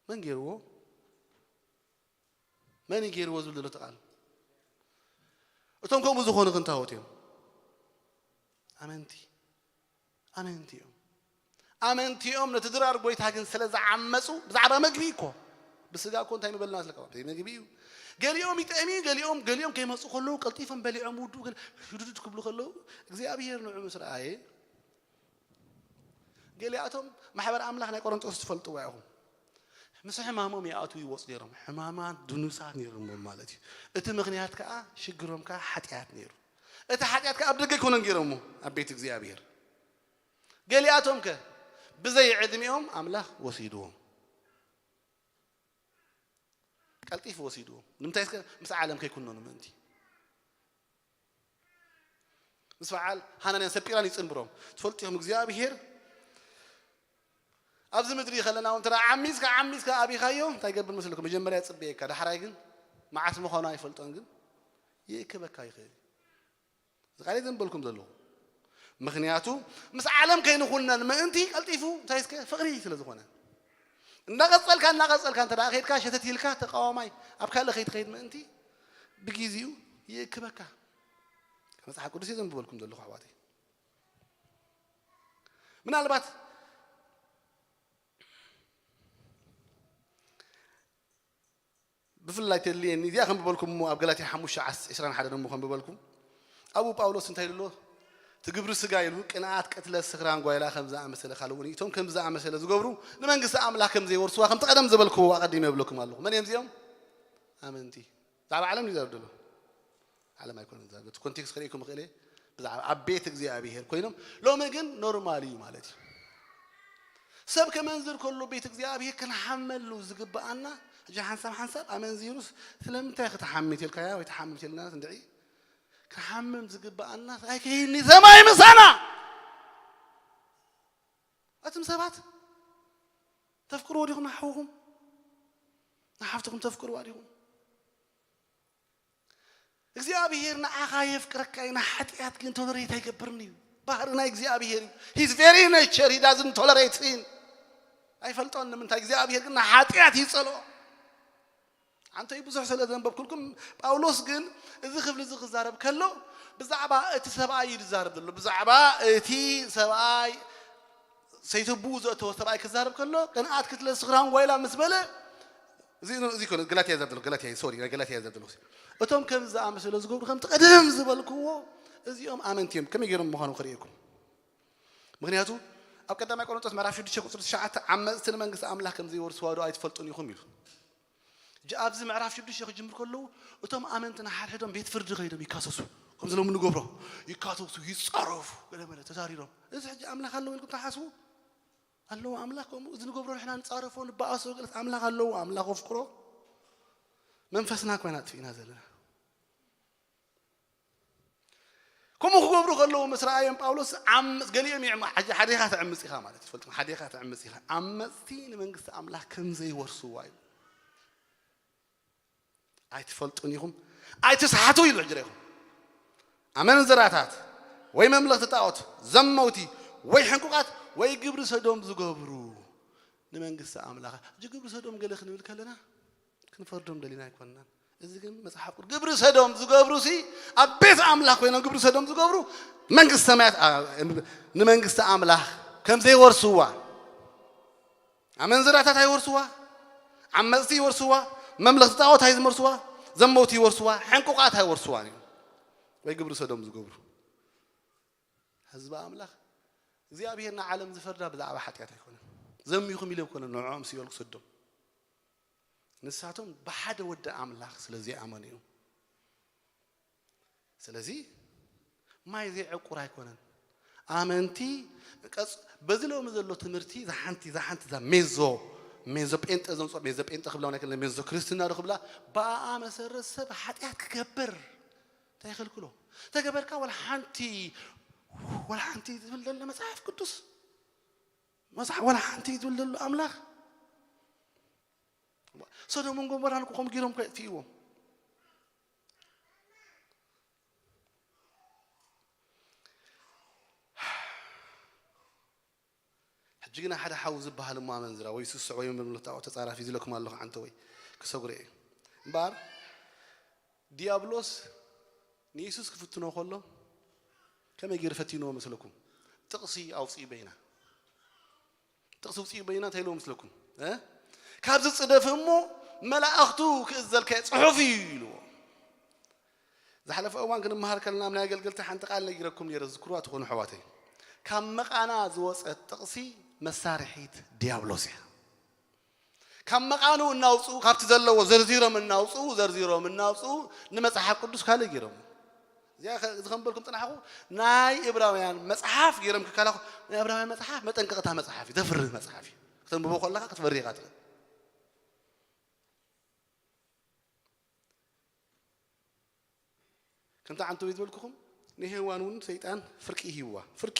መን ገይርዎ? መን እዩ ገይርዎ ዝብል ዘሎ እቲ ቃል? እቶም ከምኡ ዝኾኑ ክንታወት እዮም። ኣመንቲ ኣመንቲ እዮም። ኣመንቲ እዮም። ነቲ ድራር ጎይታ ግን ስለ ዝዓመፁ ብዛዕባ መግቢ እኮ ብስጋ እኮ እንታይ ምበልና ስለካ መግቢ እዩ። ገሊኦም ይጠሚ ገሊኦም ገሊኦም ከይመፁ ከለዉ ቀልጢፎም በሊዖም ውዱ ግን ሽዱድድ ክብሉ ከለዉ እግዚኣብሔር ንዑ ምስ ረኣየ ገሊኣቶም ማሕበር ኣምላኽ ናይ ቆሮንጦስ ትፈልጥዋ ኢኹም። ምስ ሕማሞም ይኣትዉ ይወፁ ነይሮም። ሕማማት ድኑሳት ነይሮም ማለት እዩ። እቲ ምኽንያት ከዓ ሽግሮም ከዓ ሓጢኣት ነይሩ። እቲ ሓጢኣት ከዓ ኣብ ደገ ኣይኮነን ገይሮሞ ኣብ ቤት እግዚኣብሔር። ገሊኣቶም ከ ብዘይ ዕድሜኦም ኣምላኽ ወሲድዎም። ቀልጢፉ ወሲድዎም። ንምንታይ እስከ ምስ ዓለም ከይኩነኑ ምእንቲ። ምስ በዓል ሃናንያን ሰጲራን ይጽንብሮም። ትፈልጡ ኢኹም እግዚኣብሔር ኣብዚ ምድሪ ከለና እውን ተራ ዓሚዝካ ዓሚዝካ ኣቢኻዮ እንታይ ገብር መስልኩም? መጀመርያ ጽበየካ፣ ዳሕራይ ግን መዓት ምዃኑ ኣይፈልጦን ግን ይእክበካ ይኽእል። እዚ ቃል ዘንበልኩም ዘለኹ ምኽንያቱ ምስ ዓለም ከይንኹነን ምእንቲ ቀልጢፉ እንታይ እስከ ፍቕሪ ስለ ዝኾነ እናቐጸልካ እናቐጸልካ እንተ ደኣ ከይድካ ሸተት ኢልካ ተቃዋማይ ኣብ ካልእ ከይትኸይድ ምእንቲ ብግዜኡ ይእክበካ። መጽሓፍ ቅዱስ እየ ዘንብበልኩም ዘለኹ ኣሕዋተይ። ምናልባት ብፍላይ ተድልየኒ እዚኣ ከም ብበልኩም እሞ ኣብ ገላትያ ሓሙሽተ ዕስራን ሓደን እሞ ከም ብበልኩም ኣብኡ ጳውሎስ እንታይ ኢሉ ኣሎ? እቲ ግብሪ ስጋ ኢሉ ቅንኣት፣ ቅትለት፣ ስኽራን፣ ጓይላ ከም ዝኣመሰለ ካልእ እውን እዩ። እቶም ከም ዝኣመሰለ ዝገብሩ ንመንግስቲ ኣምላኽ ከም ዘይወርስዋ ከምቲ ቀደም ዝበልክዎ ኣቐዲመ የብለኩም ኣለኹ። መን እዮም እዚኦም? ኣመንቲ። ብዛዕባ ዓለም እዩ ዝዛረብ ዘሎ። ዓለም ኣይኮነን ዝዛረብ። እቲ ኮንቴክስት ክርእየኩም ይኽእል እየ። ብዛዕባ ኣብ ቤት እግዚኣብሔር ኮይኖም ሎሚ ግን ኖርማል እዩ ማለት እዩ። ሰብ ከመንዝር ከሎ ቤት እግዚኣብሔር ክንሓመሉ ዝግብኣና ሕጂ ሓንሳብ ሓንሳብ ኣመንዚሩስ ስለምንታይ ክትሓሚ ትልካያ ወይ ትሓሚ ትልናስ እንድዒ ክሓምም ዝግብኣና ኣይከይኒ ሰማይ ምሳና። ኣቱም ሰባት ተፍቅርዎ ዲኹም ንሓውኹም? ንሓፍትኹም ተፍቅርዋ ዲኹም? እግዚኣብሔር ንዓኻ የፍቅረካ እዩ፣ ንሓጢኣት ግን ቶለሬት ኣይገብርን እዩ። ባህሪ ናይ እግዚኣብሔር እዩ። His very nature, he doesn't tolerate sin። ኣይፈልጦን ንምንታይ እግዚኣብሔር ግን ንሓጢኣት ይጸልኦ። ኣንተይ ብዙሕ ስለ ዘንበብኩልኩም ጳውሎስ ግን እዚ ክፍሊ እዚ ክዛረብ ከሎ ብዛዕባ እቲ ሰብኣይ እዩ ዝዛረብ ዘሎ። ብዛዕባ እቲ ሰብኣይ ሰይተቡ ዘእተወ ሰብኣይ ክዛረብ ከሎ ቅንኣት ክትለ ስኽራን ጓይላ ምስ በለ እዚ እዚ ኮነ ገላትያ ዘብሎ ገላትያ ሶሪ ናይ ገላትያ ዘብሎ እቶም ከም ዝኣመሰለ ዝገብሩ ከምቲ ቀደም ዝበልክዎ እዚኦም ኣመንቲ እዮም። ከመይ ገይሮም ምዃኑ ክርእየኩም። ምክንያቱ ኣብ ቀዳማይ ቆሮንቶስ ምዕራፍ ሽዱሽተ ቁጽሪ ትሽዓተ፣ ዓመጽቲ ንመንግስቲ ኣምላኽ ከም ዘይወርስዋ ዶ ኣይትፈልጡን ኢኹም ኢሉ። ሕጂ ኣብዚ ምዕራፍ ሽዱሽተ ክጅምር ከለዉ፣ እቶም ኣመንቲ ንሓድሕዶም ቤት ፍርዲ ከይዶም ይካሰሱ። ከም ዝሎም ንገብሮ ይካሰሱ፣ ይጻረፉ፣ ገለ መለ ተዛሪሮም። እዚ ሕጂ ኣምላኽ ኣለዎ ኢልኩም ትሓስቡ? ኣለዎ ኣምላኽ ከምኡ? እዚ ንገብሮ ንሕና ንጻረፎ፣ ንበኣሶ፣ ገለ ኣምላኽ ኣለዎ፣ ኣምላኽ ኣፍቅሮ። መንፈስና ኮይና ኣጥፊእና ዘለና። ከምኡ ክገብሩ ከለዉ ምስ ረኣዮም ጳውሎስ ዓምጽ፣ ገሊኦም ይዕም-፣ ሓደ ኢኻ ትዕምጽ ኢኻ ማለት እዩ። ትፈልጡ፣ ሓደ ኢኻ ትዕምጽ ኢኻ። ዓመጽቲ ንመንግስቲ ኣምላኽ ከም ዘይወርስዋ እዩ። ኣይትፈልጡን ኢኹም፣ ኣይትስሓቱ ኢሉ። ሕጂ ርኢኹም፣ ኣመንዝራታት ወይ መምለኽቲ ጣዖት፣ ዘመውቲ ወይ ሕንቁቃት ወይ ግብሪ ሰዶም ዝገብሩ ንመንግስቲ ኣምላኽ። ሕጂ ግብሪ ሰዶም ገለ ክንብል ከለና ክንፈርዶም ደሊና ኣይኮንናን። እዚ ግን መጽሓፍ ቅዱስ፣ ግብሪ ሰዶም ዝገብሩ ሲ ኣብ ቤት ኣምላኽ ኮይኖም ግብሪ ሰዶም ዝገብሩ መንግስቲ ሰማያት፣ ኣ፣ ንመንግስቲ ኣምላኽ ከም ዘይወርስዋ፣ ኣመንዝራታት ኣይወርስዋ፣ ዓመጽቲ ይወርስዋ፣ መምለኽቲ ጣዖት ኣይዝመርስዋ፣ ዘመውቲ ይወርስዋ፣ ሕንቁቃት ኣይወርስዋን እዩ። ወይ ግብሪ ሰዶም ዝገብሩ ህዝቢ ኣምላኽ፣ እግዚኣብሔር ንዓለም ዝፈርዳ ብዛዕባ ሓጢኣት ኣይኮነን። ዘሚኹም ኢለ ኣይኮነን ንዕኦም ሲኦል ክሰዶም። ንሳቶም ብሓደ ወዲ ኣምላኽ ስለ ዘይኣመኑ እዮም። ስለዚ ማይ ዘይዕቁር ኣይኮነን። ኣመንቲ ቀጽ-፣ በዚ ሎሚ ዘሎ ትምህርቲ፣ እዛ ሓንቲ፣ እዛ ሓንቲ፣ እዛ ሜዞ፣ ሜዞ ጴንጠ ዘምጽኦ፣ ሜዞ ጴንጠ ክብላ፣ ናይ ክልተ ሜዞ ክርስትና ዶ ክብላ፣ ብኣኣ መሰረት ሰብ ሓጢኣት ክገብር እንታይ ይኸልክሎ? ተገበርካ ወላ ሓንቲ፣ ወላ ሓንቲ ዝብል ዘሎ መጽሓፍ ቅዱስ፣ መጽሓ-፣ ወላ ሓንቲ ዝብል ዘሎ ኣምላኽ። ሰዶምን ጎሞራን እኮ ከምኡ ገይሮም እኮ የጥፍእዎም። ሕጂ ግና ሓደ ሓው ዝበሃል እሞ ኣመንዝራ ወይ ስሱዕ ወይ መምልኽቲ ጣዖት ተጻራፊ ዝለኩም ኣለኹ ዓንተ ወይ ክሰጉረ እየ። እምበኣር ዲያብሎስ ንየሱስ ክፍትኖ ከሎ ከመይ ገይሩ ፈቲንዎ መስለኩም? ጥቕሲ ኣውፅኡ በይና። ጥቕሲ ውፅኡ በይና እንታይ ኢልዎ መስለኩም? እ? ካብዚ ጽደፍ እሞ መላእኽቱ ክእዘልካ ጽሑፍ እዩ ኢልዎ። ዝሓለፈ እዋን ክንመሃር ከለና ኣብ ናይ ኣገልገልቲ ሓንቲ ቃል ነጊረኩም ነይረ፣ ዝክርዋ ትኾኑ ኣሕዋተይ። ካብ መቓና ዝወጸት ጥቕሲ መሳርሒት ዲያብሎስ እያ። ካብ መቓኑ እናውፅኡ፣ ካብቲ ዘለዎ ዘርዚሮም እናውፅኡ፣ ዘርዚሮም እናውፅኡ ንመጽሓፍ ቅዱስ ካልእ ገይሮም። እዚኣ ከ-፣ እዚ ከም በልኩም ጽናሕኹ፣ ናይ እብራውያን መጽሓፍ ገይሮም ክከላኹ፣ ናይ እብራውያን መጽሓፍ መጠንቀቕታ መጽሓፍ እዩ፣ ዘፍርህ መጽሓፍ እዩ። ከተንብቦ ከለኻ ክትፈሪ ኢኻ ትኽእል። ከምቲ ዓንተወይ ዝበልኩኹም፣ ንሄዋን እውን ሰይጣን ፍርቂ ሂብዋ። ፍርቂ።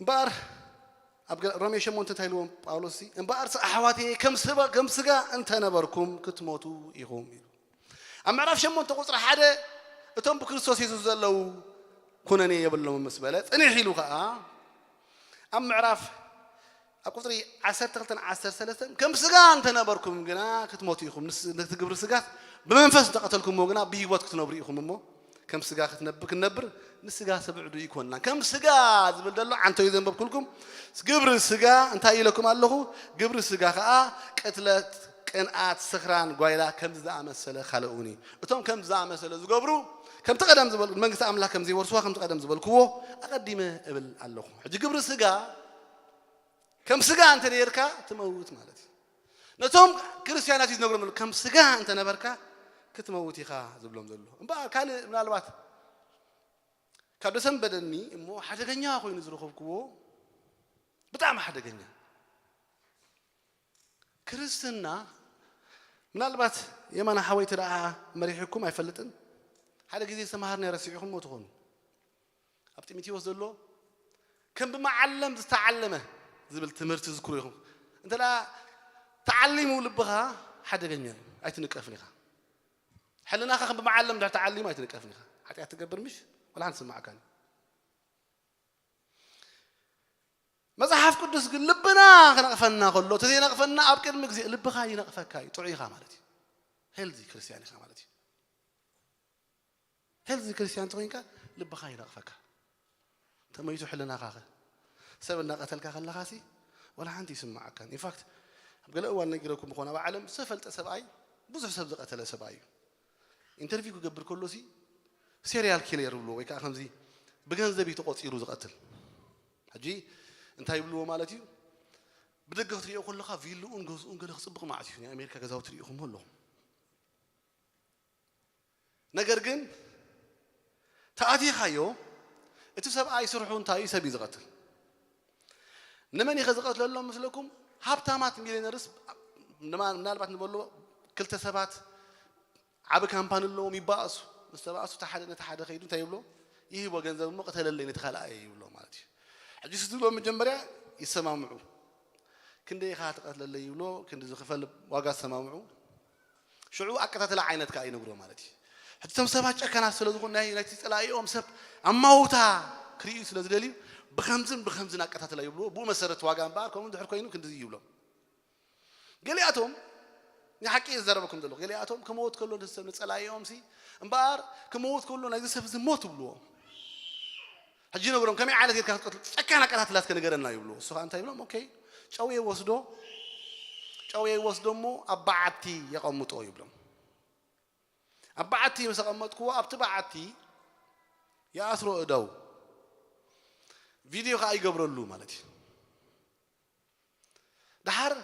እምበኣር ኣብ ገ-፣ ሮሜ ሸሞንተ እንታይ ኢልዎም ጳውሎስ? እምበኣርስ ኣሕዋተየ፣ ከም ስባ-፣ ከም ስጋ እንተነበርኩም ክትሞቱ ኢኹም ኢሉ። ኣብ ምዕራፍ ሸሞንተ ቁጽሪ ሓደ፣ እቶም ብክርስቶስ የሱስ ዘለዉ ኩነኔ የብሎምን ምስ በለ ጽንሕ ኢሉ ኸኣ ኣብ ምዕራፍ ኣብ ቁጽሪ ዓሰርተ ክልተን ዓሰርተ ሰለስተን፣ ከም ስጋ እንተነበርኩም ግና ክትሞቱ ኢኹም። ንስ-፣ ነቲ ግብሪ ስጋት ብመንፈስ እንተቐተልኩምዎ ግና ብህይወት ክትነብሩ ኢኹም እሞ፣ ከም ስጋ ክትነብ-፣ ክንነብር ንስጋ ሰብ ዕዱ ይኮንና። ከም ስጋ ዝብል ዘሎ ዓንተዩ ዘንበብኩልኩም። ግብሪ ስጋ እንታይ ኢለኩም ኣለኹ? ግብሪ ስጋ ኸኣ ቅትለት፣ ቅንኣት፣ ስኽራን፣ ጓይላ፣ ከምዚ ዝኣመሰለ ካልኡኒ። እቶም ከምዚ ዝኣመሰለ ዝገብሩ፣ ከምቲ ቀደም ዝበል-፣ መንግስቲ ኣምላኽ ከም ዘይወርስዋ ከምቲ ቀደም ዝበልክዎ ኣቐዲመ እብል ኣለኹ። ሕጂ ግብሪ ስጋ ከም ስጋ እንተ ነይርካ ትመውት ማለት እዩ። ነቶም ክርስትያናት እዩ ዝነግሮም ዘሎ፣ ከም ስጋ እንተ ነበርካ ክትመውት ኢኻ ዝብሎም ዘሎ። እምበኣር ካልእ ምናልባት ካብ ደሰንበደኒ እሞ ሓደገኛ ኮይኑ ዝረኸብክዎ፣ ብጣዕሚ ሓደገኛ። ክርስትና ምናልባት የማነ ሓወይ እቲ ደኣ መሪሕኩም ኣይፈልጥን፣ ሓደ ግዜ ዝተምሃርናዮ ረሲዕኹምዎ ትኾኑ። ኣብ ጢሞቴዎስ ዘሎ ከም ብመዓለም ዝተዓለመ ዝብል ትምህርቲ ዝክሩ ኢኹም። እንተ ደኣ ተዓሊሙ ልብኻ ሓደገኛ እዩ፣ ኣይትንቀፍን ኢኻ። ሕልናኻ ከም ብመዓለም እንድሕር ተዓሊሙ ኣይትንቀፍን ኢኻ። ሓጢኣት ትገብር ምሽ? ወላ ሓንቲ ስምዓካን። መጽሓፍ ቅዱስ ግን ልብና ክነቕፈና ከሎ፣ እቲ ዘይነቕፈና ኣብ ቅድሚ ግዜ ልብኻ ይነቕፈካ እዩ፣ ጥዑይ ኢኻ ማለት እዩ። ሄልዚ ክርስትያን ኢኻ ማለት እዩ። ሄልዚ ክርስትያን እንተኾይንካ ልብኻ ይነቕፈካ። ተመይቱ ሕልናኻ ኸ? ሰብ እናቐተልካ ከለኻሲ ወላ ሓንቲ ይስምዓካን። ኢንፋክት ኣብ ገለ እዋን ነጊረኩም ብኾነ ኣብ ዓለም ዝተፈልጠ ሰብኣይ ብዙሕ ሰብ ዝቐተለ ሰብኣይ እዩ። ኢንተርቪው ክገብር ከሎሲ ሴሪያል ኪለር ይብልዎ ወይ ከዓ ከምዚ ብገንዘብ እዩ ተቖጺሩ ዝቐትል። ሕጂ እንታይ ይብልዎ ማለት እዩ? ብደገ ክትሪኦ ከለኻ ቪልኡን ገዝኡን ገለ ክፅብቕ ማለት እዩ። ናይ ኣሜሪካ ገዛውቲ ሪኢኹም ኣለኹም። ነገር ግን ተኣቲኻዮ፣ እቲ ሰብኣይ ስርሑ እንታይ እዩ? ሰብ እዩ ዝቐትል። ንመን ኢኸ ዝቐትለሎም ምስለኩም? ሃብታማት ሚሊዮነርስ ምናልባት ንበሎ ክልተ ሰባት ዓቢ ካምፓኒ ኣለዎም፣ ይባእሱ። ምስ ተባእሱ እቲ ሓደ ነቲ ሓደ ከይዱ እንታይ ይብሎ? ይህቦ ገንዘብ እሞ ቅተለለይ ነቲ ካልኣይ ይብሎ ማለት እዩ። ሕጂ ዝብሎ መጀመርያ ይሰማምዑ። ክንደይ ኢኻ ትቐትለለይ ይብሎ፣ ክንዲ ዝኽፈል ዋጋ ዝሰማምዑ። ሽዑ ኣቀታትላ ዓይነት ከኣ ይነግሮ ማለት እዩ። ሕጂ እቶም ሰባት ጨካናት ስለ ዝኾኑ ናይ ናይቲ ጸላኢኦም ሰብ ኣማውታ ክርእዩ ስለ ዝደልዩ ብኸምዝን ብኸምዝን ኣቀታትላ ይብልዎ። ብኡ መሰረት ዋጋ እምበኣር ከምኡ እንድሕር ኮይኑ ክንድዚ ይብሎም። ገሊኣቶም ንሓቂ እየ ዝዛረበኩም ዘለኹ። ገሊኣቶም ክመውት ከሎ ንሰብ ንጸላኢኦም ሲ እምበኣር ክመውት ከሎ ናይዚ ሰብ እዚ ሞት ይብልዎ። ሕጂ ነግሮም ከመይ ዓይነት ጌርካ ክትቀትሎ ጨካን ኣቀታትላ እስከ ንገረና ይብልዎ። እሱ ኸኣ እንታይ ይብሎም? ኦኬ ጨው ይወስዶ ጨው ይወስዶ እሞ ኣብ በዓቲ የቐምጦ ይብሎም። ኣብ በዓቲ ምስ ኣቐመጥክዎ ኣብቲ በዓቲ ይኣስሮ እደው ቪድዮ ከኣ ይገብረሉ ማለት እዩ። ደሓር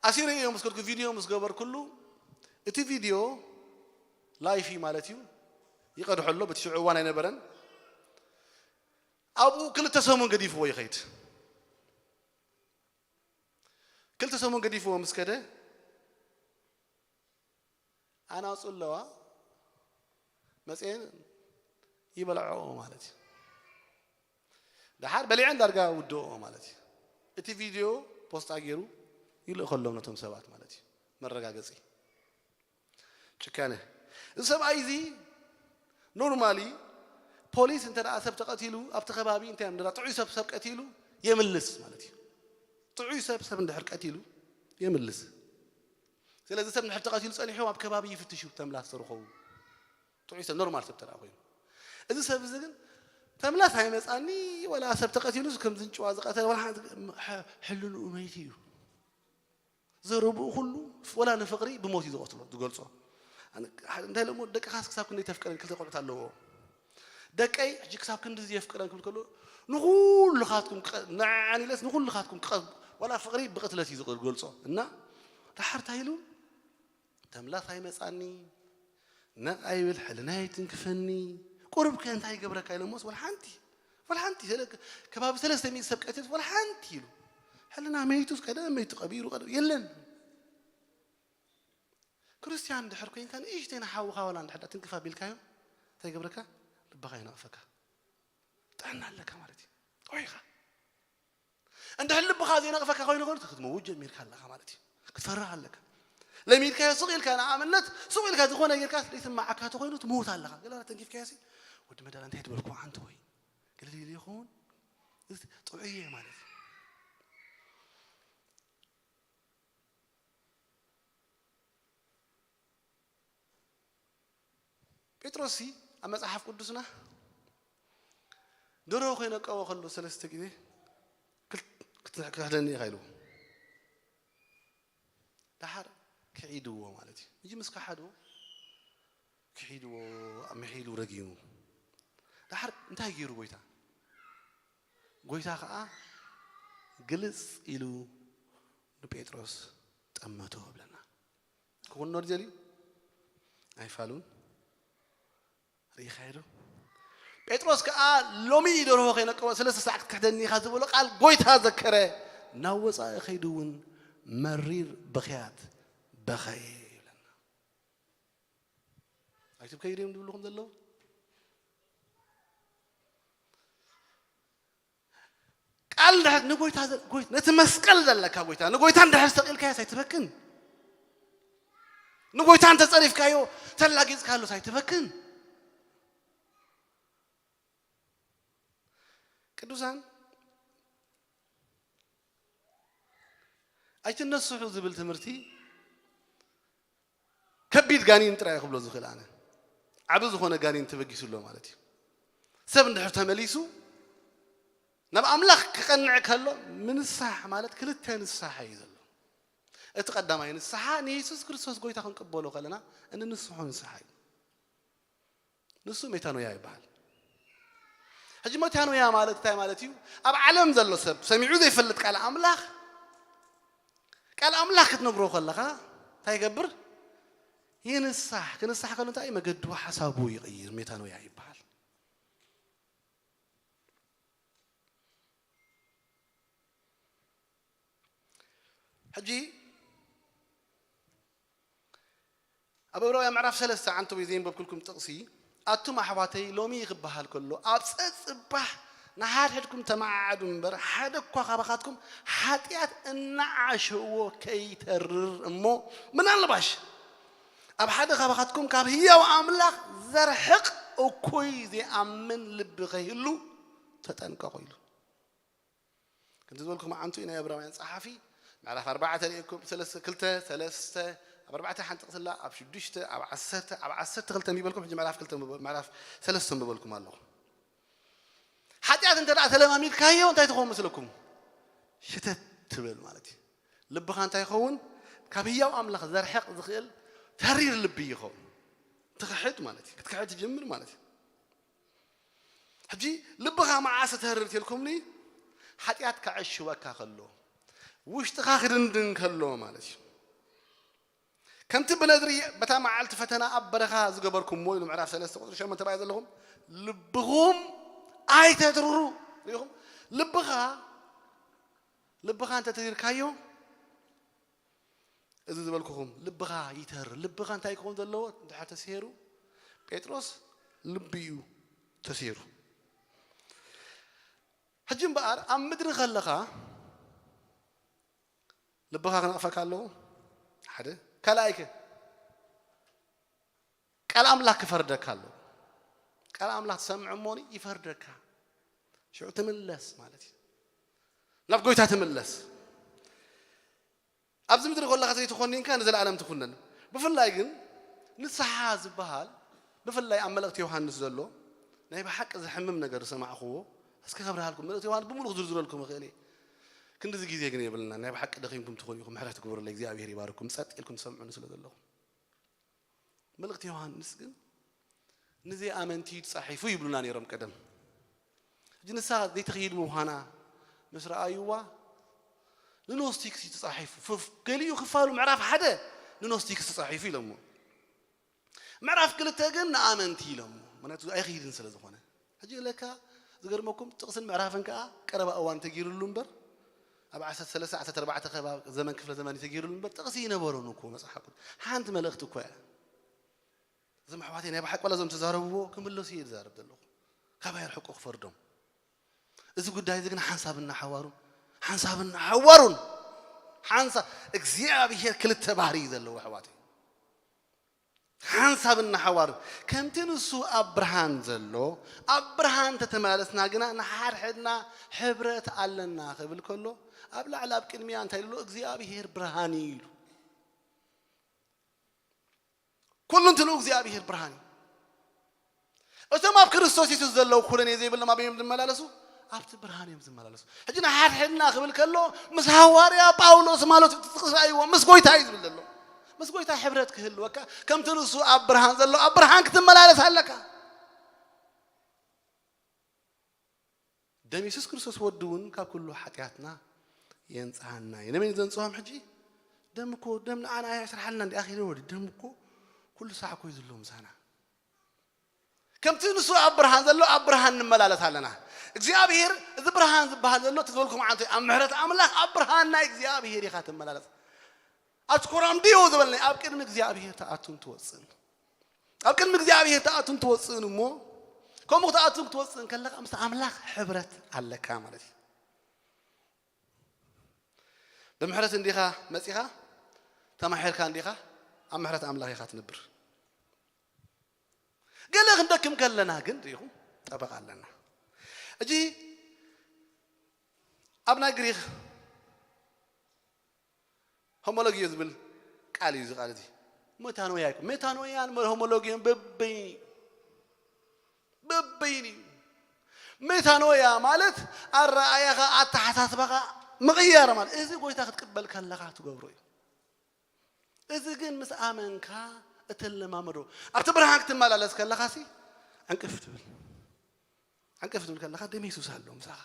ኣሲረ እዮ ምስ ከድኩ ቪድዮ ምስ ገበርኩሉ እቲ ቪድዮ ላይፍ እዩ ማለት እዩ። ይቐድሖ ኣሎ በቲ ሽዑ እዋን ኣይነበረን። ኣብኡ ክልተ ሰሙን ገዲፍዎ ይኸይድ። ክልተ ሰሙን ገዲፍዎ ምስ ከደ ኣናጹ ኣለዋ መጽኤን ይበልዐኦ ማለት እዩ። ደሓር በሊዐን ዳርጋ ውድኦ ማለት እዩ። እቲ ቪድዮ ፖስታ ገይሩ ይልእኸሎም ነቶም ሰባት ማለት እዩ። መረጋገጺ ጭካነ። እዚ ሰብኣይ እዚ ኖርማሊ ፖሊስ እንተ ደኣ ሰብ ተቐቲሉ ኣብቲ ከባቢ እንታይ እዮም ደኣ ጥዑይ ሰብ ሰብ ቀቲሉ የምልስ ማለት እዩ። ጥዑይ ሰብ ሰብ እንድሕር ቀቲሉ የምልስ። ስለዚ ሰብ እንድሕር ተቐቲሉ ጸኒሑ ኣብ ከባቢ ይፍትሹ ተምላስ ተረኸቡ። ጥዑይ ሰብ ኖርማል ሰብ ተደኣ ኮይኑ እዚ ሰብ እዚ ግን ተምላስ ኣይመጻኒ ወላ ሰብ ተቐቲሉ ከምዚ ጭዋ ዝቐተለ ወላ ሓንቲ ሕልንኡ መይቲ እዩ። ዘረብኡ ኩሉ ወላ ንፍቕሪ ብሞት እዩ ዝቐትሎ ዝገልጾ። እንታይ ለሞ ደቅኻስ ክሳብ ክንደይ ተፍቅረን ክልተ ቆልዑት ኣለዎ። ደቀይ ሕጂ ክሳብ ክንድዚ የፍቅረን ክብል ከሎ ንኹልኻትኩም ንዓን ኢለስ ንኹልኻትኩም ወላ ፍቕሪ ብቕትለት እዩ ዝገልጾ። እና ደሓር እንታይ ኢሉ ተምላስ ኣይመጻኒ ነቕ ኣይብል ሕልናይ ኣይትንክፈኒ። ቁሩብ ከ እንታይ ይገብረካ ኢሎሞስ ወላ ሓንቲ ወላ ሓንቲ ከባቢ ሰለስተ ሚእቲ ሰብ ቀትልት ወላ ሓንቲ ኢሉ ሕልና መይቱስ ቀደም መይቱ ቀቢሩ ቀደም የለን። ክርስትያን ድሕር ኮይንካ ንእሽተይ ንሓውኻ ዋላ እንድሕር ትንክፍ ኣቢልካዮ እንታይ ይገብረካ? ልብኻ ይነቕፈካ። ጥዕና ኣለካ ማለት እዩ። ጥዑይ ኢኻ። እንድሕር ልብኻ ዘይነቕፈካ ኮይኑ ኮይኑ ክትመውት ጀሚርካ ኣለኻ ማለት እዩ። ክትፈርህ ኣለካ። ለሚድካዮ ሱቕ ኢልካ ንኣብነት ሱቕ ኢልካ ዝኾነ ጌርካ ዘይስማዓካ ተኾይኑ ትመውት ኣለኻ። ገለ ተንኪፍካዮ ሲ ወዲ መዳላ እንታይ ትበልኩ ዓንተ ወይ ገለ ይኸውን እዚ ጥዑይ እየ ማለት እዩ። ጴጥሮስ ኣብ መጽሓፍ ቅዱስና ደርሆ ከይነቀወ ከሎ ሰለስተ ግዜ ክትክሕደኒ ኢኻ ኢልዎ። ደሓር ክሒድዎ ማለት እዩ። እዚ ምስ ከሓድዎ ክሒድዎ ኣምሒሉ ረጊሙ። ደሓር እንታይ ገይሩ ጎይታ? ጎይታ ከዓ ግልጽ ኢሉ ንጴጥሮስ ጠመቶ ብለና። ክኹኖ ድደልዩ ኣይፋሉን ርኢኻዮ ዶ? ጴጥሮስ ከዓ ሎሚ ደርሆ ከይነቀወ ሰለስተ ሰዓት ክትክሕደኒ ኢኻ ዝበሎ ቃል ጎይታ ዘከረ። ናብ ወፃኢ ከይዱ እውን መሪር በኽያት በኸየ ይብለና። ኣይትብከዩ ድዮም ዝብልኹም ዘለዉ? ቃል እንድሕር ንጎይታ ዘ- ጎይ- ነቲ መስቀል ዘለካ ጎይታ ንጎይታ እንድሕር ሰቂልካዮስ ኣይትበክን። ንጎይታ እንተጸሪፍካዮ ተላጊጽካሉስ ኣይትበክን። ቅዱሳን ኣይትነስሑ ዝብል ትምህርቲ ከቢድ ጋኒን ጥራይ ክብሎ ዝኽእል ኣነ። ዓቢ ዝኾነ ጋኒን ተበጊሱ ኣሎ ማለት እዩ። ሰብ እንድሕር ተመሊሱ ናብ ኣምላኽ ክቐንዕ ከሎ ምንሳሕ ማለት ክልተ ንስሓ እዩ ዘሎ። እቲ ቀዳማይ ንስሓ ንየሱስ ክርስቶስ ጎይታ ክንቅበሎ ከለና እንንስሖ ንስሓ እዩ። ንሱ ሜታኖያ ይበሃል። ሕጂ መታኖያ ማለት እንታይ ማለት እዩ? ኣብ ዓለም ዘሎ ሰብ ሰሚዑ ዘይፈልጥ ቃል ኣምላኽ፣ ቃል ኣምላኽ ክትነግሮ ከለኻ እንታይ ይገብር? ይንሳሕ። ክንሳሕ ከሎ እንታይ እዩ? መገዱ፣ ሓሳቡ ይቕይር። ሜታኖያ ይበሃል። ሕጂ ኣብ ዕብራውያን ምዕራፍ ሰለስተ ዓንተቦይ ዘንበብኩልኩም ጥቕሲ፣ ኣቱም ኣሕዋተይ፣ ሎሚ ክበሃል ከሎ፣ ኣብ ጸጽባሕ ንሓድሕድኩም ተመዓዓዱ እምበር፣ ሓደ እኳ ካባኻትኩም ሓጢኣት እናዓሸዎ ከይተርር እሞ፣ ምናልባሽ ኣብ ሓደ ካባኻትኩም ካብ ህያው ኣምላኽ ዘርሕቕ እኩይ ዘይኣምን ልቢ ከይህሉ ተጠንቀቑ ኢሉ። ከምቲ ዝበልኩም ዓንቱ ናይ ዕብራውያን ጸሓፊ ምዕራፍ ኣርባዕተ ርኢኩም፣ ሰለስተ፣ ክልተ፣ ሰለስተ፣ ኣብ ኣርባዕተ ሓንቲ ጥቕስላ፣ ኣብ ሽዱሽተ፣ ኣብ ዓሰርተ፣ ኣብ ዓሰርተ ክልተ የሚበልኩም፣ ሕጂ ምዕራፍ ክልተ ምበ-፣ ምዕራፍ ሰለስተ ምበልኩም ኣለኹ። ሓጢኣት እንተ ደኣ ተለማሚድካዮ እንታይ ትኸውን መስለኩም? ሽተት ትብል ማለት እዩ። ልብኻ እንታይ ይኸውን? ካብ ህያው ኣምላኽ ዘርሕቕ ዝኽእል ተሪር ልቢ ይኸውን። ትኽሕድ ማለት እዩ። ክትክሕድ ትጅምር ማለት እዩ። ሕጂ ልብኻ መዓስ ተርር ትልኩምኒ? ሓጢኣት ከዕሽወካ ከሎ፣ ውሽጥኻ ክድንድን ከሎ ማለት እዩ። ከምቲ ብነድሪ በታ መዓልቲ ፈተና ኣብ በረኻ ዝገበርኩምዎ ኢሉ ምዕራፍ ሰለስተ ቁጽሪ ሸሞንተ ተባሂ ዘለኹም፣ ልብኹም ኣይተትርሩ። ርኢኹም? ልብኻ፣ ልብኻ እንተተሪርካዮ፣ እዚ ዝበልኩኹም ልብኻ ይተር። ልብኻ እንታይ ክኸውን ዘለዎ? እንድሕር ተስሄሩ፣ ጴጥሮስ ልቢ እዩ ተስሄሩ። ሕጂ እምበኣር ኣብ ምድሪ ከለኻ ልብኻ ክነቕፈካ ኣለዎ። ሓደ። ካልኣይከ ቃል ኣምላኽ ክፈርደካ ኣለዎ። ቃል ኣምላኽ ትሰምዕ እሞኒ ይፈርደካ። ሽዑ ትምለስ ማለት እዩ። ናብ ጎይታ ትምለስ። ኣብዚ ምድሪ ከለኻ ዘይተኾኒንካ ንዘለኣለም ትኹነን። ብፍላይ ግን ንስሓ ዝበሃል፣ ብፍላይ ኣብ መልእኽቲ ዮሃንስ ዘሎ ናይ ብሓቂ ዘሕምም ነገር ዝሰማዕኽዎ፣ እስከ ከብርሃልኩም። መልእኽቲ ዮሃንስ ብምሉእ ክዝርዝረልኩም እኽእል እየ። ክንድዚ ግዜ ግን የብልና። ናይ ብሓቂ ደኺምኩም ትኾኑ ኢኹም። ምሕረት ግበሩለይ። እግዚኣብሔር ይባርኩም። ጸጥ ኢልኩም ትሰምዑኒ ስለ ዘለኹም። መልእኽቲ ዮሃንስ ግን ንዘይኣመንቲ እዩ ተጻሒፉ ይብሉና ነይሮም ቀደም። ሕጂ ንሳ ዘይትኽይድ ምዃና ምስ ረኣይዋ ንኖስቲክስ እዩ ተጻሒፉ። ፍፍ-፣ ገሊኡ ክፋሉ ምዕራፍ ሓደ ንኖስቲክስ ተጻሒፉ ኢሎሞ። ምዕራፍ ክልተ ግን ንኣመንቲ ኢሎሞ። ምኽንያቱ ኣይኽይድን ስለ ዝኾነ። ሕጂ ለካ ዝገርመኩም ጥቕስን ምዕራፍን ከኣ ቀረባ እዋን ተጊሩሉ እምበር፣ ኣብ ዓሰርተ ሰለስተ ዓሰርተ ኣርባዕተ ከባቢ ዘመን ክፍለ ዘመን እዩ ተጊሩሉ እምበር፣ ጥቕሲ ይነበሮን እኮ መጽሓፍ ቅዱስ። ሓንቲ መልእኽቲ እኮ እያ። እዞም ኣሕዋተይ ናይ ብሓቂ ዋላ እዞም ተዛረብዎ ክምለሱ እየ ዝዛረብ ዘለኹ። ካባይ ርሕቁ ክፈርዶም። እዚ ጉዳይ እዚ ግን ሓንሳብ እናሓዋሩን፣ ሓንሳብ እናሓዋሩን፣ ሓንሳ-፣ እግዚኣብሔር ክልተ ባህሪ እዩ ዘለዎ ኣሕዋተይ። ሓንሳብ እናሓዋሩ ከምቲ ንሱ ኣብ ብርሃን ዘሎ፣ ኣብ ብርሃን ተተመላለስና ግና ንሓድሕድና ሕብረት ኣለና ክብል ከሎ፣ ኣብ ላዕሊ ኣብ ቅድሚያ እንታይ ኢሉ? እግዚኣብሔር ብርሃን እዩ ኢሉ። ኩሉ እንትንኡ እግዚኣብሔር ብርሃን እዩ። እቶም ኣብ ክርስቶስ የሱስ ዘለዉ ኩነኔ ዘይብሎም ኣበይ እዮም ዝመላለሱ? ኣብቲ ብርሃን እዮም ዝመላለሱ። ሕጂ ንሓድሕድና ክብል ከሎ ምስ ሃዋርያ ጳውሎስ ማለት እዩ፣ እቲ ጥቕሲ ኣይዎ፣ ምስ ጎይታ እዩ ዝብል ዘሎ። ምስ ጎይታ ሕብረት ክህልወካ፣ ከምቲ ንሱ ኣብ ብርሃን ዘሎ፣ ኣብ ብርሃን ክትመላለስ ኣለካ። ደም የሱስ ክርስቶስ ወዲ እውን ካብ ኩሉ ሓጢኣትና የንጽሃና እዩ። ነመን እዩ ዘንጽሆም ሕጂ? ደም እኮ፣ ደም ንዓና ኣይሰርሓልና እንዲ ኣኺለ ወዲ። ደም እኮ ኩሉ ሳዕ እኮ እዩ ዘሎ ምሳና። ከምቲ ንሱ ኣብ ብርሃን ዘሎ ኣብ ብርሃን ንመላለስ ኣለና። እግዚኣብሔር እዚ ብርሃን ዝበሃል ዘሎ እቲ ዝበልኩም ዓንተ ኣብ ምሕረት ኣምላኽ ኣብ ብርሃን ናይ እግዚኣብሔር ኢኻ ትመላለስ። ኣትኮራምድዮ ዝበልናይ ኣብ ቅድሚ እግዚኣብሔር ትኣቱን ትወፅእን። ኣብ ቅድሚ እግዚኣብሔር ትኣቱን ትወፅእን እሞ ከምኡ ክትኣቱን ክትወፅእን ከለኻ ምስ ኣምላኽ ሕብረት ኣለካ ማለት እዩ። ብምሕረት እንዲኻ መፂኻ ተማሒርካ እንዲኻ ኣብ ምሕረት ኣምላኽ ኢኻ ትነብር። ገለ ክንደክም ከለና ግን ርኢኹም ጠበቃ ኣለና። እጂ ኣብ ናይ ግሪክ ሆሞሎጊዮ ዝብል ቃል እዩ። እዚ ቃል እዚ ሜታኖያ ይኮ-፣ ሜታኖያን ሆሞሎጊዮን በበይን እዩ። በበይን እዩ። ሜታኖያ ማለት ኣረኣያኻ፣ ኣተሓሳስባኻ ምቕያር ማለት። እዚ ጎይታ ክትቅበል ከለኻ ትገብሮ እዩ። እዚ ግን ምስ ኣመንካ እተለማመዶ። ኣብቲ ብርሃን ክትመላለስ ከለኻሲ ዕንቅፍ ትብል። ዕንቅፍ ትብል ከለኻ ደም የሱስ ኣሎ ምሳኻ።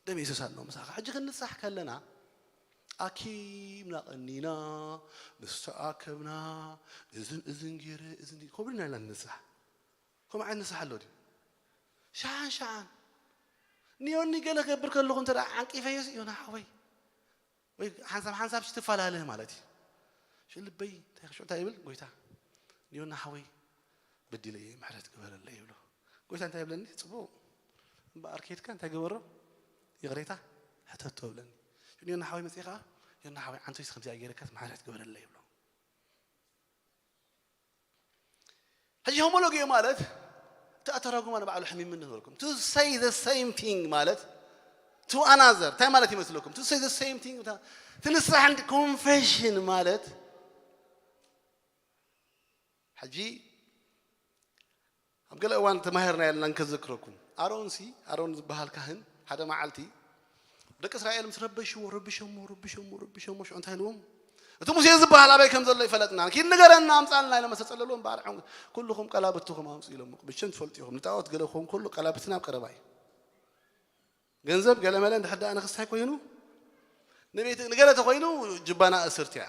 ደም የሱስ ኣሎ ምሳኻ። ሕጂ ክንንሳሕ ከለና ኣኪብና ቀኒና፣ ምስ ተኣከብና፣ እዝን እዝን ገይረ፣ እዝን ከምኡ ኢልና ኢና ንንሳሕ። ከምኡ ዓይነት ንስሓ ኣሎ ድዩ? ሸሓን ሸሓን። ንዮኒ ገለ ክገብር ከለኹ እንተ ደኣ ዓንቂፈዮስ፣ ዮና ሓወይ፣ ወይ ሓንሳብ ሓንሳብ ትፈላለ ማለት እዩ። ሽልበይ እንታይ ክሽዑ እንታይ ይብል? ጎይታ፣ ንዮና ሓወይ በዲለ እየ፣ ምሕረት ግበረለይ ይብሎ። ጎይታ እንታይ ይብለኒ? ጽቡቕ እምበኣር ከይድካ እንታይ ግበሮ? ይቕሬታ ሕተቶ ይብለኒ። ንዮና ሓወይ መጽኤ ከኣ፣ ዮና ሓወይ ዓንቶይስ ከምዚኣ ገይረካስ ምሕረት ግበረለይ ይብሎ። ሕጂ ሆሞሎጊዮ ማለት እቲ ኣተራጉማ ንባዕሉ ሕሚምኒ ነበርኩም። To say the same thing ማለት to another እንታይ ማለት ይመስለኩም? To say the same thing ትንሳሕ እንዲ ኮንፌሽን ማለት ሕጂ ኣብ ገለ እዋን ተማሂርና ያለና እንከዘክረኩም ኣሮን ሲ ኣሮን ዝበሃል ካህን ሓደ መዓልቲ ደቂ እስራኤል ምስ ረበሽዎ ረብሸሞ ረብሸሞ ረብሸሞ ሽዑ እንታይ ኢልዎም? እቲ ሙሴ ዝበሃል ኣበይ ከም ዘሎ ይፈለጥና ኪድ ንገረና ኣምፃልና ኢሎም መሰፀለልዎም በዓል ኩልኹም ቀላብትኹም ኣምፁ ኢሎም ብሽም ትፈልጡ ኢኹም ንጣዖት ገለ ክኸውን ከሎ ቀላብትና ኣብ ቀረባ እዩ። ገንዘብ ገለመለ እንድሕር ደኣ ንክስታይ ኮይኑ ንቤት ንገለ ተኮይኑ ጅባና እስርት እያ።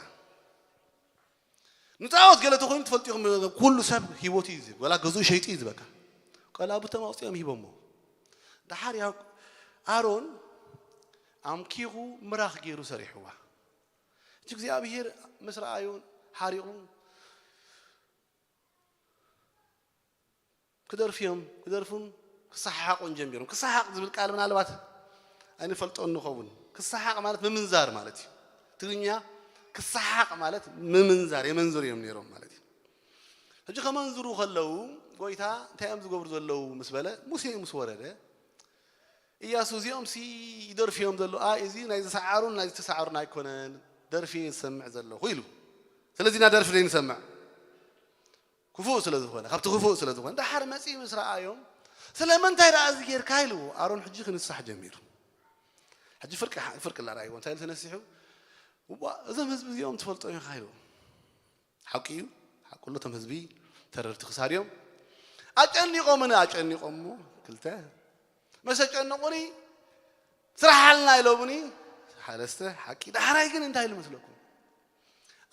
ንጣዖት ገለ ተኮይኑ ትፈልጡ ኢኹም ኩሉ ሰብ ሂቦት እዩ ዝብ ወላ ገዝኡ ሸይጡ እዩ ዝበካ። ቀላብቶም ኣውፅኦም ሂቦሞ። ደሓር ያው ኣሮን ኣምኪኹ ምራኽ ገይሩ ሰሪሕዋ። እቲ እግዚኣብሔር ምስ ረኣዩ ሓሪቑ ክደርፉ እዮም። ክደርፉን ክሰሓሓቑን ጀሚሮም። ክሰሓቕ ዝብል ቃል ምናልባት ኣይንፈልጦን ንኸውን። ክሰሓቕ ማለት ምምንዛር ማለት እዩ። ትግርኛ ክሰሓቕ ማለት ምምንዛር፣ የመንዝሩ እዮም ነይሮም ማለት እዩ። ሕጂ ከመንዝሩ ከለዉ ጎይታ እንታይ እዮም ዝገብሩ ዘለዉ ምስ በለ ሙሴ ምስ ወረደ ኢያሱ እዚኦም ሲ ይደርፉ እዮም ዘለዉ። ኣይ እዚ ናይ ዝሰዓሩን ናይ ዝተሰዓሩን ኣይኮነን ደርፊ ዝሰምዕ ዘለኹ ኢሉ። ስለዚ ኢና ደርፊ ዘይንሰምዕ። ክፉእ ስለ ዝኾነ ካብቲ ክፉእ ስለ ዝኾነ ደሓር መፂኡ ምስ ረኣዮም ስለምንታይ ደኣ እዚ ጌርካ ኢልዎ ኣሮን ሕጂ ክንሳሕ ጀሚሩ። ሕጂ ፍርቂ ፍርቂ ላራእይዎ እንታይ ኢሉ ተነሲሑ እዋ እዞም ህዝቢ እዚኦም ትፈልጦም ኢኻ ኢልዎ። ሓቂ እዩ ሓቁ ኣሎ እቶም ህዝቢ ተረርቲ ክሳድ እዮም። ኣጨኒቖምኒ ኣጨኒቖሞ ክልተ መሰ ጨነቑኒ ስራሓልና ኢሎምኒ ሓለስተ ሓቂ ዳሕራይ ግን እንታይ ኢሉ መስለኩም?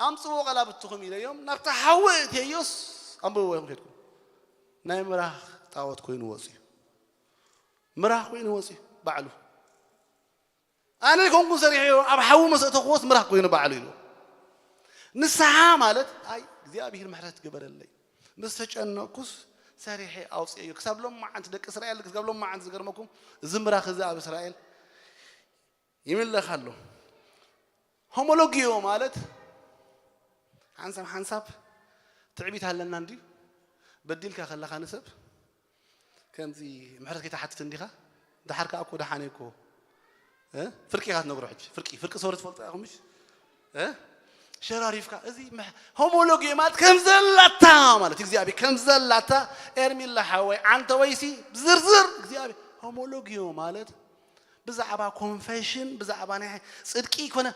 ኣምፅዎ ቀላብትኹም ኢለዮም ናብታ ሓዊ እትየዮስ ኣንብብዎ ኢኹም ከድኩም ናይ ምራኽ ጣዖት ኮይኑ ወፅዩ ምራኽ ኮይኑ ወፅዩ ባዕሉ ኣነ ኮንኩ ሰሪሐዮ ኣብ ሓዊ መሰእተክዎስ ምራኽ ኮይኑ ባዕሉ ኢሉ ንስሓ ማለት ኣይ እግዚኣብሔር ምሕረት ግበረለይ ምስ ተጨነቅኩስ ሰሪሐ ኣውፅኤዮ ክሳብ ሎም መዓንቲ ደቂ እስራኤል ክሳብ ሎም መዓንቲ ዝገርመኩም እዚ ምራኽ እዚ ኣብ እስራኤል ይምለኽ ኣሎ። ሆሞሎጊዮ ማለት ሓንሳብ ሓንሳብ ትዕቢት ኣለና እንድዩ። በዲልካ ከለኻ ንሰብ ከምዚ ምሕረት ከይትሓትት እንዲኻ። ደሓር ከኣ እኮ ደሓነ እኮ እ? ፍርቂ ኢኻ ትነግሮ ሕጂ። ፍርቂ ፍርቂ ሰውሪ ትፈልጦ ኢኹም ምሽ? እ? ሸራሪፍካ እዚ ምሕ- ሆሞሎጊዮ ማለት ከም ዘላታ ማለት እግዚኣብሔር ከም ዘላታ ኤርሚላ ሓወይ ዓንተ ወይሲ ዝርዝር እግዚኣብሔር ሆሞሎጊዮ ማለት ብዛዕባ ኮንፌሽን ብዛዕባ ናይ ፅድቂ ይኮነ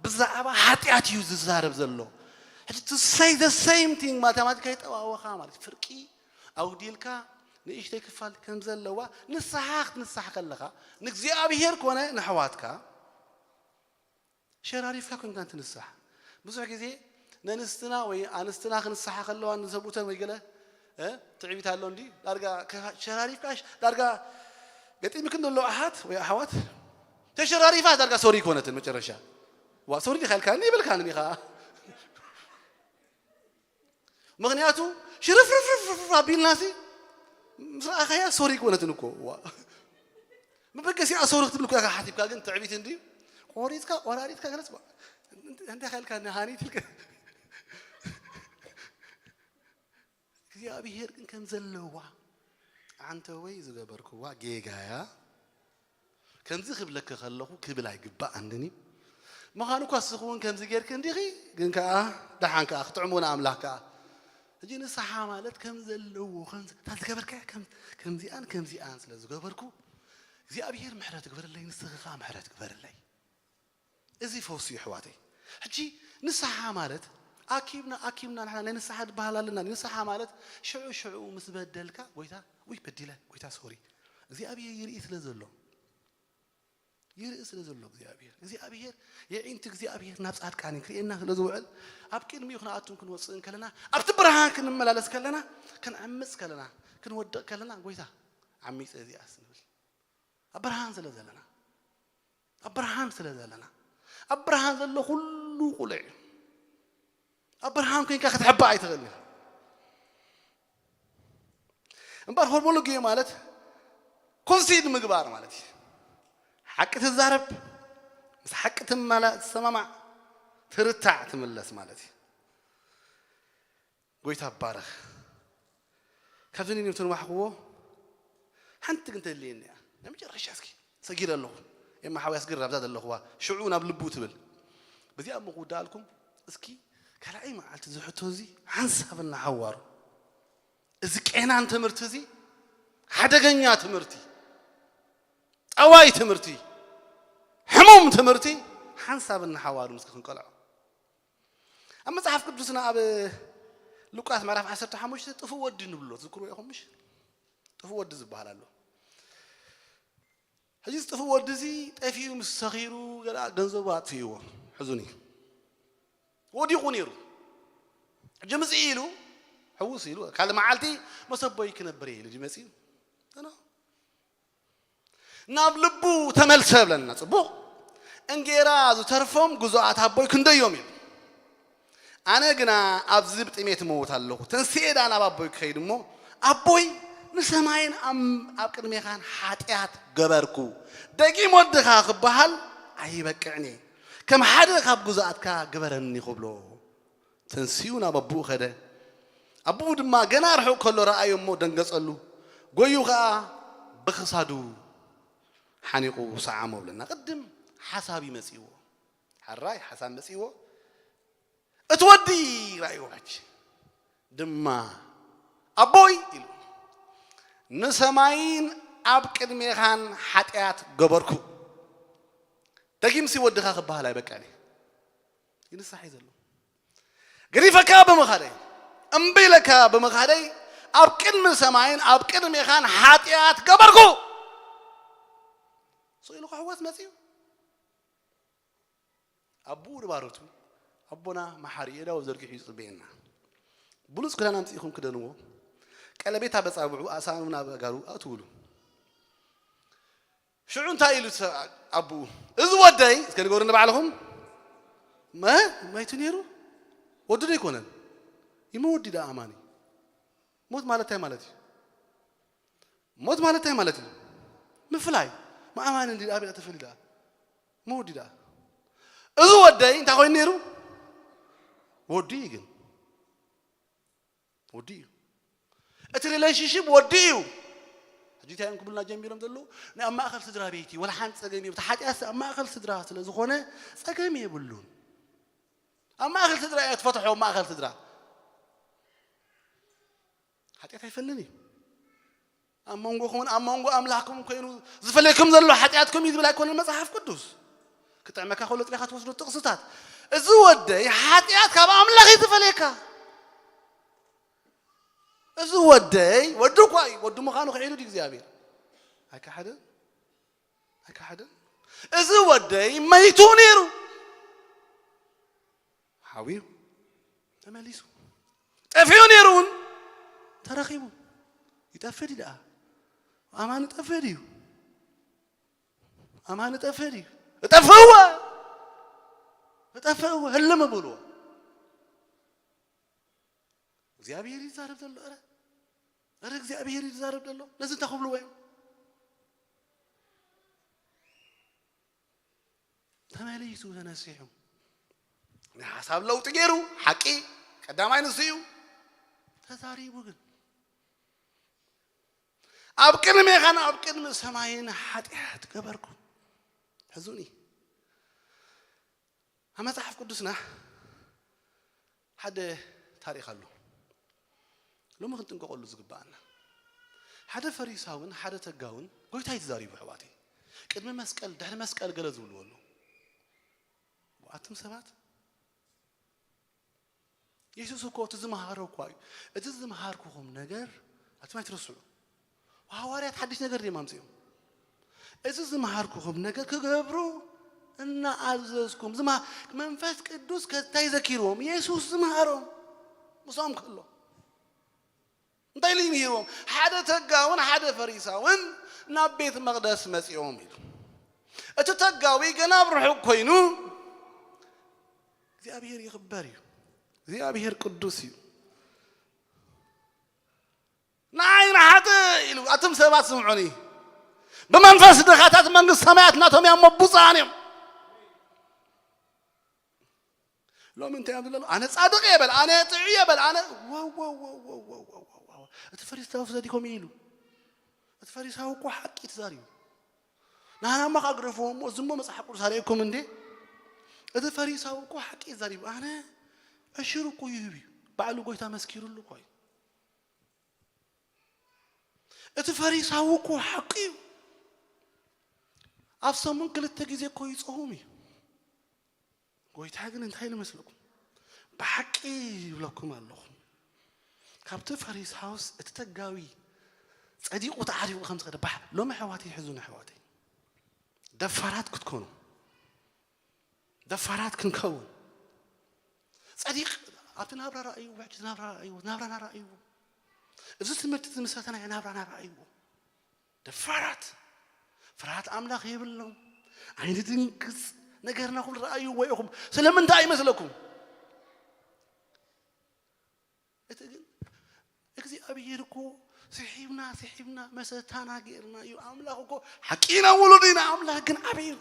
ብዛዕባ ሓጢኣት እዩ ዝዛረብ ዘሎ። ሕጂ to say the same thing ማተማቲካ ይጠዋወኻ ማለት ፍርቂ ኣውዲልካ ንእሽተይ ክፋል ከም ዘለዋ ንስሓ ክትንሳሕ ከለኻ ንእግዚኣብሔር ኮነ ንሕዋትካ ሸራሪፍካ ኮንካ እንትንሳሕ ብዙሕ ግዜ ነንስትና ወይ ኣንስትና ክንስሓ ከለዋ ንሰብኡተን ወይ ገለ ትዕቢት ኣሎ እንዲ ዳርጋ ሸራሪፍካ ዳርጋ ገጢምክን ዘሎ ኣሓት ወይ ኣሓዋት ተሸራሪፋ ዳርጋ ሶሪ ይኮነትን መጨረሻ ዋ ሶሪ ዲካ ኢልካኒ ይብልካን ኢኻ ምኽንያቱ ሽርፍርፍርፍርፍር ኣቢልናሲ ምስ ረኣኻያ ሶሪ ይኮነትን እኮ ዋ መበገሲኣ ሶሪ ክትብል እኮ ኢኻ ሓሲብካ ግን ትዕቢት እንዲ ቆሪፅካ ቆራሪፅካ ገለስ እንታይ ካ ኢልካ ንሃኒት ኢልካ እግዚኣብሔር ግን ከም ዘለዋ ኣንተ ወይ ዝገበርክዋ ጌጋያ ከምዚ ክብለኪ ከለኹ ክብል ኣይግባኣንን እዩ ምዃኑ እኳ እስኺ እውን ከምዚ ጌርኪ እንዲኺ ግን ከዓ ደሓን ከዓ ክጥዕሙ ንኣምላኽ ከዓ ሕጂ ንስሓ ማለት ከም ዘለዎ እታ ዝገበርካያ ከምዚኣን ከምዚኣን ስለ ዝገበርኩ እግዚኣብሔር ምሕረት ግበረለይ ንስኺ ከዓ ምሕረት ግበረለይ እዚ ፈውሲ እዩ ኣሕዋተይ። ሕጂ ንስሓ ማለት ኣኪብና ኣኪብና ንሕና ናይ ንስሓ ዝበሃል ኣለና። ንስሓ ማለት ሽዑ ሽዑ ምስ በደልካ ጎይታ ውይ በዲለ ጎይታ ሶሪ እግዚኣብሔር ይርኢ ስለ ዘሎ፣ ይርኢ ስለ ዘሎ እግዚኣብሔር፣ እግዚኣብሔር፣ የዒንቲ እግዚኣብሔር ናብ ጻድቃን ክርእየና ስለ ዝውዕል፣ ኣብ ቅድሚኡ ክንኣቱን ክንወጽእን ከለና፣ ኣብቲ ብርሃን ክንመላለስ ከለና፣ ክንዕምጽ ከለና፣ ክንወድቕ ከለና፣ ጎይታ፣ ዓሚጸ እዚኣስ ንብል። ኣብ ብርሃን ስለ ዘለና፣ ኣብ ብርሃን ስለ ዘለና፣ ኣብ ብርሃን ዘሎ ኩሉ ቁሉዕ እዩ። ኣብ ብርሃን ኮይንካ ክትሕባእ ኣይትኽእልን። እምበር ሆርሞሎጊ ማለት ኮንሲድ ምግባር ማለት እዩ። ሓቂ ትዛረብ፣ ምስ ሓቂ ትመላ-፣ ትሰማማዕ፣ ትርታዕ፣ ትምለስ ማለት እዩ። ጎይታ ባረኽ። ካብዚ ነይቶም ተንዋሕክዎ ሓንቲ ግን ተልየኒ እያ። ናይ መጨረሻ እስኪ ሰጊረ ኣለኹ። ኤማ ሓውያስ ግን ኣብዛ ዘለኹዋ ሽዑ ናብ ልቡ ትብል። በዚኣ እሞ ክውዳኣልኩም እስኪ ካልኣይ መዓልቲ ዝሕቶ እዚ ሓንሳብ እናሓዋሩ። እዚ ቄናን ትምህርቲ እዚ ሓደገኛ ትምህርቲ፣ ጠዋይ ትምህርቲ፣ ሕሙም ትምህርቲ ሓንሳብ እናሓዋሩ ምስኪ ክንቀልዖ። ኣብ መጽሓፍ ቅዱስና ኣብ ሉቃስ ምዕራፍ ዓሰርተ ሓሙሽተ ጥፉእ ወዲ ንብሎ ትዝክርዎ ኢኹም ምሽ? ጥፉእ ወዲ ዝበሃል ኣሎ። ሕጂ እዚ ጥፉእ ወዲ እዚ ጠፊኡ ምስ ሰኺሩ ገለ ገንዘቡ ኣጥፊእዎ። ሕዙኒ። ወዲቑ ነይሩ። ሕጂ ምጽእ ኢሉ፣ ሕውስ ኢሉ፣ ካልእ መዓልቲ መሰቦይ ክነብር እየ ኢሉ ድዩ መጺኡ? ኖ። ናብ ልቡ ተመልሰ ብለና። ጽቡቕ። እንጌራ ዝተርፎም ግዙኣት ኣቦይ ክንደዮም ኢሉ። ኣነ ግና ኣብዚ ብጥሜት እመውት ኣለኹ። ተንስኤ ደኣ ናብ ኣቦይ ክኸይድ እሞ፣ ኣቦይ፣ ንሰማይን ኣብ፣ ኣብ ቅድሜኻን ሓጢኣት ገበርኩ። ደጊም ወድኻ ክበሃል ኣይበቅዕን እየ። ከም ሓደ ካብ ግዙኣትካ ግበረኒ ክብሎ። ተንሲኡ ናብ ኣቦኡ ኸደ። ኣቦኡ ድማ ገና ርሑቕ ከሎ ረኣዮ እሞ ደንገጸሉ። ጎዩ ኸኣ ብኽሳዱ ሓኒቑ ሰዓሞ ብለና። ቅድም ሓሳብ እዩ መጺእዎ። ሕራይ ሓሳብ መጺእዎ። እቲ ወዲ ረኣይዎ ሕጂ ድማ፣ "ኣቦይ" ኢሉ፣ "ንሰማይን ኣብ ቅድሜኻን ሓጢኣት ገበርኩ። ደጊምሲ ወድኻ ክበሃል ኣይበቅዕን እየ። ይንሳሕ እዩ ዘሎ። ገዲፈካ ብምኻደይ፣ እምቢ ኢለካ ብምኻደይ፣ ኣብ ቅድሚ ሰማይን ኣብ ቅድሜኻን ሓጢኣት ገበርኩ።" ስቕ ኢሉ ክሕወስ መጺኡ። ኣቦኡ ንባሮቱ፣ ኣቦና መሓሪ የዳው ዘርጊሑ ይጽበየና። ብሉጽ ክዳን ኣምጺእኹም ክደንዎ፣ ቀለቤት ኣብ ኣጻብዑ፣ ኣእሳኑ ናብ ኣእጋሩ ኣእትውሉ። ሽዑ እንታይ ኢሉ ሰ-፣ ኣቦኡ፣ "እዚ ወደይ"፣ እስከ ንገሩ ንባዕልኹም፣ መ-፣ መይቱ ነይሩ? ወዱ ዶ ኣይኮነን? ይመ ወዲ ደኣ ኣማኒ። ሞት ማለት እንታይ ማለት እዩ? ሞት ማለት እንታይ ማለት እዩ? ምፍላይ። መኣማኒ እንዲ ኣብ ተፈሊ ደኣ። መወዲ ደኣ። እዚ ወደይ እንታይ ኮይኑ ነይሩ? ወዲ እዩ ግን። ወዲ እዩ። እቲ ሪሌሽንሺፕ ወዲ እዩ። ሕጂ እንታይ እዮም ክብሉና ጀሚሮም ዘለዉ? ናይ ኣብ ማእከል ስድራ ቤት እዩ። ወላ ሓንቲ ጸገም የብሉ። እቲ ሓጢኣት ኣብ ማእከል ስድራ ስለ ዝኾነ ጸገም የብሉን። ኣብ ማእከል ስድራ እያ ትፈትሖ፣ ኣብ ማእከል ስድራ። ሓጢኣት ኣይፈልን እዩ። ኣብ መንጎኹምን ኣብ መንጎ ኣምላኽኩምን ኮይኑ ዝፈለየኩም ዘሎ ሓጢኣትኩም እዩ ዝብል ኣይኮነን መጽሓፍ ቅዱስ። ክጥዕመካ ከሎ ጥሪኻ ትወስዶ ጥቕስታት። እዚ ወደይ ሓጢኣት ካብ ኣምላኽ እዩ ዝፈለየካ። እዚ ወደይ ወዲ እኳ እዩ፣ ወዲ ምዃኑ ክሒዱ ድዩ እግዚኣብሔር? ኣይከሓደን፣ ኣይከሓደን። እዚ ወደይ መይቱ ነይሩ፣ ሓውዩ ተመሊሱ። ጠፊኡ ነይሩ እውን ተረኺቡ። ይጠፍእ ድዩ ደኣ? ኣማኒ ጠፍእ ድዩ? ኣማኒ ጠፍእ ድዩ? እጠፍእዎ! እጠፍእዎ! ህልም በልዎ። እግዚኣብሔር ይዛረብ ዘሎ፣ ኧረ፣ ኧረ እግዚኣብሔር ይዛረብ ዘሎ። ነዚ እንታይ ክብልዎ እዮም? ተመሊሱ ተነሲሑ። ናይ ሓሳብ ለውጢ ገይሩ፣ ሓቂ ቀዳማይ ንሱ እዩ። ተዛሪቡ ግን፣ "ኣብ ቅድሜኻን ኣብ ቅድሚ ሰማይን ሓጢኣት ገበርኩ።" ሕዙኒ። ኣብ መጽሓፍ ቅዱስና ሓደ ታሪኽ ኣሎ። ሎሚ ክንጥንቀቐሉ ዝግብኣና። ሓደ ፈሪሳውን ሓደ ተጋውን ጎይታ እዩ ተዛሪቡ፣ ኣሕዋተይ። ቅድሚ መስቀል፣ ድሕሪ መስቀል ገለ ዝብልዎ ኣለዉ። ኣቱም ሰባት፣ የሱስ እኮ እቲ ዝመሃሮ እኳ እዩ። "እቲ ዝመሃርኩኹም ነገር ኣቱም ኣይትረስዑ። ሃዋርያት ሓድሽ ነገር ድዮም ኣምፅኦም? እዚ ዝመሃርኩኹም ነገር ክገብሩ እናኣዘዝኩም ዝመሃ-፣ መንፈስ ቅዱስ ከታይ ዘኪርዎም? የሱስ ዝመሃሮም ምስኦም ከሎ እንታይ ኢሉ ይምህርዎም? ሓደ ተጋውን ሓደ ፈሪሳውን ናብ ቤት መቕደስ መጺኦም ኢሉ። እቲ ተጋዊ ገና ኣብ ርሑቕ ኮይኑ እግዚኣብሔር ይኽበር እዩ፣ እግዚኣብሔር ቅዱስ እዩ። ንዓይ ንሓጥእ ኢሉ፣ ኣቱም ሰባት ስምዑኒ፣ ብመንፈስ ድኻታት መንግስቲ ሰማያት ናቶም እዮም እሞ ብፁዓን እዮም። ሎሚ እንታይ እዮም ዝብለሉ? ኣነ ጻድቕ እየ በል፣ ኣነ ጥዑይ እየ በል፣ ኣነ ወ-፣ ወ-፣ ወ-፣ ወ-፣ ወ-፣ ወ-፣ ወ-፣ ወ-፣ እቲ ፈሪሳዊ ዘዲኮም እዩ ኢሉ። እቲ ፈሪሳዊ እኮ ሓቂ ተዛሪቡ። ናህና እሞ ከኣ ግረፍዎ እሞ፣ እዚ እሞ መጽሓፍ ቅዱስ ኣርእየኩም እንዴ? እቲ ፈሪሳዊ እኮ ሓቂ ተዛሪቡ። ኣነ ዕሽር እኮ ይህብ እዩ። ባዕሉ ጎይታ መስኪሩሉ እኮ እዩ። እቲ ፈሪሳዊ እኮ ሓቂ እዩ። ኣብ ሰሙን ክልተ ግዜ እኮ ይጸውም እዩ። ጎይታ ግን እንታይ ኢሉ መስለኩም? ብሓቂ ይብለኩም ኣለኹ፣ ካብቲ ፈሪሳውስ እቲ ተጋዊ ጸዲቑ ተዓሪቑ ከም ዝኸደ ባሕ-፣ ሎሚ ኣሕዋተይ ሕዙኒ ኣሕዋተይ። ደፋራት ክትኮኑ፣ ደፋራት ክንከውን። ጸዲቕ ኣብቲ ናብራ ረኣይዎ፣ ሕጂ ናብራ ረኣይዎ፣ ናብራና ረኣይዎ። እዚ ትምህርቲ እዚ መሰረታና ናብራና ረኣይዎ። ደፋራት፣ ፍርሃት ኣምላኽ የብሎም። ኣይንድንግጽ። ነገርና ኩሉ ረኣይዎ ኢኹም። ስለምንታይ ይመስለኩም? እቲ ግን እግዚኣብሔር እኮ ስሒብና፣ ስሒብና፣ መሰታና ጌርና እዩ። ኣምላኽ እኮ ሓቂ ኢና፣ ውሉድ ኢና። ኣምላኽ ግን ዓብዪ እዩ።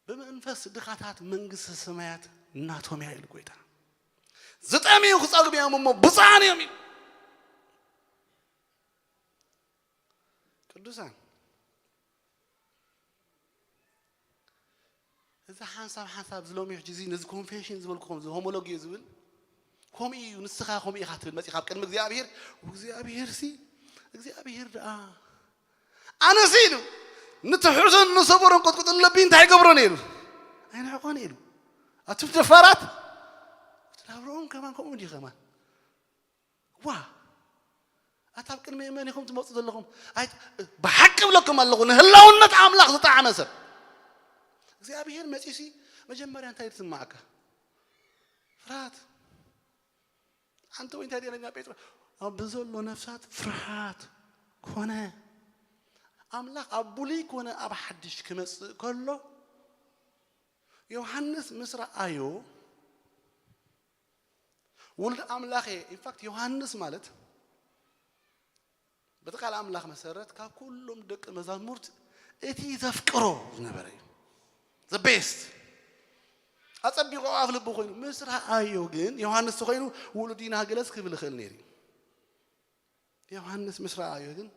ብመንፈስ ድኻታት መንግስቲ ሰማያት ናቶም እያ ኢሉ ጎይታ። ዝጠምዩ ክጸግቡ እዮም እሞ ብፁዓን እዮም ኢሉ። ቅዱሳን፣ እዚ ሓንሳብ ሓንሳብ ዝሎሚ ሕጂ እዚ ነዚ ኮንፌሽን ዝበልኩኹም፣ እዚ ሆሞሎጊዮ ዝብል፣ ከምኡ እዩ፣ ንስኻ ከምኡ ኢኻ ትብል መጺኻ ኣብ ቅድሚ እግዚኣብሔር። እግዚኣብሔር ሲ፣ እግዚኣብሔር ደኣ ኣነሲ ኢሉ፣ ንትሑትን ንሰቦሮን ቅጥቅጥ ለቢ እንታይ ይገብሮ ነይሩ? ኣይንሕቆን ኢሉ። ኣቱም ደፋራት፣ ትናብረኦም ከማን ከምኡ እንዲዩ ከማን። ዋ፣ ኣታ ኣብ ቅድሚ መን ኢኹም ትመፁ ዘለኹም? ኣይ፣ ብሓቂ እብለኩም ኣለኹ፣ ንህላውነት ኣምላኽ ዝጠዓመ ሰብ እግዚኣብሔር መፂሲ መጀመርያ እንታይ ዝስማዓካ? ፍርሃት። ሓንቲ ወይ እንታይ ደለና ጴጥሮስ ኣብ ብዘሎ ነፍሳት ፍርሃት ኮነ። ኣምላኽ ኣብ ብሉይ ኮነ ኣብ ሓድሽ ክመጽእ ከሎ ዮሃንስ ምስ ረኣዮ ውሉድ ኣምላኽ እየ። ኢንፋክት ዮሃንስ ማለት በቲ ቃል ኣምላኽ መሰረት ካብ ኩሎም ደቂ መዛሙርት እቲ ዘፍቅሮ ዝነበረ እዩ። The best። ኣጸቢቑ ኣብ ልቡ ኮይኑ ምስ ረኣዮ ግን ዮሃንስ ተኾይኑ ውሉድ ኢና ገለስ ክብል ይኽእል ነይሩ እዩ። ዮሃንስ ምስ ረኣዮ ግን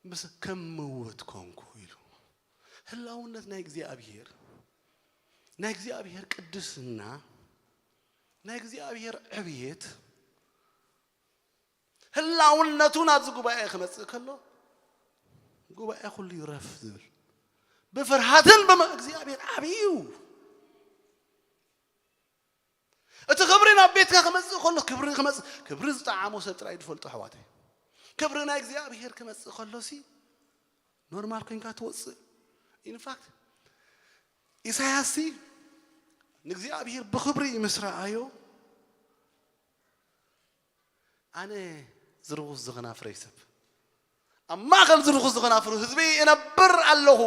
ምስ ከም ምውት ኮንኩ ኢሉ። ህላውነት ናይ እግዚኣብሔር፣ ናይ እግዚኣብሔር ቅድስና፣ ናይ እግዚኣብሔር ዕብየት ህላውነቱ ናብዚ ጉባኤ ክመጽእ ከሎ ጉባኤ ኩሉ ይረፍ ዝብል ብፍርሃትን ብመ-፣ እግዚኣብሔር ዓብዩ። እቲ ክብሪ ናብ ቤትካ ክመጽእ ከሎ ክብሪ ክመጽእ፣ ክብሪ ዝጠዓሞ ሰብ ጥራይ ዝፈልጦ ኣሕዋተይ። ክብሪ ናይ እግዚኣብሔር ክመጽእ ከሎ ሲ ኖርማል ኮይንካ ትወጽእ። ኢንፋክት ኢሳያስ ሲ ንእግዚኣብሔር ብክብሪ ምስ ረኣዮ ኣነ ዝርኹስ ዝኸናፍረይ ሰብ ኣብ ማእከል ዝርኹስ ዝኸናፍሩ ህዝቢ እነብር ኣለኹ።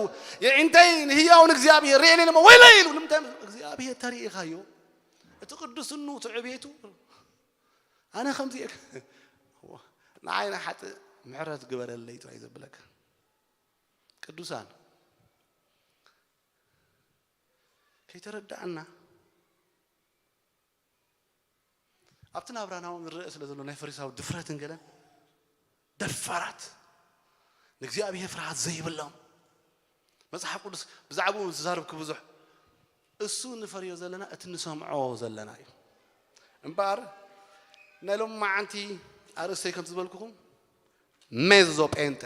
የዒንተይ ንህያውን እግዚኣብሔር ርእየኒ እሞ ወይለይ ኢሉ። ንምንታይ? እግዚኣብሔር ተርእኻዮ። እቲ ቅዱስኑ፣ እቲ ዕቤቱ። ኣነ ከምዚ እየ። ንዓይ ንሓጥእ ምሕረት ግበረለይ ጥራይ ዘብለካ። ቅዱሳን፣ ከይተረዳእና ኣብቲ ናብራና እውን ንረአ ስለ ዘሎ ናይ ፈሪሳዊ ድፍረትን ገለን ደፋራት ንእግዚኣብሔር ፍርሃት ዘይብሎም መጽሓፍ ቅዱስ ብዛዕባኡ ዝዛረብ ክብዙሕ እሱ ንፈርዮ ዘለና እቲ ንሰምዖ ዘለና እዩ። እምበኣር ናይ ሎም መዓንቲ ኣርእስተይ ከም ዝበልኩኹም ሜዞ ጴንጠ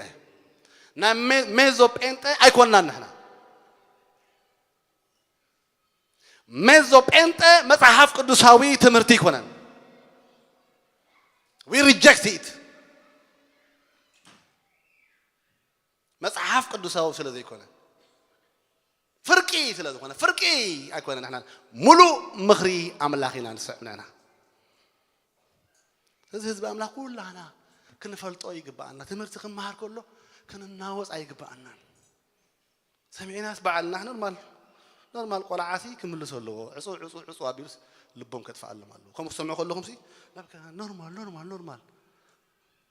ናይ ሜ-፣ ሜዞ ጴንጠ ኣይኮንናን ንሕና። ሜዞ ጴንጠ መጽሓፍ ቅዱሳዊ ትምህርቲ ኣይኮነን። We reject it. መጽሓፍ ቅዱሳዊ ስለ ዘይኮነ፣ ፍርቂ ስለ ዝኾነ፣ ፍርቂ ኣይኮነ። ንሕና ሙሉእ ምኽሪ ኣምላኽ ኢና ንስዕብ ንሕና። እዚ ህዝቢ ኣምላኽ ኩላና ክንፈልጦ ይግብኣና። ትምህርቲ ክመሃር ከሎ ክንናወጽ ኣይግብኣናን። ሰሚዕናስ በዓልና ኖርማል፣ ኖርማል ቆልዓሲ ክምልሶ ኣለዎ። ዕጹ ዕጹ ዕጹ ኣቢሉስ ልቦም ከጥፍኣሎም ኣለዎ። ከምኡ ክሰምዑ ከለኹምሲ ናብ ከ-፣ ኖርማል ኖርማል ኖርማል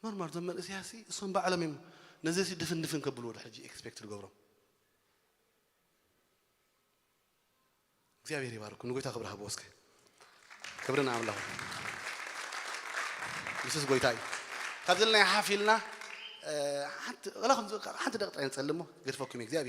ኖርማል። እዞም መንእሰያሲ እሶም ባዕሎም እዮም ነዚሲ ድፍን ድፍን ከብልዎ ድሕጂ ኤክስፔክት ዝገብሮም። እግዚኣብሔር ይባርኩም። ንጎይታ ክብሪ ሃብዎ እስከ። ክብሪ ንኣምላኽ። የሱስ ጎይታ እዩ። ካብ ዘለና ሓፍ ኢልና፣ እ፣ ሓንቲ፣ ወላ ከም፣ ሓንቲ ደቂ ጥራይ ንጸልሞ፣ ገድፈኩም እዩ እግዚኣብሔር።